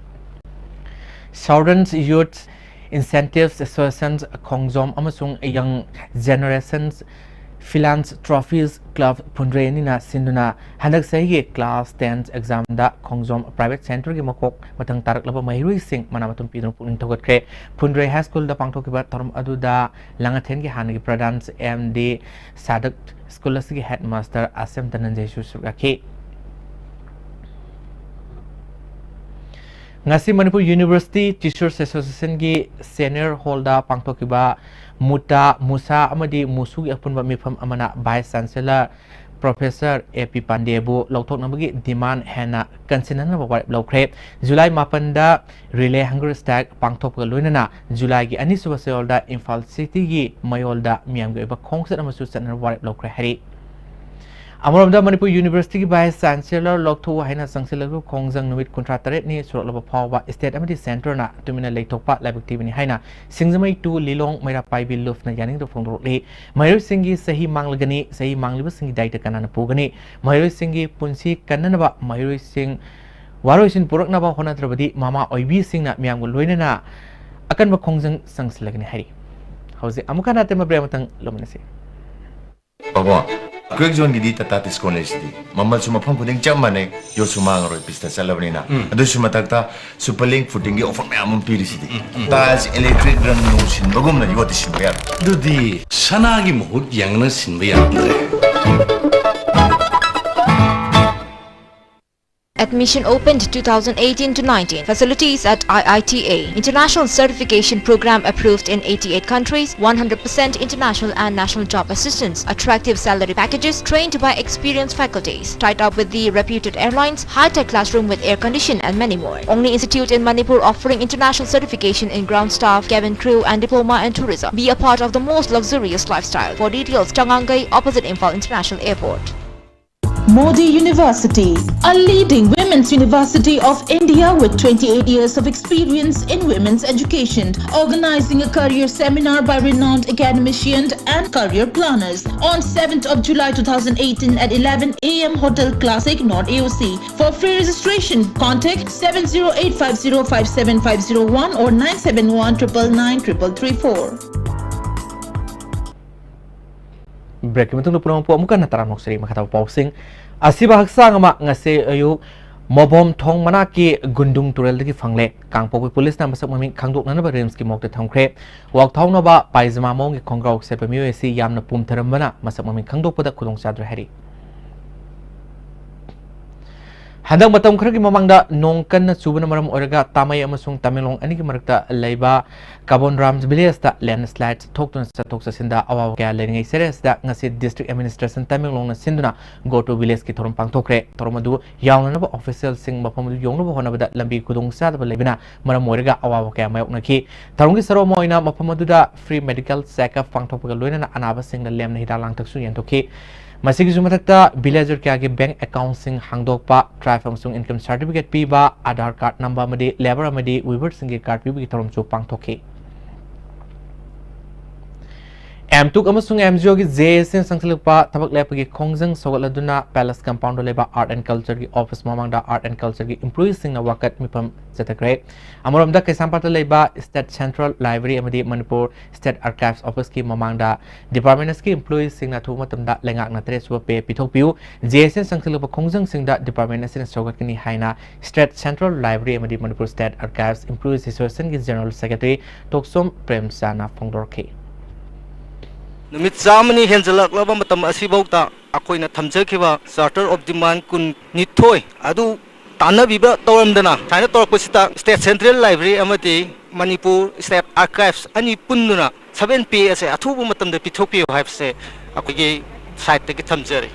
Southern Youth Incentives Association ꯈꯣꯡꯖꯣꯝ ꯑꯃꯁꯨꯡ Young Generations Philanthropies Club ꯐꯨꯟꯗ꯭ꯔꯩ ꯑꯅꯤꯅ ꯁꯤꯟꯗꯨꯅ ꯍꯟꯗꯛ ꯆꯍꯤꯒꯤ class ten examꯗ ꯈꯣꯡꯖꯣꯝ Private Centreꯒꯤ ꯃꯀꯣꯛ ꯃꯊꯪ ꯇꯥꯔꯛꯂꯕ ꯃꯍꯩꯔꯣꯏꯁꯤꯡ ꯃꯅꯥ ꯃꯊꯨꯝ ꯄꯤꯗꯨꯅ ꯄꯨꯛꯅꯤꯡ ꯊꯧꯒꯠꯈ꯭ꯔꯦ꯫ ꯐꯨꯟꯗ꯭ꯔꯩ High Schoolꯗ ꯄꯥꯡꯊꯣꯛꯈꯤꯕ ꯊꯧꯔꯝ ꯑꯗꯨꯗ ꯂꯥꯡꯉꯊꯦꯜꯒꯤ ꯍꯥꯟꯅꯒꯤ Pradhan M D Sadak, school ꯑꯁꯤꯒꯤ headmaster ꯑꯁꯦꯝ ꯙꯅꯟꯖꯌꯁꯨ ꯁꯔꯨꯛ ꯌꯥꯈꯤ꯫ ꯉꯁꯤ ꯃꯅꯤꯄꯨꯔ University Teachers Associationꯒꯤ senior hallꯗ ꯄꯥꯡꯊꯣꯛꯈꯤꯕ ꯃꯨꯇꯥ, ꯃꯨꯁꯥ ꯑꯃꯗꯤ ꯃꯨꯁꯨꯒꯤ ꯑꯄꯨꯟꯕ ꯃꯤꯐꯝ ꯑꯃꯅ Vice Chancellor Professor A P ꯄꯥꯟꯗꯦꯕꯨ ꯂꯧꯊꯣꯛꯅꯕꯒꯤ demand ꯍꯦꯟꯅ ꯀꯟꯁꯤꯟꯅꯅꯕ ꯋꯥꯔꯦꯞ ꯂꯧꯈ꯭ꯔꯦ꯫ ꯖꯨꯂꯥꯏ ꯃꯥꯄꯟꯗ Relay Hunger Strike ꯄꯥꯡꯊꯣꯛꯄꯒ ꯂꯣꯏꯅꯅ ꯖꯨꯂꯥꯏꯒꯤ ꯑꯅꯤꯁꯨꯕ ꯆꯌꯣꯜꯗ ꯏꯝꯐꯥꯜ Cityꯒꯤ ꯃꯌꯣꯜꯗ ꯃꯤꯌꯥꯝꯒꯤ ꯑꯣꯏꯕ ꯈꯣꯡꯆꯠ ꯑꯃꯁꯨ ꯆꯠꯅꯅꯕ ꯋꯥꯔꯦꯞ ꯂꯧꯈ꯭ꯔꯦ ꯍꯥꯏꯔꯤ꯫ ꯑꯃꯔꯣꯝꯗ ꯃꯅꯤꯄꯨꯔ Universityꯒꯤ Vice Chancellor ꯂꯧꯊꯣꯛꯎ ꯍꯥꯏꯅ ꯆꯪꯁꯤꯜꯂꯛꯂꯕ ꯈꯣꯡꯖꯪ ꯅꯨꯃꯤꯠ ꯀꯨꯟꯊ꯭ꯔꯥ ꯇꯔꯦꯠꯅꯤ ꯁꯨꯔꯛꯂꯕ ꯐꯥꯎꯕ state ꯑꯃꯗꯤ centreꯅ ꯇꯨꯃꯤꯟꯅ ꯂꯩꯊꯣꯛꯄ ꯂꯥꯏꯕꯛ ꯊꯤꯕꯅꯤ ꯍꯥꯏꯅ ꯁꯤꯡꯖꯃꯩ two ꯂꯤꯂꯣꯡ ꯃꯩꯔꯥ ꯄꯥꯏꯕꯤ ꯂꯨꯞꯅ ꯌꯥꯅꯤꯡꯗꯕ ꯐꯣꯡꯗꯣꯔꯛꯂꯤ꯫ ꯃꯍꯩꯔꯣꯏꯁꯤꯡꯒꯤ ꯆꯍꯤ ꯃꯥꯡꯂꯒꯅꯤ, ꯆꯍꯤ ꯃꯥꯡꯂꯤꯕꯁꯤꯡꯒꯤ ꯗꯥꯏꯇ ꯀꯅꯥꯅ ꯄꯨꯒꯅꯤ? ꯃꯍꯩꯔꯣꯏꯁꯤꯡꯒꯤ ꯄꯨꯟꯁꯤ ꯀꯟꯅꯅꯕ ꯃꯍꯩꯔꯣꯏꯁꯤꯡ ꯋꯥꯔꯣꯏꯁꯤꯟ ꯄꯨꯔꯛꯅꯕ ꯍꯣꯠꯅꯗ꯭ꯔꯕꯗꯤ ꯃꯃꯥ ꯑꯣꯏꯕꯤꯁꯤꯡꯅ ꯃꯤꯌꯥꯝꯒ ꯂꯣꯏꯅꯅ ꯑꯀꯟꯕ ꯈꯣꯡꯖꯪ ꯆꯪꯁꯤꯜꯂꯒꯅꯤ ꯍꯥꯏꯔꯤ꯫ ꯍꯧꯖꯤꯛ ꯑꯃꯨꯛ ꯍꯟꯅ ꯑꯇꯦꯟꯕ break ꯑꯃꯇꯪ ꯂꯧꯃꯤꯟꯅꯁꯤ꯫ ꯕꯥꯕꯣ, Quick Zoneꯒꯤꯗꯤ Tata Tiscon ꯂꯩꯁꯤꯗꯤ꯫ ꯃꯃꯜꯁꯨ ꯃꯐꯝ ꯈꯨꯗꯤꯡ ꯆꯞ ꯃꯥꯟꯅꯩ, ꯌꯣꯠꯁꯨ ꯃꯥꯡꯉꯔꯣꯏ, ꯄꯤꯁꯇ ꯆꯠꯂꯕꯅꯤꯅ꯫ ꯎꯝ꯫ ꯑꯗꯨꯁꯨ ꯃꯊꯛꯇ Super Link Footingꯒꯤ offer ꯃꯌꯥꯝ ꯑꯃ ꯄꯤꯔꯤꯁꯤꯗꯤ꯫ ꯎꯝ, ꯎꯝ꯫ Tiles, electric, ꯔꯪ ꯅꯨꯡ ꯁꯤꯟꯕꯒꯨꯝꯅ ꯌꯣꯠꯇꯤ ꯁꯤꯟꯕ ꯌꯥꯔꯣꯏ꯫ ꯑꯗꯨꯗꯤ ꯁꯅꯥꯒꯤ ꯃꯍꯨꯠ ꯌꯥꯡꯅ ꯁꯤꯟꯕ ꯌꯥꯔꯝꯗ꯭ꯔꯦ꯫ Admission opened two thousand eighteen to nineteen. Facilities at I I T A. International certification program approved in eighty-eight countries, one hundred percent international and national job assistance, attractive salary packages, trained by experienced faculties, tied up with the reputed airlines, high-tech classroom with air condition and many more. Only institute in Manipur offering international certification in ground staff, cabin crew and diploma and tourism. Be a part of the most luxurious lifestyle. For details, Changangai, opposite Imphal International Airport. Modi University, a leading women's university of India with twenty-eight years of experience in women's education, organizing a career seminar by renowned academicians and career planners on seventh of July two thousand eighteen at eleven a m Hotel Classic, North A O C. For free registration, contact seven zero eight five zero five seven five zero one or nine seven one triple nine triple three four. Break ꯃꯇꯨꯡꯗ ꯄꯨꯝꯅꯃꯛꯄꯨ ꯑꯃꯨꯛ ꯍꯟꯅ ꯇꯔꯥꯝꯅ ꯑꯣꯛꯆꯔꯤ꯫ ꯃꯈꯥ ꯇꯥꯕ ꯄꯥꯎꯁꯤꯡ꯫ ꯑꯁꯤꯕ ꯍꯛꯆꯥꯡ ꯑꯃ ꯉꯁꯤ ꯑꯌꯨꯛ ꯃꯣꯕꯣꯝ ꯊꯣꯡ ꯃꯅꯥꯛꯀꯤ ꯒꯨꯟꯗꯨꯡ ꯇꯨꯔꯦꯜꯗꯒꯤ ꯐꯪꯂꯦ꯫ ꯀꯥꯡꯄꯣꯛꯄꯤ ꯄꯨꯂꯤꯁꯅ ꯃꯁꯛ ꯃꯃꯤꯡ ꯈꯪꯗꯣꯛꯅꯅꯕ ꯔꯤꯝꯁꯀꯤ ꯃꯣꯔꯒꯇ ꯊꯝꯈ꯭ꯔꯦ꯫ ꯋꯥꯛꯊꯥꯎꯅꯕ ꯄꯥꯏꯖꯃꯥ ꯃꯑꯣꯡꯒꯤ ꯈꯣꯡꯒ꯭ꯔꯥꯎ ꯁꯦꯠꯄ ꯃꯤꯑꯣꯏ ꯑꯁꯤ ꯌꯥꯝꯅ ꯄꯨꯝꯊꯔꯝꯕꯅ ꯃꯁꯛ ꯃꯃꯤꯡ ꯈꯪꯗꯣꯛꯄꯗ ꯈꯨꯗꯣꯡꯆꯥꯗ꯭ꯔꯦ ꯍꯥꯏꯔꯤ꯫ ꯍꯟꯗꯛ ꯃꯇꯝ ꯈꯔꯒꯤ ꯃꯃꯥꯡꯗ ꯅꯣꯡ ꯀꯟꯅ ꯆꯨꯕꯅ ꯃꯔꯝ ꯑꯣꯏꯔꯒ ꯇꯥꯃꯩ ꯑꯃꯁꯨꯡ ꯇꯃꯦꯡꯂꯣꯡ ꯑꯅꯤꯒꯤ ꯃꯔꯛꯇ ꯂꯩꯕ ꯀꯥꯕꯣꯟꯔꯥꯝ ꯚꯤꯂꯦꯖꯇ ꯂꯦꯟꯁ꯭ꯂꯥꯏꯗ ꯊꯣꯛꯇꯨꯅ ꯆꯠꯊꯣꯛ ꯆꯠꯁꯤꯟꯗ ꯑꯋꯥꯕ ꯀꯌꯥ ꯂꯩꯔꯤꯉꯩ ꯆꯩꯔꯛ ꯑꯁꯤꯗ ꯉꯁꯤ ꯗꯤꯁꯇ꯭ꯔꯤꯛ ꯑꯦꯗꯃꯤꯅꯤꯁꯇ꯭ꯔꯦꯁꯟ ꯇꯃꯦꯡꯂꯣꯡꯅ ꯁꯤꯟꯗꯨꯅ ꯒꯣ ꯇꯨ ꯚꯤꯂꯦꯖꯀꯤ ꯊꯧꯔꯝ ꯄꯥꯡꯊꯣꯛꯈ꯭ꯔꯦ꯫ ꯊꯧꯔꯝ ꯑꯗꯨ ꯌꯥꯎꯅꯅꯕ ꯑꯣꯐꯤꯁꯤꯌꯦꯜꯁꯤꯡ ꯃꯐꯝ ꯑꯗꯨ ꯌꯧꯅꯕ ꯍꯣꯠꯅꯕꯗ ꯂꯝꯕꯤ ꯈꯨꯗꯣꯡꯆꯥꯗꯕ ꯂꯩꯕꯅ ꯃꯔꯝ ꯑꯣꯏꯔꯒ ꯑꯋꯥꯕ ꯀꯌꯥ ꯃꯥꯌꯣꯛꯅꯈꯤ꯫ ꯊꯧꯔꯝꯒꯤ ꯁꯔꯨꯛ ꯑꯃ ꯑꯣꯏꯅ ꯃꯐꯝ ꯑꯗꯨꯗ ꯐ꯭ꯔꯤ ꯃꯦꯗꯤꯀꯦꯜ ꯆꯦꯛꯑꯞ ꯄꯥꯡꯊꯣꯛꯄꯒ ꯂꯣꯏꯅꯅ ꯑꯅꯥꯕꯁꯤꯡꯅ ꯂꯦꯝꯅ ꯍꯤꯗꯥꯛ ꯂꯥꯡꯊꯛꯁꯨ ꯌꯦꯟꯊꯣꯛꯈꯤ꯫ ꯃꯁꯤꯒꯤꯁꯨ ꯃꯊꯛꯇ ꯚꯤꯂꯦꯖꯔ ꯀꯌꯥꯒꯤ ꯕꯦꯡꯛ ꯑꯦꯀꯥꯎꯟꯠꯁꯤꯡ ꯍꯥꯡꯗꯣꯛꯄ, ꯇ꯭ꯔꯥꯏꯕ ꯑꯃꯁꯨꯡ ꯏꯟꯀꯝ ꯁꯥꯔꯇꯤꯐꯤꯀꯦꯠ ꯄꯤꯕ, ꯑꯥꯙꯥꯔ ꯀꯥꯔꯗ ꯅꯝꯕ ꯑꯃꯗꯤ ꯂꯦꯕꯔ ꯑꯃꯗꯤ ꯋꯤꯚꯔꯁꯤꯡꯒꯤ ꯀꯥꯔꯗ ꯄꯤꯕꯒꯤ ꯊꯧꯔꯝꯁꯨ ꯄꯥꯡꯊꯣꯛꯈꯤ꯫ ꯑꯦꯝꯇꯨꯛ ꯑꯃꯁꯨꯡ ꯑꯦꯝꯖꯤꯑꯣꯒꯤ ꯖꯦꯑꯦꯁꯤꯅ ꯆꯪꯁꯤꯜꯂꯛꯄ ꯊꯕꯛ ꯂꯦꯞꯄꯒꯤ ꯈꯣꯡꯖꯪ ꯁꯧꯒꯠꯂꯗꯨꯅ ꯄꯦꯂꯦꯁ ꯀꯝꯄꯥꯎꯟꯗ ꯂꯩꯕ ꯑꯥꯔꯠ ꯑꯦꯟ ꯀꯜꯆꯔꯒꯤ ꯑꯣꯐꯤꯁ ꯃꯃꯥꯡꯗ ꯑꯥꯔꯠ ꯑꯦꯟ ꯀꯜꯆꯔꯒꯤ ꯏꯝꯄ꯭ꯂꯣꯌꯤꯁꯤꯡꯅ ꯋꯥꯀꯠ ꯃꯤꯐꯝ ꯆꯠꯊꯈ꯭ꯔꯦ꯫ ꯑꯃꯔꯣꯝꯗ ꯀꯩꯁꯥꯝꯄꯥꯠꯇ ꯂꯩꯕ ꯁ꯭ꯇꯦꯠ ꯁꯦꯟꯇ꯭ꯔꯦꯜ ꯂꯥꯏꯕ꯭ꯔꯦꯔꯤ ꯑꯃꯗꯤ ꯃꯅꯤꯄꯨꯔ ꯁ꯭ꯇꯦꯠ ꯑꯥꯔꯀꯥꯏꯚꯁ ꯑꯣꯐꯤꯁꯀꯤ ꯃꯃꯥꯡꯗ ꯗꯤꯄꯥꯔꯠꯃꯦꯟ ꯑꯁꯤꯒꯤ ꯏꯝꯄ꯭ꯂꯣꯌꯤꯁꯤꯡꯅ ꯑꯊꯨꯕ ꯃꯇꯝꯗ ꯂꯩꯉꯥꯛꯅ ꯇꯔꯦꯠ ꯁꯨꯕ ꯄꯦ ꯄꯤꯊꯣꯛꯄꯤꯌꯨ, ꯖꯦꯑꯦꯁꯤꯅ ꯆꯪꯁꯤꯜꯂꯛꯄ ꯈꯣꯡꯖꯪꯁꯤꯡꯗ ꯗꯤꯄꯥꯔꯠꯃꯦꯟ ꯑꯁꯤꯅ ꯁꯧꯒꯠꯀꯅꯤ ꯍꯥꯏꯅ ꯁ꯭ꯇꯦꯠ ꯁꯦꯟꯇ꯭ꯔꯦꯜ ꯂꯥꯏꯕ꯭ꯔꯦꯔꯤ ꯑꯃꯗꯤ ꯃꯅꯤꯄꯨꯔ ꯁ꯭ꯇꯦꯠ ꯑꯥꯔꯀꯥꯏꯚꯁ ꯏꯝꯄ꯭ꯂꯣꯌꯤꯁ ꯑꯦꯁꯣꯁꯤꯌꯦꯁꯟꯒꯤ ꯖꯦꯅꯔꯦꯜ ꯁꯦꯀ꯭ꯔꯦꯇꯔꯤ ꯇꯣꯛꯁꯣꯝ ꯄ꯭ꯔꯦꯝꯆꯥꯟꯅ ꯐꯣꯡꯗꯣꯔꯛꯈꯤ꯫ ꯅꯨꯃꯤꯠ ꯆꯥꯝꯃꯅꯤ ꯍꯦꯟꯖꯜꯂꯛꯂꯕ ꯃꯇꯝ ꯑꯁꯤꯐꯥꯎꯗ ꯑꯩꯈꯣꯏꯅ ꯊꯝꯖꯈꯤꯕ Charter of Demand ꯀꯨꯟꯅꯤꯊꯣꯏ ꯑꯗꯨ ꯇꯥꯟꯅꯕꯤꯕ ꯇꯧꯔꯝꯗꯅ ꯁꯨꯃꯥꯏꯅ ꯇꯧꯔꯛꯄꯁꯤꯗ ꯁ꯭ꯇꯦꯠ ꯁꯦꯟꯇ꯭ꯔꯦꯜ ꯂꯥꯏꯕ꯭ꯔꯦꯔꯤ ꯑꯃꯗꯤ ꯃꯅꯤꯄꯨꯔ ꯁ꯭ꯇꯦꯠ ꯑꯥꯔꯀꯥꯏꯚꯁ ꯑꯅꯤ ꯄꯨꯟꯗꯨꯅ ꯁꯚꯦꯟ ꯄꯦ ꯑꯁꯦ ꯑꯊꯨꯕ ꯃꯇꯝꯗ ꯄꯤꯊꯣꯛꯄꯤꯌꯨ ꯍꯥꯏꯕꯁꯦ ꯑꯩꯈꯣꯏꯒꯤ ꯁꯥꯏꯠꯇꯒꯤ ꯊꯝꯖꯔꯤ꯫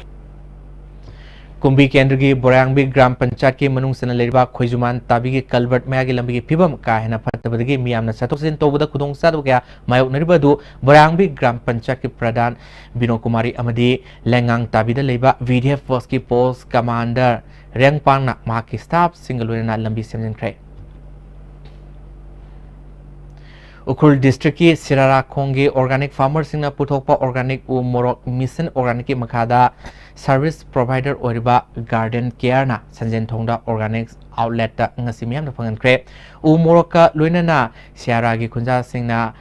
ꯀꯨꯝꯕꯤ ꯀꯦꯟꯗ꯭ꯔꯒꯤ ꯕꯣꯔꯥꯡꯕꯤ ꯒ꯭ꯔꯥꯝ ꯄꯟꯆꯥꯌꯠꯀꯤ ꯃꯅꯨꯡ ꯆꯟꯅ ꯂꯩꯔꯤꯕ ꯈꯣꯏꯖꯨꯃꯥꯟ ꯇꯥꯕꯤꯒꯤ ꯀꯜꯚꯔꯠ ꯃꯌꯥꯒꯤ ꯂꯝꯕꯤꯒꯤ ꯐꯤꯕꯝ ꯀꯥ ꯍꯦꯟꯅ ꯐꯠꯇꯕꯗꯒꯤ ꯃꯤꯌꯥꯝꯅ ꯆꯠꯊꯣꯛ ꯆꯠꯁꯤꯟ ꯇꯧꯕꯗ ꯈꯨꯗꯣꯡꯆꯥꯗꯕ ꯀꯌꯥ ꯃꯥꯌꯣꯛꯅꯔꯤꯕ ꯑꯗꯨ ꯕꯣꯔꯥꯡꯕꯤ ꯒ꯭ꯔꯥꯝ ꯄꯟꯆꯥꯌꯠꯀꯤ ꯄ꯭ꯔꯙꯥꯟ ꯕꯤꯅꯣ ꯀꯨꯃꯥꯔꯤ ꯑꯃꯗꯤ ꯂꯩꯉꯥꯡ ꯇꯥꯕꯤꯗ ꯂꯩꯕ V D F forceꯀꯤ post commander ꯔꯦꯡꯄꯥꯡꯅ ꯃꯍꯥꯛꯀꯤ staffꯁꯤꯡꯒ ꯂꯣꯏꯅꯅ ꯂꯝꯕꯤ ꯁꯦꯝꯖꯤꯟꯈ꯭ꯔꯦ꯫ ꯎꯈ꯭ꯔꯨꯜ districtꯀꯤ ꯁꯤꯔꯥꯔꯥꯈꯣꯡꯒꯤ organic farmerꯁꯤꯡꯅ ꯄꯨꯊꯣꯛꯄ organic ꯎ ꯃꯣꯔꯣꯛ Mission Organicꯀꯤ ꯃꯈꯥꯗ service provider ꯑꯣꯏꯔꯤꯕ Garden Careꯅ ꯁꯟꯖꯦꯟꯊꯣꯡꯗ organic outletꯇ ꯉꯁꯤ ꯃꯤꯌꯥꯝꯗ ꯐꯪꯍꯟꯈ꯭ꯔꯦ꯫ ꯎ ꯃꯣꯔꯣꯛꯀ ꯂꯣꯏꯅꯅ ꯁꯤꯔꯥꯔꯥꯒꯤ ꯈꯨꯟꯖꯥꯁꯤꯡꯅ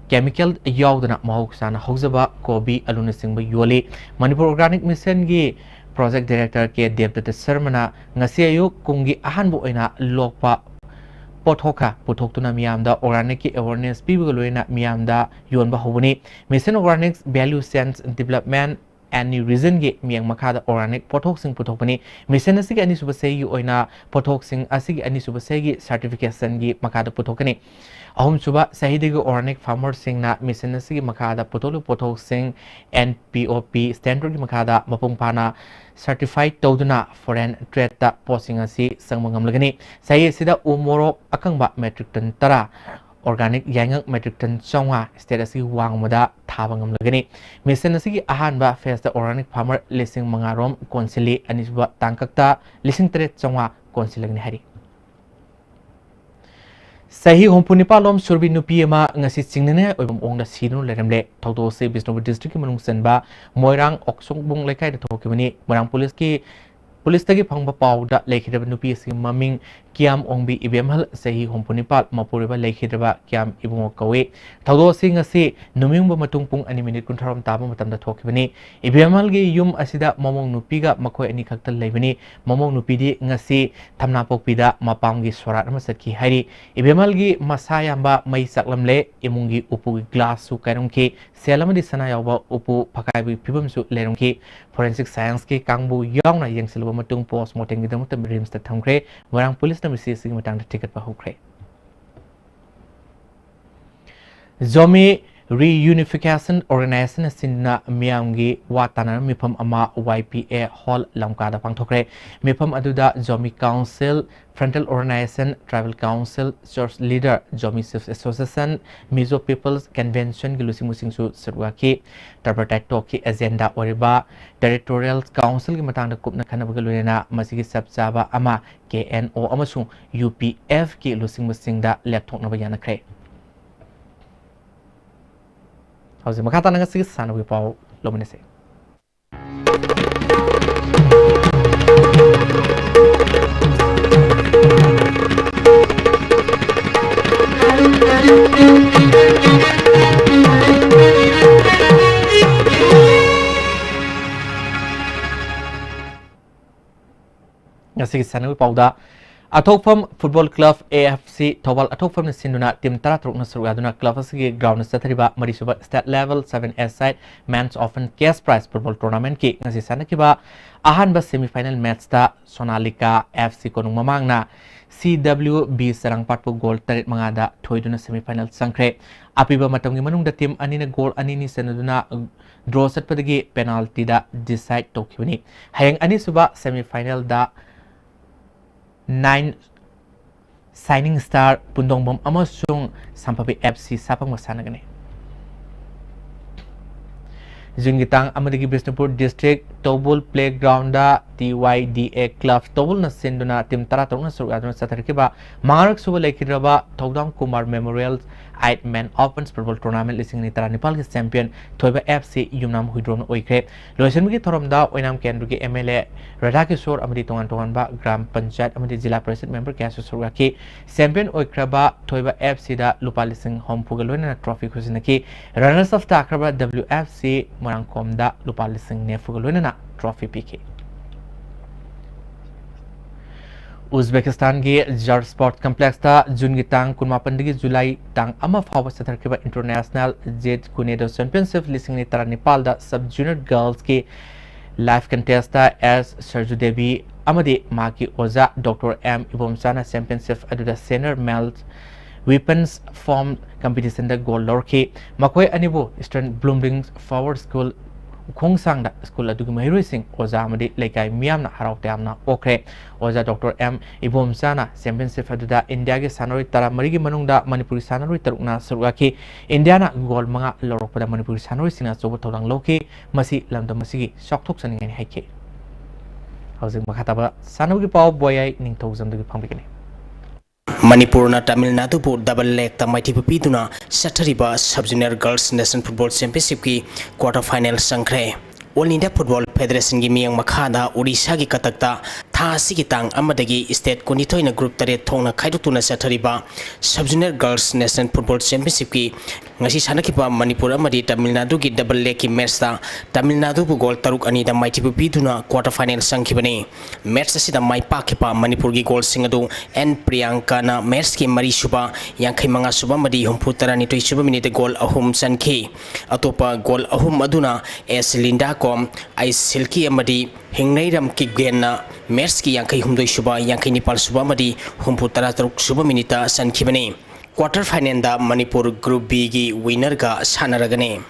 chemical ꯌꯥꯎꯗꯅ ꯃꯍꯧꯁꯥꯅ ꯍꯧꯖꯕ ꯀꯣꯕꯤ, ꯑꯂꯨꯅꯆꯤꯡꯕ ꯌꯣꯜꯂꯤ꯫ ꯃꯅꯤꯄꯨꯔ Organic Missionꯒꯤ project director ꯀꯦ ꯗꯦꯕꯗꯠꯇ ꯁꯔꯃꯅ ꯉꯁꯤ ꯑꯌꯨꯛ ꯀꯨꯝꯒꯤ ꯑꯍꯥꯟꯕ ꯑꯣꯏꯅ ꯂꯣꯛꯄ ꯄꯣꯠꯊꯣꯛ ꯈꯔ ꯄꯨꯊꯣꯛꯇꯨꯅ ꯃꯤꯌꯥꯝꯗ organicꯀꯤ awareness ꯄꯤꯕꯒ ꯂꯣꯏꯅꯅ ꯃꯤꯌꯥꯝꯗ ꯌꯣꯟꯕ ꯍꯧꯕꯅꯤ꯫ Mission Organics Value Chain Development and New Regionꯒꯤ ꯃꯤꯠꯌꯦꯡ ꯃꯈꯥꯗ organic ꯄꯣꯠꯊꯣꯛꯁꯤꯡ ꯄꯨꯊꯣꯛꯄꯅꯤ꯫ Mission ꯑꯁꯤꯒꯤ ꯑꯅꯤꯁꯨꯕ ꯆꯍꯤꯒꯤ ꯑꯣꯏꯅ ꯄꯣꯠꯊꯣꯛꯁꯤꯡ ꯑꯁꯤꯒꯤ ꯑꯅꯤꯁꯨꯕ ꯆꯍꯤꯒꯤ certificationꯒꯤ ꯃꯈꯥꯗ ꯄꯨꯊꯣꯛꯀꯅꯤ꯫ ꯑꯍꯨꯝꯁꯨꯕ ꯆꯍꯤꯗꯒꯤ organic farmerꯁꯤꯡꯅ mission ꯑꯁꯤꯒꯤ ꯃꯈꯥꯗ ꯄꯨꯊꯣꯛꯂꯤꯕ ꯄꯣꯠꯊꯣꯛꯁꯤꯡ N P O P standardꯀꯤ ꯃꯈꯥꯗ ꯃꯄꯨꯡ ꯐꯥꯅ certify ꯇꯧꯗꯨꯅ foreign tradeꯇ ꯄꯣꯠꯁꯤꯡ ꯑꯁꯤ ꯆꯪꯕ ꯉꯝꯂꯒꯅꯤ꯫ ꯆꯍꯤ ꯑꯁꯤꯗ ꯎ ꯃꯣꯔꯣꯛ ꯑꯀꯪꯕ metric ton ꯇꯔꯥ, organic ꯌꯥꯏꯉꯪ metric ton ꯆꯥꯝꯃꯉꯥ state ꯑꯁꯤꯒꯤ ꯋꯥꯡꯃꯗ ꯊꯥꯕ ꯉꯝꯂꯒꯅꯤ꯫ Mission ꯑꯁꯤꯒꯤ ꯑꯍꯥꯟꯕ phaseꯇ organic farmer ꯂꯤꯁꯤꯡ ꯃꯉꯥ ꯔꯣꯝ ꯀꯣꯟꯁꯤꯜꯂꯤ, ꯑꯅꯤꯁꯨꯕ ꯇꯥꯡꯀꯛꯇ ꯂꯤꯁꯤꯡ ꯇꯔꯦꯠ ꯆꯥꯝꯃꯉꯥ ꯀꯣꯟꯁꯤꯜꯂꯒꯅꯤ ꯍꯥꯏꯔꯤ꯫ ꯆꯍꯤ ꯍꯨꯝꯐꯨ ꯅꯤꯄꯥꯟ ꯂꯣꯝ ꯁꯨꯔꯕꯤ ꯅꯨꯄꯤ ꯑꯃ ꯉꯁꯤ ꯆꯤꯡꯅꯅꯤꯡꯉꯥꯏ ꯑꯣꯏꯕ ꯃꯑꯣꯡꯗ ꯁꯤꯗꯨꯅ ꯂꯩꯔꯝꯂꯦ꯫ ꯊꯧꯗꯣꯛ ꯑꯁꯤ ꯕꯤꯁꯅꯨꯄꯨꯔ districtꯀꯤ ꯃꯅꯨꯡ ꯆꯟꯕ ꯃꯣꯏꯔꯥꯡ ꯑꯣꯛꯁꯣꯡꯕꯨꯡ ꯂꯩꯀꯥꯏꯗ ꯊꯣꯛꯈꯤꯕꯅꯤ꯫ ꯃꯣꯏꯔꯥꯡ ꯄꯨꯂꯤꯁꯀꯤ, ꯄꯨꯂꯤꯁꯇꯒꯤ ꯐꯪꯕ ꯄꯥꯎꯗ ꯂꯩꯈꯤꯗ꯭ꯔꯕ ꯅꯨꯄꯤ ꯑꯁꯤꯒꯤ ꯃꯃꯤꯡ ꯀꯤꯌꯥꯝ ꯑꯣꯡꯕꯤ ꯏꯕꯦꯝꯍꯜ, ꯆꯍꯤ ꯍꯨꯝꯐꯨ ꯅꯤꯄꯥꯟ, ꯃꯄꯨꯔꯣꯏꯕ ꯂꯩꯈꯤꯗ꯭ꯔꯕ ꯀꯤꯌꯥꯝ ꯏꯕꯨꯡꯉꯣ ꯀꯧꯏ꯫ ꯊꯧꯗꯣꯛ ꯑꯁꯤ ꯉꯁꯤ ꯅꯨꯃꯤꯠꯌꯨꯡꯕ ꯃꯇꯨꯡ ꯄꯨꯡ ꯑꯅꯤ minute ꯀꯨꯟꯊ꯭ꯔꯥ ꯔꯣꯝ ꯇꯥꯕ ꯃꯇꯝꯗ ꯊꯣꯛꯈꯤꯕꯅꯤ꯫ ꯏꯕꯦꯝꯍꯜꯒꯤ ꯌꯨꯝ ꯑꯁꯤꯗ ꯃꯃꯧ ꯅꯨꯄꯤꯒ ꯃꯈꯣꯏ ꯑꯅꯤ ꯈꯛꯇ ꯂꯩꯕꯅꯤ꯫ ꯃꯃꯧ ꯅꯨꯄꯤꯗꯤ ꯉꯁꯤ ꯊꯝꯅꯥꯄꯣꯛꯄꯤꯗ ꯃꯄꯥꯝꯒꯤ ꯁꯣꯔꯥꯠ ꯑꯃ ꯆꯠꯈꯤ ꯍꯥꯏꯔꯤ꯫ ꯏꯕꯦꯝꯍꯜꯒꯤ ꯃꯁꯥ ꯌꯥꯝꯕ ꯃꯩ ꯆꯥꯛꯂꯝꯂꯦ, ꯏꯃꯨꯡꯒꯤ ꯎꯄꯨꯒꯤ glassꯁꯨ ꯀꯥꯏꯔꯝꯈꯤ, ꯁꯦꯜ ꯑꯃꯗꯤ ꯁꯅꯥ ꯌꯥꯎꯕ ꯎꯄꯨ ꯐꯛꯀꯥꯏꯕꯒꯤ ꯐꯤꯕꯝꯁꯨ ꯂꯩꯔꯝꯈꯤ꯫ Forensic Scienceꯀꯤ ꯀꯥꯡꯕꯨ ꯌꯥꯎꯅ ꯌꯦꯡꯁꯤꯜꯂꯨꯕ ꯃꯇꯨꯡ post mortemꯒꯤꯗꯃꯛꯇ RIMSꯇ ꯊꯝꯈ꯭ꯔꯦ꯫ ꯃꯣꯏꯔꯥꯡ ꯄꯨꯂꯤꯁꯅ ꯃꯁꯤ ꯑꯁꯤꯒꯤ ꯃꯇꯥꯡꯗ ꯊꯤꯒꯠꯄ ꯍꯧꯈ꯭ꯔꯦ꯫ ꯖꯣꯃꯤ Reunification Organization ꯑꯁꯤꯅ ꯃꯤꯌꯥꯝꯒꯤ ꯋꯥ ꯇꯥꯅꯅꯕ ꯃꯤꯐꯝ ꯑꯃ Y P A Hall ꯂꯝꯀꯥꯗ ꯄꯥꯡꯊꯣꯛꯈ꯭ꯔꯦ꯫ ꯃꯤꯐꯝ ꯑꯗꯨꯗ Zomi Council, Frontal Organization, Tribal Council, Church Leader, Zomi Chiefs Association, Mizo People's Convention ꯒꯤ ꯂꯨꯆꯤꯡꯕꯁꯤꯡꯁꯨ ꯁꯔꯨꯛ ꯌꯥꯈꯤ꯫ Tripartite Talk ꯀꯤ agenda ꯑꯣꯏꯔꯤꯕ Territorial Council ꯒꯤ ꯃꯇꯥꯡꯗ ꯀꯨꯞꯅ ꯈꯟꯅꯕꯒ ꯂꯣꯏꯅꯅ ꯃꯁꯤꯒꯤ ꯆꯞ ꯆꯥꯕ ꯑꯃ K N O ꯑꯃꯁꯨꯡ U P F ꯀꯤ ꯂꯨꯆꯤꯡꯕꯁꯤꯡꯗ ꯂꯦꯞꯊꯣꯛꯅꯕ ꯌꯥꯅꯈ꯭ꯔꯦ꯫ ꯍꯧꯖꯤꯛ ꯃꯈꯥ ꯇꯥꯅ ꯉꯁꯤꯒꯤ ꯁꯥꯟꯅꯕꯒꯤ ꯄꯥꯎ ꯂꯧꯃꯤꯟꯅꯁꯤ꯫ ꯉꯁꯤꯒꯤ ꯁꯥꯟꯅꯕꯒꯤ ꯄꯥꯎꯗ, ꯑꯊꯣꯛꯐꯝ Football Club, A F C, Thoubal ꯑꯊꯣꯛꯐꯝꯅ ꯁꯤꯟꯗꯨꯅ team ꯇꯔꯥꯇꯔꯨꯛꯅ ꯁꯔꯨꯛ ꯌꯥꯗꯨꯅ club ꯑꯁꯤꯒꯤ ground ꯆꯠꯊꯔꯤꯕ ꯃꯔꯤꯁꯨꯕ State Level Seven A Side Men's Open Cash Prize Football Tournament ꯀꯤ ꯉꯁꯤ ꯁꯥꯟꯅꯈꯤꯕ ꯑꯍꯥꯟꯕ semi final match ꯇ ꯁꯣꯅꯥꯂꯤꯀꯥ F C ꯀꯣꯅꯨꯡ ꯃꯃꯥꯡꯅ C W B ꯆꯔꯥꯡꯄꯥꯠꯄꯨ goal ꯇꯔꯦꯠ ꯃꯉꯥꯗ ꯊꯣꯏꯗꯨꯅ semi final ꯆꯪꯈ꯭ꯔꯦ꯫ ꯑꯄꯤꯕ ꯃꯇꯝꯒꯤ ꯃꯅꯨꯡꯗ team ꯑꯅꯤꯅ goal ꯑꯅꯤ ꯑꯅꯤ ꯆꯟꯅꯗꯨꯅ draw ꯆꯠꯄꯗꯒꯤ penalty ꯗ decide ꯇꯧꯈꯤꯕꯅꯤ꯫ ꯍꯌꯦꯡ ꯑꯅꯤꯁꯨꯕ semi final ꯗ nine Shining Star ꯄꯨꯟꯗꯣꯡꯕꯝ ꯑꯃꯁꯨꯡ ꯁꯝꯐꯕꯤ F C ꯁꯥꯄꯪꯕ ꯁꯥꯟꯅꯒꯅꯤ꯫ ꯖꯨꯟꯒꯤ ꯇꯥꯡ ꯑꯃꯗꯒꯤ Bishnupur district ꯇꯧꯕꯨꯜ playground the T Y D A Club ꯇꯧꯕꯨꯜꯅ ꯁꯤꯟꯗꯨꯅ team ꯇꯔꯥꯇꯔꯨꯛꯅ ꯁꯔꯨꯛ ꯌꯥꯗꯨꯅ ꯆꯠꯊꯔꯛꯈꯤꯕ ꯃꯉꯥꯔꯛ ꯁꯨꯕ ꯂꯩꯈꯤꯗ꯭ꯔꯕ ꯊꯧꯗꯥꯝ Kumar Memorial Eight Man Open Football Tournament ꯂꯤꯁꯤꯡ ꯑꯅꯤ ꯇꯔꯥꯅꯤꯄꯥꯜꯒꯤ champion ꯊꯣꯏꯕ F C ꯌꯨꯝꯅꯥꯝ ꯍꯨꯏꯗ꯭ꯔꯣꯝꯅ ꯑꯣꯏꯈ꯭ꯔꯦ꯫ ꯂꯣꯏꯁꯤꯟꯕꯒꯤ ꯊꯧꯔꯝꯗ ꯑꯣꯏꯅꯥꯝ ꯀꯦꯟꯗ꯭ꯔꯒꯤ M L A Radha Kishore ꯑꯃꯗꯤ ꯇꯣꯉꯥꯟ ꯇꯣꯉꯥꯟꯕ ꯒ꯭ꯔꯥꯝ ꯄꯟꯆꯥꯌꯠ ꯑꯃꯗꯤ ꯖꯤꯂꯥ ꯄꯔꯤꯁꯠ member ꯀꯌꯥꯁꯨ ꯁꯔꯨꯛ ꯌꯥꯈꯤ꯫ Champion ꯑꯣꯏꯈ꯭ꯔꯕ ꯊꯣꯏꯕ F C ꯗ ꯂꯨꯄꯥ ꯂꯤꯁꯤꯡ ꯍꯨꯝꯐꯨꯒ ꯂꯣꯏꯅꯅ trophy ꯈꯨꯠꯁꯤꯟꯅꯈꯤ꯫ Runners up ꯇꯥꯈ꯭ꯔꯕ W F C ꯃꯣꯏꯔꯥꯡꯈꯣꯝꯗ ꯂꯨꯄꯥ ꯂꯤꯁꯤꯡ ꯅꯤꯐꯨꯒ ꯂꯣꯏꯅꯅ trophy ꯄꯤꯈꯤ꯫ ꯎꯖꯕꯦꯀꯤꯁꯇꯥꯟꯒꯤ ꯖꯥꯔ Sport Complex ꯇ ꯖꯨꯟꯒꯤ ꯇꯥꯡ ꯀꯨꯟꯃꯥꯄꯟꯗꯒꯤ ꯖꯨꯂꯥꯏ ꯇꯥꯡ ꯑꯃ ꯐꯥꯎꯕ ꯆꯠꯊꯔꯛꯈꯤꯕ International Zit Kunedo Championship ꯂꯤꯁꯤꯡ ꯑꯅꯤ ꯇꯔꯥꯅꯤꯄꯥꯜꯗ sub junior girls ꯀꯤ live contest ꯇ S ꯁꯔꯖꯨ ꯗꯦꯕꯤ ꯑꯃꯗꯤ ꯃꯍꯥꯛꯀꯤ ꯑꯣꯖꯥ Doctor M ꯏꯕꯣꯝꯆꯥꯅ championship ꯑꯗꯨꯗ senior male Weapons Form competitionꯗ gold ꯂꯧꯔꯛꯈꯤ꯫ ꯃꯈꯣꯏ ꯑꯅꯤꯕꯨ Eastern Blooming Flower School ꯎꯈꯣꯡꯁꯥꯡꯗ ꯁ꯭ꯀꯨꯜ ꯑꯗꯨꯒꯤ ꯃꯍꯩꯔꯣꯏꯁꯤꯡ, ꯑꯣꯖꯥ ꯑꯃꯗꯤ ꯂꯩꯀꯥꯏ ꯃꯤꯌꯥꯝꯅ ꯍꯔꯥꯎ ꯇꯌꯥꯝꯅ ꯑꯣꯛꯈ꯭ꯔꯦ꯫ ꯑꯣꯖꯥ ꯗꯣꯛꯇꯔ ꯑꯦꯝ ꯏꯕꯣꯝꯆꯥꯅ championship ꯑꯗꯨꯗ ꯏꯟꯗꯤꯌꯥꯒꯤ ꯁꯥꯟꯅꯔꯣꯏ ꯇꯔꯥꯃꯔꯤꯒꯤ ꯃꯅꯨꯡꯗ ꯃꯅꯤꯄꯨꯔꯒꯤ ꯁꯥꯟꯅꯔꯣꯏ ꯇꯔꯨꯛꯅ ꯁꯔꯨꯛ ꯌꯥꯈꯤ꯫ ꯏꯟꯗꯤꯌꯥꯅ gold ꯃꯉꯥ ꯂꯧꯔꯛꯄꯗ ꯃꯅꯤꯄꯨꯔꯒꯤ ꯁꯥꯟꯅꯔꯣꯏꯁꯤꯡꯅ ꯑꯆꯧꯕ ꯊꯧꯗꯥꯡ ꯂꯧꯈꯤ꯫ ꯃꯁꯤ ꯂꯝꯗꯝ ꯑꯁꯤꯒꯤ ꯆꯥꯎꯊꯣꯛꯆꯅꯤꯡꯉꯥꯏꯅꯤ ꯍꯥꯏꯈꯤ꯫ ꯍꯧꯖꯤꯛ ꯃꯈꯥ ꯇꯥꯕ ꯁꯥꯟꯅꯕꯒꯤ ꯄꯥꯎ ꯕꯣꯌꯥꯏ ꯅꯤꯡꯊꯧꯖꯝꯗꯒꯤ ꯐꯪꯕꯤꯒꯅꯤ꯫ ꯃꯅꯤꯄꯨꯔꯅ ꯇꯥꯃꯤꯜ ꯅꯥꯗꯨꯕꯨ double legꯇ ꯃꯥꯏꯊꯤꯕ ꯄꯤꯗꯨꯅ ꯆꯠꯊꯔꯤꯕ Sub Junior Girls National Football Championshipꯀꯤ quarter final ꯆꯪꯈ꯭ꯔꯦ꯫ All India Football Federationꯒꯤ ꯃꯤꯠꯌꯦꯡ ꯃꯈꯥꯗ ꯑꯣꯔꯤꯁꯥꯒꯤ ꯀꯇꯛꯇ ꯊꯥ ꯑꯁꯤꯒꯤ ꯇꯥꯡ ꯑꯃꯗꯒꯤ state ꯀꯨꯟꯅꯤꯊꯣꯏꯅ group ꯇꯔꯦꯠ ꯊꯣꯛꯅ ꯈꯥꯏꯗꯣꯛꯇꯨꯅ ꯆꯠꯊꯔꯤꯕ Sub Junior Girls National Football Championshipꯀꯤ ꯉꯁꯤ ꯁꯥꯟꯅꯈꯤꯕ ꯃꯅꯤꯄꯨꯔ ꯑꯃꯗꯤ ꯇꯥꯃꯤꯜ ꯅꯥꯗꯨꯒꯤ double legꯀꯤ matchꯇ ꯇꯥꯃꯤꯜ ꯅꯥꯗꯨꯕꯨ goal ꯇꯔꯨꯛ ꯑꯅꯤꯗ ꯃꯥꯏꯊꯤꯕ ꯄꯤꯗꯨꯅ quarter final ꯆꯪꯈꯤꯕꯅꯤ꯫ Match ꯑꯁꯤꯗ ꯃꯥꯏ ꯄꯥꯛꯈꯤꯕ ꯃꯅꯤꯄꯨꯔꯒꯤ goalꯁꯤꯡ ꯑꯗꯨ ꯑꯦꯟ ꯄ꯭ꯔꯤꯌꯥꯡꯀꯥꯅ matchꯀꯤ ꯃꯔꯤꯁꯨꯕ, ꯌꯥꯡꯈꯩ ꯃꯉꯥ ꯁꯨꯕ ꯑꯃꯗꯤ ꯍꯨꯝꯐꯨ ꯇꯔꯥꯅꯤꯊꯣꯏ ꯁꯨꯕ minuteꯇ goal ꯑꯍꯨꯝ ꯆꯟꯈꯤ꯫ ꯑꯇꯣꯞꯄ goal ꯑꯍꯨꯝ ꯑꯗꯨꯅ ꯑꯦꯁ ꯂꯤꯟꯗꯥ ꯀꯣꯝ, ꯑꯩ ꯁꯤꯜꯀꯤ ꯑꯃꯗꯤ ꯍꯤꯡꯅꯩꯔꯝ ꯀꯤꯞꯒꯦꯟꯅ matchꯀꯤ ꯌꯥꯡꯈꯩ ꯍꯨꯝꯗꯣꯏ ꯁꯨꯕ, ꯌꯥꯡꯈꯩ ꯅꯤꯄꯥꯜ ꯁꯨꯕ ꯑꯃꯗꯤ ꯍꯨꯝꯐꯨ ꯇꯔꯥ ꯇꯔꯨꯛ ꯁꯨꯕ minuteꯇ ꯆꯟꯈꯤꯕꯅꯤ꯫ Quarter finalꯗ Manipur Group Bꯒꯤ winnerꯒ ꯁꯥꯟꯅꯔꯒꯅꯤ꯫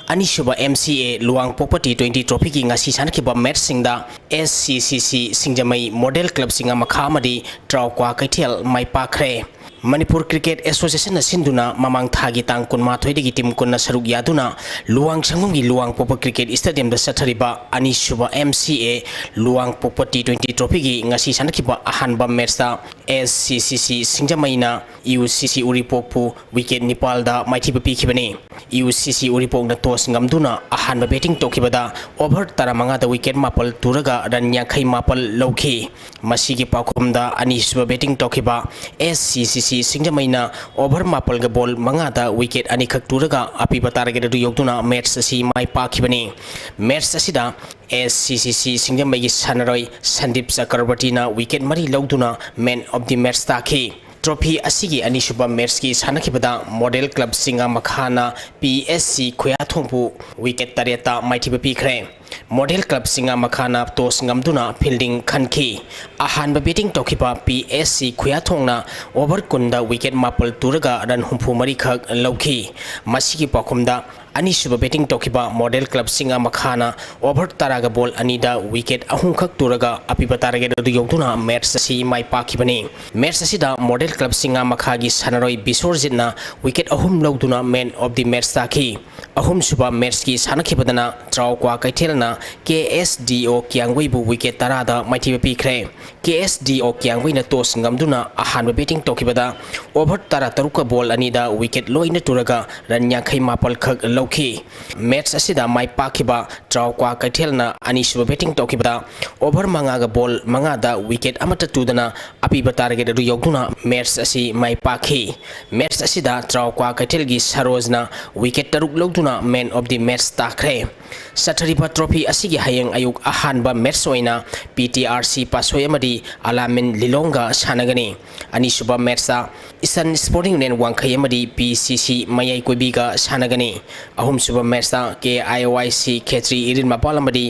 ꯑꯅꯤꯁꯨꯕ M C A ꯂꯨꯋꯥꯡꯄꯣꯛꯄ T twenty trophyꯒꯤ ꯉꯁꯤ ꯁꯥꯟꯅꯈꯤꯕ matchꯁꯤꯡꯗ S C C C ꯁꯤꯡꯖꯃꯩ Model Club ꯆꯤꯡꯉꯥꯃꯈꯥ ꯑꯃꯗꯤ ꯇ꯭ꯔꯥꯎꯀ꯭ꯋꯥ ꯀꯩꯊꯦꯜ ꯃꯥꯏ ꯄꯥꯛꯈ꯭ꯔꯦ꯫ ꯃꯅꯤꯄꯨꯔ Cricket Associationꯅ ꯁꯤꯟꯗꯨꯅ ꯃꯃꯥꯡ ꯊꯥꯒꯤ ꯇꯥꯡ ꯀꯨꯟꯃꯥꯊꯣꯏꯗꯒꯤ team ꯀꯨꯟꯅ ꯁꯔꯨꯛ ꯌꯥꯗꯨꯅ ꯂꯨꯋꯥꯡꯁꯪꯕꯝꯒꯤ ꯂꯨꯋꯥꯡꯄꯣꯛꯄ Cricket Stadiumꯗ ꯆꯠꯊꯔꯤꯕ ꯑꯅꯤꯁꯨꯕ M C A ꯂꯨꯋꯥꯡꯄꯣꯛꯄ T twenty trophyꯒꯤ ꯉꯁꯤ ꯁꯥꯟꯅꯈꯤꯕ ꯑꯍꯥꯟꯕ matchꯇ S C C C ꯁꯤꯡꯖꯃꯩꯅ U C C ꯎꯔꯤꯄꯣꯛꯄꯨ wicket ꯅꯤꯄꯥꯜꯗ ꯃꯥꯏꯊꯤꯕ ꯄꯤꯈꯤꯕꯅꯤ꯫ U C C ꯎꯔꯤꯄꯣꯛꯅ toss ꯉꯝꯗꯨꯅ ꯑꯍꯥꯟꯕ batting ꯇꯧꯈꯤꯕꯗ over ꯇꯔꯥꯃꯉꯥꯗ wicket ꯃꯥꯄꯜ ꯇꯨꯔꯒ run ꯌꯥꯡꯈꯩ ꯃꯥꯄꯜ ꯂꯧꯈꯤ꯫ ꯃꯁꯤꯒꯤ ꯄꯥꯎꯈꯨꯝꯗ ꯑꯅꯤꯁꯨꯕ batting ꯇꯧꯈꯤꯕ S C C C ꯁꯤꯡꯖꯃꯩꯅ over ꯃꯥꯄꯜꯒ ball ꯃꯉꯥꯗ wicket ꯑꯅꯤꯈꯛ ꯇꯨꯔꯒ ꯑꯄꯤꯕ target ꯑꯗꯨ ꯌꯧꯗꯨꯅ match ꯑꯁꯤ ꯃꯥꯏ ꯄꯥꯛꯈꯤꯕꯅꯤ꯫ Match ꯑꯁꯤꯗ S C C C ꯁꯤꯡꯖꯃꯩꯒꯤ ꯁꯥꯟꯅꯔꯣꯏ ꯁꯟꯗꯤꯞ ꯆꯀ꯭ꯔꯕꯔꯇꯤꯅ wicket ꯃꯔꯤ ꯂꯧꯗꯨꯅ man of the match ꯇꯥꯈꯤ꯫ Trophy ꯑꯁꯤꯒꯤ ꯑꯅꯤꯁꯨꯕ ꯃꯦꯠꯁꯀꯤ ꯁꯥꯟꯅꯈꯤꯕꯗ model club ꯆꯤꯡꯉꯥ ꯃꯈꯥꯅ P S C ꯈꯨꯌꯥꯊꯣꯡꯕꯨ wicket ꯇꯔꯦꯠꯇ ꯃꯥꯏꯊꯤꯕ ꯄꯤꯈ꯭ꯔꯦ꯫ ꯃꯣꯗꯦꯜ ꯀ꯭ꯂꯕ ꯆꯤꯡꯉꯥ ꯃꯈꯥꯅ ꯇꯣꯁ ꯉꯝꯗꯨꯅ ꯐꯤꯜꯗꯤꯡ ꯈꯟꯈꯤ꯫ ꯑꯍꯥꯟꯕ ꯕꯦꯇꯤꯡ ꯇꯧꯈꯤꯕ ꯄꯤ ꯑꯦꯁ ꯁꯤ ꯈꯨꯌꯥꯊꯣꯡꯅ ꯑꯣꯚꯔ ꯀꯨꯟꯗ ꯋꯤꯀꯦꯠ ꯃꯥꯄꯜ ꯇꯨꯔꯒ ꯔꯟ ꯍꯨꯝꯐꯨ ꯃꯔꯤꯈꯛ ꯂꯧꯈꯤ꯫ ꯃꯁꯤꯒꯤ ꯄꯥꯎꯈꯨꯝꯗ ꯑꯅꯤꯁꯨꯕ ꯕꯦꯇꯤꯡ ꯇꯧꯈꯤꯕ ꯃꯣꯗꯦꯜ ꯀ꯭ꯂꯕ ꯆꯤꯡꯉꯥ ꯃꯈꯥꯅ ꯑꯣꯚꯔ ꯇꯔꯥꯒ ꯕꯣꯜ ꯑꯅꯤꯗ ꯋꯤꯀꯦꯠ ꯑꯍꯨꯝꯈꯛ ꯇꯨꯔꯒ ꯑꯄꯤꯕ ꯇꯥꯔꯒꯦꯠ ꯑꯗꯨ ꯌꯧꯗꯨꯅ ꯃꯦꯠꯁ ꯑꯁꯤ ꯃꯥꯏ ꯄꯥꯛꯈꯤꯕꯅꯤ꯫ ꯃꯦꯠꯁ ꯑꯁꯤꯗ ꯃꯣꯗꯦꯜ ꯀ꯭ꯂꯕ ꯆꯤꯡꯉꯥ ꯃꯈꯥꯒꯤ ꯁꯥꯟꯅꯔꯣꯏ ꯕꯤꯁꯣꯔꯖꯤꯠꯅ ꯋꯤꯀꯦꯠ ꯑꯍꯨꯝ ꯂꯧꯗꯨꯅ ꯃꯦꯟ ꯑꯣꯐ ꯗꯤ ꯃꯦꯠꯁ ꯇꯥꯈꯤ꯫ ꯑꯍꯨꯝꯁꯨꯕ ꯃꯦꯠꯁꯀꯤ ꯁꯥꯟꯅꯈꯤꯕꯗꯅ ꯇ꯭ꯔꯥꯎꯀ꯭ꯋꯥ ꯀꯩꯊꯦꯜꯅ ꯀꯦ ꯑꯦꯁ ꯗꯤ ꯑꯣ ꯀꯤꯌꯥꯡꯒꯨꯏꯕꯨ ꯋꯤꯀꯦꯠ ꯇꯔꯥꯗ ꯃꯥꯏꯊꯤꯕ ꯄꯤꯈ꯭ꯔꯦ꯫ ꯀꯦ ꯑꯦꯁ ꯗꯤ ꯑꯣ ꯀꯤꯌꯥꯡꯒꯨꯏꯅ ꯇꯣꯁ ꯉꯝꯗꯨꯅ ꯑꯍꯥꯟꯕ ꯕꯦꯇꯤꯡ ꯇꯧꯈꯤꯕꯗ ꯑꯣꯚꯔ ꯇꯔꯥ ꯇꯔꯨꯛꯀ ꯕꯣꯜ ꯑꯅꯤꯗ ꯋꯤꯀꯦꯠ ꯂꯣꯏꯅ ꯇꯨꯔꯒ ꯔꯟ ꯌꯥꯡꯈꯩ ꯃꯥꯄꯜ ꯈꯛ ꯂꯧꯈꯤ꯫ ꯃꯦꯠꯁ ꯑꯁꯤꯗ ꯃꯥꯏ ꯄꯥꯛꯈꯤꯕ ꯇ꯭ꯔꯥꯎꯀ꯭ꯋꯥ ꯀꯩꯊꯦꯜꯅ ꯑꯅꯤꯁꯨꯕ ꯕꯦꯇꯤꯡ ꯇꯧꯈꯤꯕꯗ ꯑꯣꯚꯔ ꯃꯉꯥꯒ ꯕꯣꯜ ꯃꯉꯥꯗ ꯋꯤꯀꯦꯠ ꯑꯃꯠꯇ ꯇꯨꯗꯅ ꯑꯄꯤꯕ ꯇꯥꯔꯒꯦꯠ ꯑꯗꯨ ꯌꯧꯗꯨꯅ ꯃꯦꯠꯁ ꯑꯁꯤ ꯃꯥꯏ ꯄꯥꯛꯈꯤ꯫ ꯃꯦꯠꯁ ꯑꯁꯤꯗ ꯇ꯭ꯔꯥꯎꯀ꯭ꯋꯥ ꯀꯩꯊꯦꯜꯒꯤ ꯁꯔꯣꯖꯅ ꯋꯤꯀꯦꯠ ꯇꯔꯨꯛ ꯂꯧꯗꯨꯅ ꯃꯦꯟ ꯑꯣꯐ ꯗꯤ ꯃꯦꯠꯁ ꯇꯥꯈ꯭ꯔꯦ꯫ ꯆꯠꯊꯔꯤꯕ ꯇ꯭ꯔꯣꯐꯤ ꯑꯁꯤꯒꯤ ꯍꯌꯦꯡ ꯑꯌꯨꯛ ꯑꯍꯥꯟꯕ ꯃꯦꯠꯁ ꯑꯣꯏꯅ ꯄꯤ ꯇꯤ ꯑꯥꯔ ꯁꯤ ꯄꯥꯁꯣꯏ ꯑꯃꯗꯤ ꯑꯂꯥꯃꯤꯟ ꯂꯤꯂꯣꯡꯒ ꯁꯥꯟꯅꯒꯅꯤ꯫ ꯑꯅꯤꯁꯨꯕ ꯃꯦꯠꯁꯇ ꯏꯁꯇꯔꯟ ꯁ꯭ꯄꯣꯔꯇꯤꯡ ꯌꯨꯅꯤꯌꯟ ꯋꯥꯡꯈꯩ ꯑꯃꯗꯤ ꯄꯤ ꯁꯤ ꯁꯤ ꯃꯌꯥꯏ ꯀꯣꯏꯕꯤꯒ ꯁꯥꯟꯅꯒꯅꯤ꯫ ꯑꯍꯨꯝꯁꯨꯕ ꯃꯦꯠꯁꯇ ꯀꯦ ꯑꯥꯏ ꯑꯣ ꯑꯥꯏ ꯁꯤ ꯈꯦꯇ꯭ꯔꯤ ꯏꯔꯤꯜ ꯃꯄꯥꯜ ꯑꯃꯗꯤ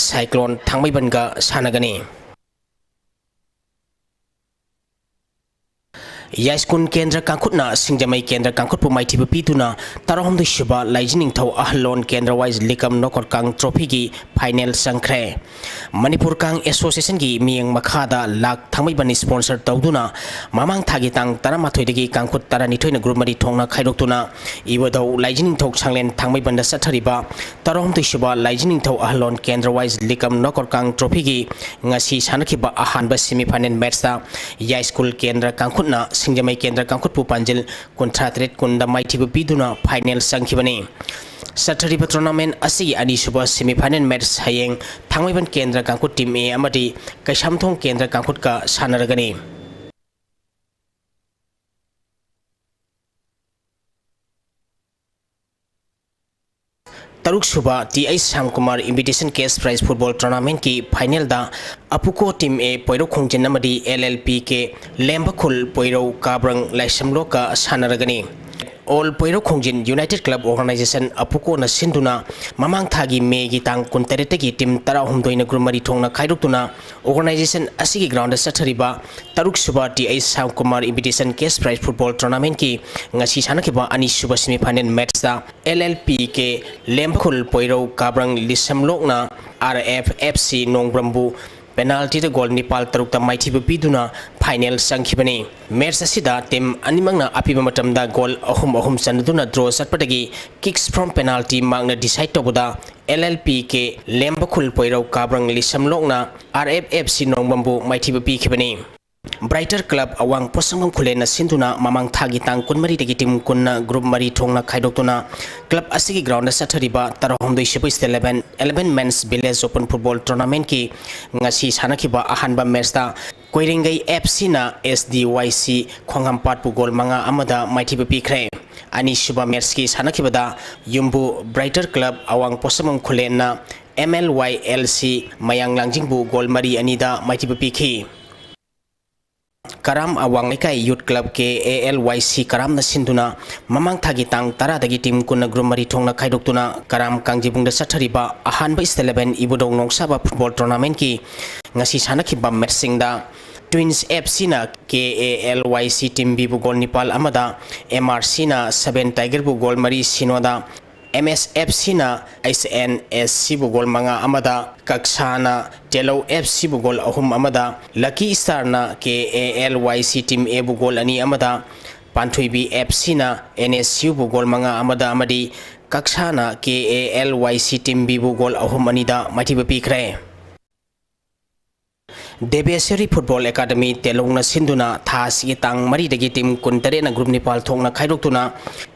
ꯁꯥꯏꯀ꯭ꯂꯣꯟ ꯊꯥꯡꯃꯩꯕꯟꯒ ꯁꯥꯟꯅꯒꯅꯤ꯫ ꯌꯥꯏꯁ꯭ꯀꯨꯜ ꯀꯦꯟꯗ꯭ꯔ ꯀꯥꯡꯈꯨꯠꯅ ꯁꯤꯡꯖꯃꯩ ꯀꯦꯟꯗ꯭ꯔ ꯀꯥꯡꯈꯨꯠꯄꯨ ꯃꯥꯏꯊꯤꯕ ꯄꯤꯗꯨꯅ ꯇꯔꯥꯍꯨꯝꯗꯣꯏ ꯁꯨꯕ ꯂꯥꯏꯖꯅꯤꯡꯊꯧ ꯑꯍꯜꯂꯣꯟ ꯀꯦꯟꯗ꯭ꯔ ꯋꯥꯏꯁ ꯂꯤꯀꯝ ꯅꯣꯀꯣꯠꯀꯥꯡ ꯇ꯭ꯔꯣꯐꯤꯒꯤ ꯐꯥꯏꯅꯦꯜ ꯆꯪꯈ꯭ꯔꯦ꯫ ꯃꯅꯤꯄꯨꯔ ꯀꯥꯡ ꯑꯦꯁꯣꯁꯤꯌꯦꯁꯟꯒꯤ ꯃꯤꯠꯌꯦꯡ ꯃꯈꯥꯗ ꯂꯥꯛ ꯊꯥꯡꯃꯩꯕꯟ ꯏꯁꯄꯣꯟꯁꯔ ꯇꯧꯗꯨꯅ ꯃꯃꯥꯡ ꯊꯥꯒꯤ ꯇꯥꯡ ꯇꯔꯥꯃꯥꯊꯣꯏꯗꯒꯤ ꯀꯥꯡꯈꯨꯠ ꯇꯔꯥꯅꯤꯊꯣꯏꯅ ꯒ꯭ꯔꯨꯞ ꯃꯔꯤ ꯊꯣꯛꯅ ꯈꯥꯏꯗꯣꯛꯇꯨꯅ ꯏꯕꯨꯙꯧ ꯂꯥꯏꯖꯅꯤꯡꯊꯧ ꯁꯪꯂꯦꯟ ꯊꯥꯡꯃꯩꯕꯟꯗ ꯆꯠꯊꯔꯤꯕ ꯇꯔꯥꯍꯨꯝꯗꯣꯏ ꯁꯨꯕ ꯂꯥꯏꯖꯅꯤꯡꯊꯧ ꯑꯍꯜꯂꯣꯟ ꯀꯦꯟꯗ꯭ꯔ ꯋꯥꯏꯁ ꯂꯤꯀꯝ ꯅꯣꯀꯣꯠꯀꯥꯡ ꯇ꯭ꯔꯣꯐꯤꯒꯤ ꯉꯁꯤ ꯁꯥꯟꯅꯈꯤꯕ ꯑꯍꯥꯟꯕ ꯁꯦꯃꯤꯐꯥꯏꯅꯦꯜ ꯃꯦꯠꯁꯇ ꯌꯥꯏꯁ꯭ꯀꯨꯜ ꯀꯦꯟꯗ꯭ꯔ ꯀꯥꯡꯈꯨꯠꯅ ꯁꯤꯡꯖꯃꯩ ꯀꯦꯟꯗ꯭ꯔ ꯀꯥꯡꯈꯨꯠꯄꯨ ꯄꯥꯟꯖꯤꯜ ꯀꯨꯟꯊ꯭ꯔꯥ ꯇꯔꯦꯠ ꯀꯨꯟꯗ ꯃꯥꯏꯊꯤꯕ ꯄꯤꯗꯨꯅ ꯐꯥꯏꯅꯦꯜ ꯆꯪꯈꯤꯕꯅꯤ꯫ ꯆꯠꯊꯔꯤꯕ ꯇꯣꯔꯅꯥꯃꯦꯟ ꯑꯁꯤꯒꯤ ꯑꯅꯤꯁꯨꯕ ꯁꯦꯃꯤꯐꯥꯏꯅꯦꯜ ꯃꯦꯠꯁ ꯍꯌꯦꯡ ꯊꯥꯡꯃꯩꯕꯟ ꯀꯦꯟꯗ꯭ꯔ ꯀꯥꯡꯈꯨꯠ ꯇꯤꯝ ꯑꯦ ꯑꯃꯗꯤ ꯀꯩꯁꯥꯝꯊꯣꯡ ꯀꯦꯟꯗ꯭ꯔ ꯀꯥꯡꯈꯨꯠꯀ ꯁꯥꯟꯅꯔꯒꯅꯤ꯫ ꯇꯔꯨꯛ ꯁꯨꯕ T H Shyamkumar Invitation Cash Prize Football Tournamentꯀꯤ finalꯗ ꯑꯄꯨꯀꯣ Team A ꯄꯣꯏꯔꯧ ꯈꯣꯡꯖꯤꯟ ꯑꯃꯗꯤ L L P K ꯂꯦꯝꯕꯈꯨꯜ ꯄꯣꯏꯔꯧ ꯀꯥꯕ꯭ꯔꯪ ꯂꯥꯏꯁ꯭ꯔꯝꯂꯣꯛꯀ ꯁꯥꯟꯅꯔꯒꯅꯤ꯫ All ꯄꯣꯏꯔꯧ ꯈꯣꯡꯖꯤꯟ United Club Organisation ꯑꯄꯨꯀꯣꯅ ꯁꯤꯟꯗꯨꯅ ꯃꯃꯥꯡ ꯊꯥꯒꯤ ꯃꯦꯒꯤ ꯇꯥꯡ ꯀꯨꯟꯇꯔꯦꯠꯇꯒꯤ team ꯇꯔꯥꯍꯨꯝꯗꯣꯏꯅ group ꯃꯔꯤ ꯊꯣꯛꯅ ꯈꯥꯏꯗꯣꯛꯇꯨꯅ organisation ꯑꯁꯤꯒꯤ groundꯗ ꯆꯠꯊꯔꯤꯕ ꯇꯔꯨꯛ ꯁꯨꯕ T H Shyamkumar Invitation Cash Prize Football Tournamentꯀꯤ ꯉꯁꯤ ꯁꯥꯟꯅꯈꯤꯕ ꯑꯅꯤꯁꯨꯕ semifinal matchꯇ L L P K ꯂꯦꯝꯕꯈꯨꯜ ꯄꯣꯏꯔꯧ ꯀꯥꯕ꯭ꯔꯪ ꯂꯤꯁꯝꯂꯣꯛꯅ R F F C ꯅꯣꯡꯕ꯭ꯔꯝꯕꯨ penaltyꯗ goal ꯅꯤꯄꯥꯜ ꯇꯔꯨꯛꯇ ꯃꯥꯏꯊꯤꯕ ꯄꯤꯗꯨꯅ final ꯆꯪꯈꯤꯕꯅꯤ꯫ Match ꯑꯁꯤꯗ team ꯑꯅꯤꯃꯛꯅ ꯑꯄꯤꯕ ꯃꯇꯝꯗ goal ꯑꯍꯨꯝ ꯑꯍꯨꯝ ꯆꯟꯅꯗꯨꯅ draw ꯆꯠꯄꯗꯒꯤ kicks from penalty ꯃꯥꯛꯅ decide ꯇꯧꯕꯗ L L P K ꯂꯦꯝꯕꯈꯨꯜ ꯄꯣꯏꯔꯧ ꯀꯥꯕ꯭ꯔꯪ ꯂꯤꯁꯝꯂꯣꯛꯅ R F F C ꯅꯣꯡꯕ꯭ꯔꯝꯕꯨ ꯃꯥꯏꯊꯤꯕ ꯄꯤꯈꯤꯕꯅꯤ꯫ Brighter Club ꯑꯋꯥꯡ ꯄꯣꯠꯁꯪꯕꯝ ꯈꯨꯂꯦꯟꯅ ꯁꯤꯟꯗꯨꯅ ꯃꯃꯥꯡ ꯊꯥꯒꯤ ꯇꯥꯡ ꯀꯨꯟꯃꯔꯤꯗꯒꯤ team ꯀꯨꯟꯅ group ꯃꯔꯤ ꯊꯣꯛꯅ ꯈꯥꯏꯗꯣꯛꯇꯨꯅ club ꯑꯁꯤꯒꯤ groundꯗ ꯆꯠꯊꯔꯤꯕ ꯇꯔꯥꯍꯨꯝꯗꯣꯏ ꯁꯨꯕ State Level eleven Men's Village Open Football Tournamentꯀꯤ ꯉꯁꯤ ꯁꯥꯟꯅꯈꯤꯕ ꯑꯍꯥꯟꯕ matchꯇ ꯀꯣꯏꯔꯦꯡꯒꯩ F Cꯅ S D Y C ꯈꯣꯡꯍꯥꯝꯄꯥꯠꯄꯨ goal ꯃꯉꯥ ꯑꯃꯗ ꯃꯥꯏꯊꯤꯕ ꯄꯤꯈ꯭ꯔꯦ꯫ ꯑꯅꯤꯁꯨꯕ matchꯀꯤ ꯁꯥꯟꯅꯈꯤꯕꯗ ꯌꯨꯝꯕꯨ Brighter Club ꯑꯋꯥꯡ ꯄꯣꯠꯁꯪꯕꯝ ꯈꯨꯂꯦꯟꯅ M L Y L C ꯃꯌꯥꯡ ꯂꯥꯡꯖꯤꯡꯕꯨ goal ꯃꯔꯤ ꯑꯅꯤꯗ ꯃꯥꯏꯊꯤꯕ ꯄꯤꯈꯤ꯫ ꯀꯔꯥꯝ ꯑꯋꯥꯡ ꯂꯩꯀꯥꯏ Youth Club K A L Y C ꯀꯔꯥꯝꯅ ꯁꯤꯟꯗꯨꯅ ꯃꯃꯥꯡ ꯊꯥꯒꯤ ꯇꯥꯡ ꯇꯔꯥꯗꯒꯤ team ꯀꯨꯟꯅ group ꯃꯔꯤ ꯊꯣꯛꯅ ꯈꯥꯏꯗꯣꯛꯇꯨꯅ ꯀꯔꯥꯝ ꯀꯥꯡꯖꯩꯕꯨꯡꯗ ꯆꯠꯊꯔꯤꯕ ꯑꯍꯥꯟꯕ State Level ꯏꯕꯨꯙꯧ ꯅꯣꯡꯁꯥꯕ football tournamentꯀꯤ ꯉꯁꯤ ꯁꯥꯟꯅꯈꯤꯕ matchꯁꯤꯡꯗ Twins F Cꯅ K A L Y C Team Bꯕꯨ goal ꯅꯤꯄꯥꯜ ꯑꯃꯗ, M R Cꯅ Seven Tigerꯕꯨ goal ꯃꯔꯤ ꯁꯤꯅꯣꯗ, M S F Cꯅ H N S Cꯕꯨ goal ꯃꯉꯥ ꯑꯃꯗ, ꯀꯛꯁꯥꯅ ꯇꯦꯂꯧ F Cꯕꯨ goal ꯑꯍꯨꯝ ꯑꯃꯗ, Lucky Starꯅ K A L Y C Team Aꯕꯨ goal ꯑꯅꯤ ꯑꯃꯗ, ꯄꯥꯟꯊꯣꯏꯕꯤ F Cꯅ N S Uꯕꯨ goal ꯃꯉꯥ ꯑꯃꯗ ꯑꯃꯗꯤ ꯀꯛꯁꯥꯅ K A L Y C Team Bꯕꯨ goal ꯑꯍꯨꯝ ꯑꯅꯤꯗ ꯃꯥꯏꯊꯤꯕ ꯄꯤꯈ꯭ꯔꯦ꯫ ꯗꯦꯕꯦꯁ꯭ꯋꯔꯤ Football Academy ꯇꯦꯂꯧꯅ ꯁꯤꯟꯗꯨꯅ ꯊꯥ ꯑꯁꯤꯒꯤ ꯇꯥꯡ ꯃꯔꯤꯗꯒꯤ team ꯀꯨꯟꯇꯔꯦꯠꯅ group ꯅꯤꯄꯥꯜ ꯊꯣꯛꯅ ꯈꯥꯏꯗꯣꯛꯇꯨꯅ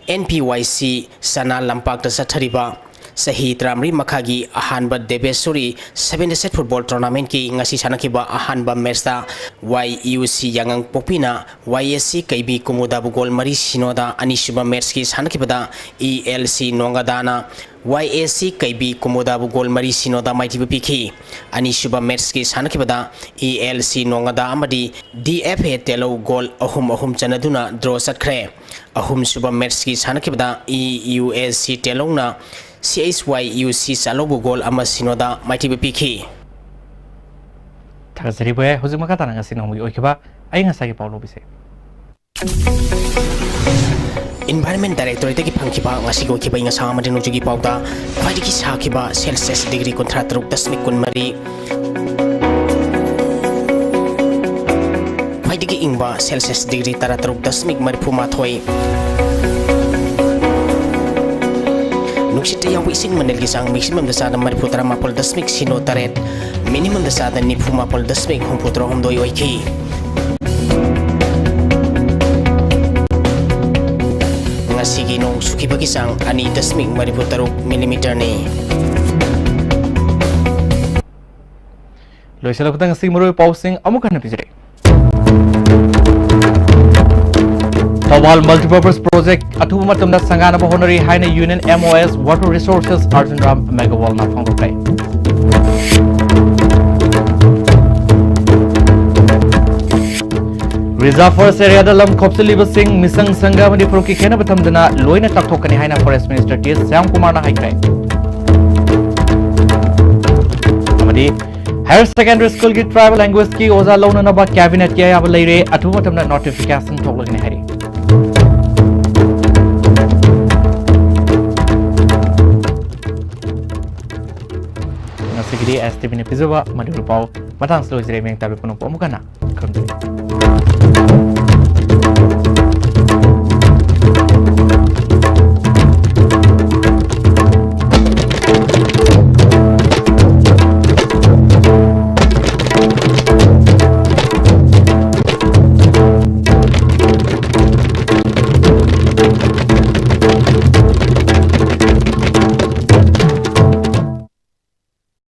N P Y C ꯆꯅꯥ ꯂꯝꯄꯥꯛꯇ ꯆꯠꯊꯔꯤꯕ ꯆꯍꯤ ꯇꯔꯥꯃꯔꯤ ꯃꯈꯥꯒꯤ ꯑꯍꯥꯟꯕ ꯗꯦꯕꯦꯁꯣꯔꯤ ꯁꯚꯦꯟ ꯗꯦꯁꯦꯠ ꯐꯨꯠꯕꯣꯜ ꯇꯣꯔꯅꯥꯃꯦꯟꯠꯀꯤ ꯉꯁꯤ ꯁꯥꯟꯅꯈꯤꯕ ꯑꯍꯥꯟꯕ ꯃꯦꯠꯁꯇ ꯋꯥꯏ ꯌꯨ ꯁꯤ ꯌꯥꯉꯪꯄꯣꯛꯄꯤꯅ ꯋꯥꯏ ꯑꯦꯁ ꯁꯤ ꯀꯩꯕꯤ ꯀꯨꯃꯨꯗꯥꯕꯨ ꯒꯣꯜ ꯃꯔꯤ ꯁꯤꯅꯣꯗ, ꯑꯅꯤꯁꯨꯕ ꯃꯦꯠꯁꯀꯤ ꯁꯥꯟꯅꯈꯤꯕꯗ ꯏ ꯑꯦꯜ ꯁꯤ ꯅꯣꯡꯒꯗꯥꯅ ꯋꯥꯏ ꯑꯦꯁ ꯁꯤ ꯀꯩꯕꯤ ꯀꯨꯃꯨꯗꯥꯕꯨ ꯒꯣꯜ ꯃꯔꯤ ꯁꯤꯅꯣꯗ ꯃꯥꯏꯊꯤꯕ ꯄꯤꯈꯤ꯫ ꯑꯅꯤꯁꯨꯕ ꯃꯦꯠꯁꯀꯤ ꯁꯥꯟꯅꯈꯤꯕꯗ ꯏ ꯑꯦꯜ ꯁꯤ ꯅꯣꯡꯒꯗꯥ ꯑꯃꯗꯤ ꯗꯤ ꯑꯦꯐ ꯑꯦ ꯇꯦꯂꯧ ꯒꯣꯜ ꯑꯍꯨꯝ ꯑꯍꯨꯝ ꯆꯟꯅꯗꯨꯅ ꯗ꯭ꯔꯣ ꯆꯠꯈ꯭ꯔꯦ꯫ ꯑꯍꯨꯝꯁꯨꯕ ꯃꯦꯠꯁꯀꯤ ꯁꯥꯟꯅꯈꯤꯕꯗ ꯏ ꯌꯨ ꯑꯦꯁ ꯁꯤ ꯇꯦꯂꯧꯅ ꯁꯤ ꯑꯩꯆ ꯋꯥꯏ ꯌꯨ ꯁꯤ ꯆꯥꯂꯧꯕꯨ ꯒꯣꯜ ꯑꯃ ꯁꯤꯅꯣꯗ ꯃꯥꯏꯊꯤꯕ ꯄꯤꯈꯤ꯫ ꯊꯥꯒꯠꯆꯔꯤ ꯚꯥꯏ꯫ ꯍꯧꯖꯤꯛ ꯃꯈꯥ ꯇꯥꯅ ꯉꯁꯤ ꯅꯣꯡꯃꯒꯤ ꯑꯣꯏꯈꯤꯕ ꯑꯏꯪ ꯑꯁꯥꯒꯤ ꯄꯥꯎ ꯂꯧꯕꯤꯁꯦ꯫ ꯏꯟꯚꯥꯏꯔꯟꯃꯦꯟ ꯗꯥꯏꯔꯦꯛꯇꯣꯔꯦꯠꯇꯒꯤ ꯐꯪꯈꯤꯕ ꯉꯁꯤꯒꯤ ꯑꯣꯏꯈꯤꯕ ꯑꯏꯪ ꯑꯁꯥ ꯑꯃꯗꯤ ꯅꯣꯡꯖꯨꯒꯤ ꯄꯥꯎꯗ ꯈ꯭ꯋꯥꯏꯗꯒꯤ ꯁꯥꯈꯤꯕ ꯁꯦꯜꯁꯤꯌꯁ ꯗꯤꯒ꯭ꯔꯤ ꯀꯨꯟꯊ꯭ꯔꯥ ꯇꯔꯨꯛ ꯗꯁꯃꯤꯛ ꯀꯨꯟꯃꯔꯤ, ꯈ꯭ꯋꯥꯏꯗꯒꯤ ꯏꯪꯕ ꯁꯦꯜꯁꯤꯌꯁ ꯗꯤꯒ꯭ꯔꯤ ꯇꯔꯥ ꯇꯔꯨꯛ ꯗꯁꯃꯤꯛ ꯃꯔꯤꯐꯨ ꯃꯥꯊꯣꯏ, ꯅꯨꯡꯁꯤꯠꯇ ꯌꯥꯎꯕ ꯏꯁꯤꯡ ꯃꯅꯤꯜꯒꯤ ꯆꯥꯡ ꯃꯦꯛꯁꯤꯃꯝꯗ ꯆꯥꯗ ꯃꯔꯤꯐꯨ ꯇꯔꯥ ꯃꯥꯄꯜ ꯗꯁꯃꯤꯛ ꯁꯤꯅꯣ ꯇꯔꯦꯠ, ꯃꯤꯅꯤꯃꯝꯗ ꯆꯥꯗ ꯅꯤꯐꯨ ꯃꯥꯄꯜ ꯗꯁꯃꯤꯛ ꯍꯨꯝꯐꯨ ꯇꯔꯥꯍꯨꯝꯗꯣꯏ ꯑꯣꯏꯈꯤ꯫ ꯉꯁꯤꯒꯤ ꯅꯣꯡ ꯆꯨꯈꯤꯕꯒꯤ ꯆꯥꯡ ꯑꯅꯤ ꯗꯁꯃꯤꯛ ꯃꯔꯤꯐꯨ ꯇꯔꯨꯛ ꯃꯤꯂꯤꯃꯤꯇꯔꯅꯤ꯫ ꯂꯣꯏꯁꯤꯜꯂꯛꯄꯗ ꯉꯁꯤ ꯃꯔꯨꯑꯣꯏꯕ ꯄꯥꯎꯁꯤꯡ ꯑꯃꯨꯛ ꯍꯟꯅ ꯄꯤꯖꯔꯤ꯫ ꯊꯧꯕꯥꯜ multipurpose project ꯑꯊꯨꯕ ꯃꯇꯝꯗ ꯁꯪꯒꯥꯅꯕ ꯍꯣꯠꯅꯔꯤ ꯍꯥꯏꯅ Union M O S Water Resources Arjun Ram Meghawalna ꯐꯣꯡꯗꯣꯛꯈ꯭ꯔꯦ꯫ Reserve Forest areaꯗ ꯂꯝ ꯈꯣꯞꯆꯤꯜꯂꯤꯕꯁꯤꯡ ꯃꯤꯆꯪ ꯁꯪꯒ ꯑꯃꯗꯤ ꯐꯨꯔꯨꯞꯀꯤ ꯈꯦꯠꯅꯕ ꯊꯝꯗꯅ ꯂꯣꯏꯅ ꯇꯥꯛꯊꯣꯛꯀꯅꯤ ꯍꯥꯏꯅ Forest Minister T S ꯁ꯭ꯌꯥꯝꯀꯨꯃꯥꯔꯅ ꯍꯥꯏꯈ꯭ꯔꯦ꯫ ꯑꯃꯗꯤ Higher Secondary Schoolꯒꯤ Tribal Languageꯀꯤ ꯑꯣꯖꯥ ꯂꯧꯅꯅꯕ Cabinetꯀꯤ ꯑꯌꯥꯕ ꯂꯩꯔꯦ, ꯑꯊꯨꯕ ꯃꯇꯝꯗ notification ꯊꯣꯛꯂꯒꯅꯤ ꯍꯥꯏꯔꯤ꯫ ꯉꯁꯤꯒꯤꯗꯤ S T Vꯅ ꯄꯤꯖꯕ ꯃꯅꯤꯄꯨꯔ ꯄꯥꯎ ꯃꯇꯥꯡꯁꯤꯗ ꯂꯣꯏꯖꯔꯦ꯫ ꯃꯌꯦꯛ ꯇꯥꯕꯤ ꯄꯨꯝꯅꯃꯛꯄꯨ ꯑꯃꯨꯛ ꯍꯟꯅ ꯈꯪꯖꯔꯤ꯫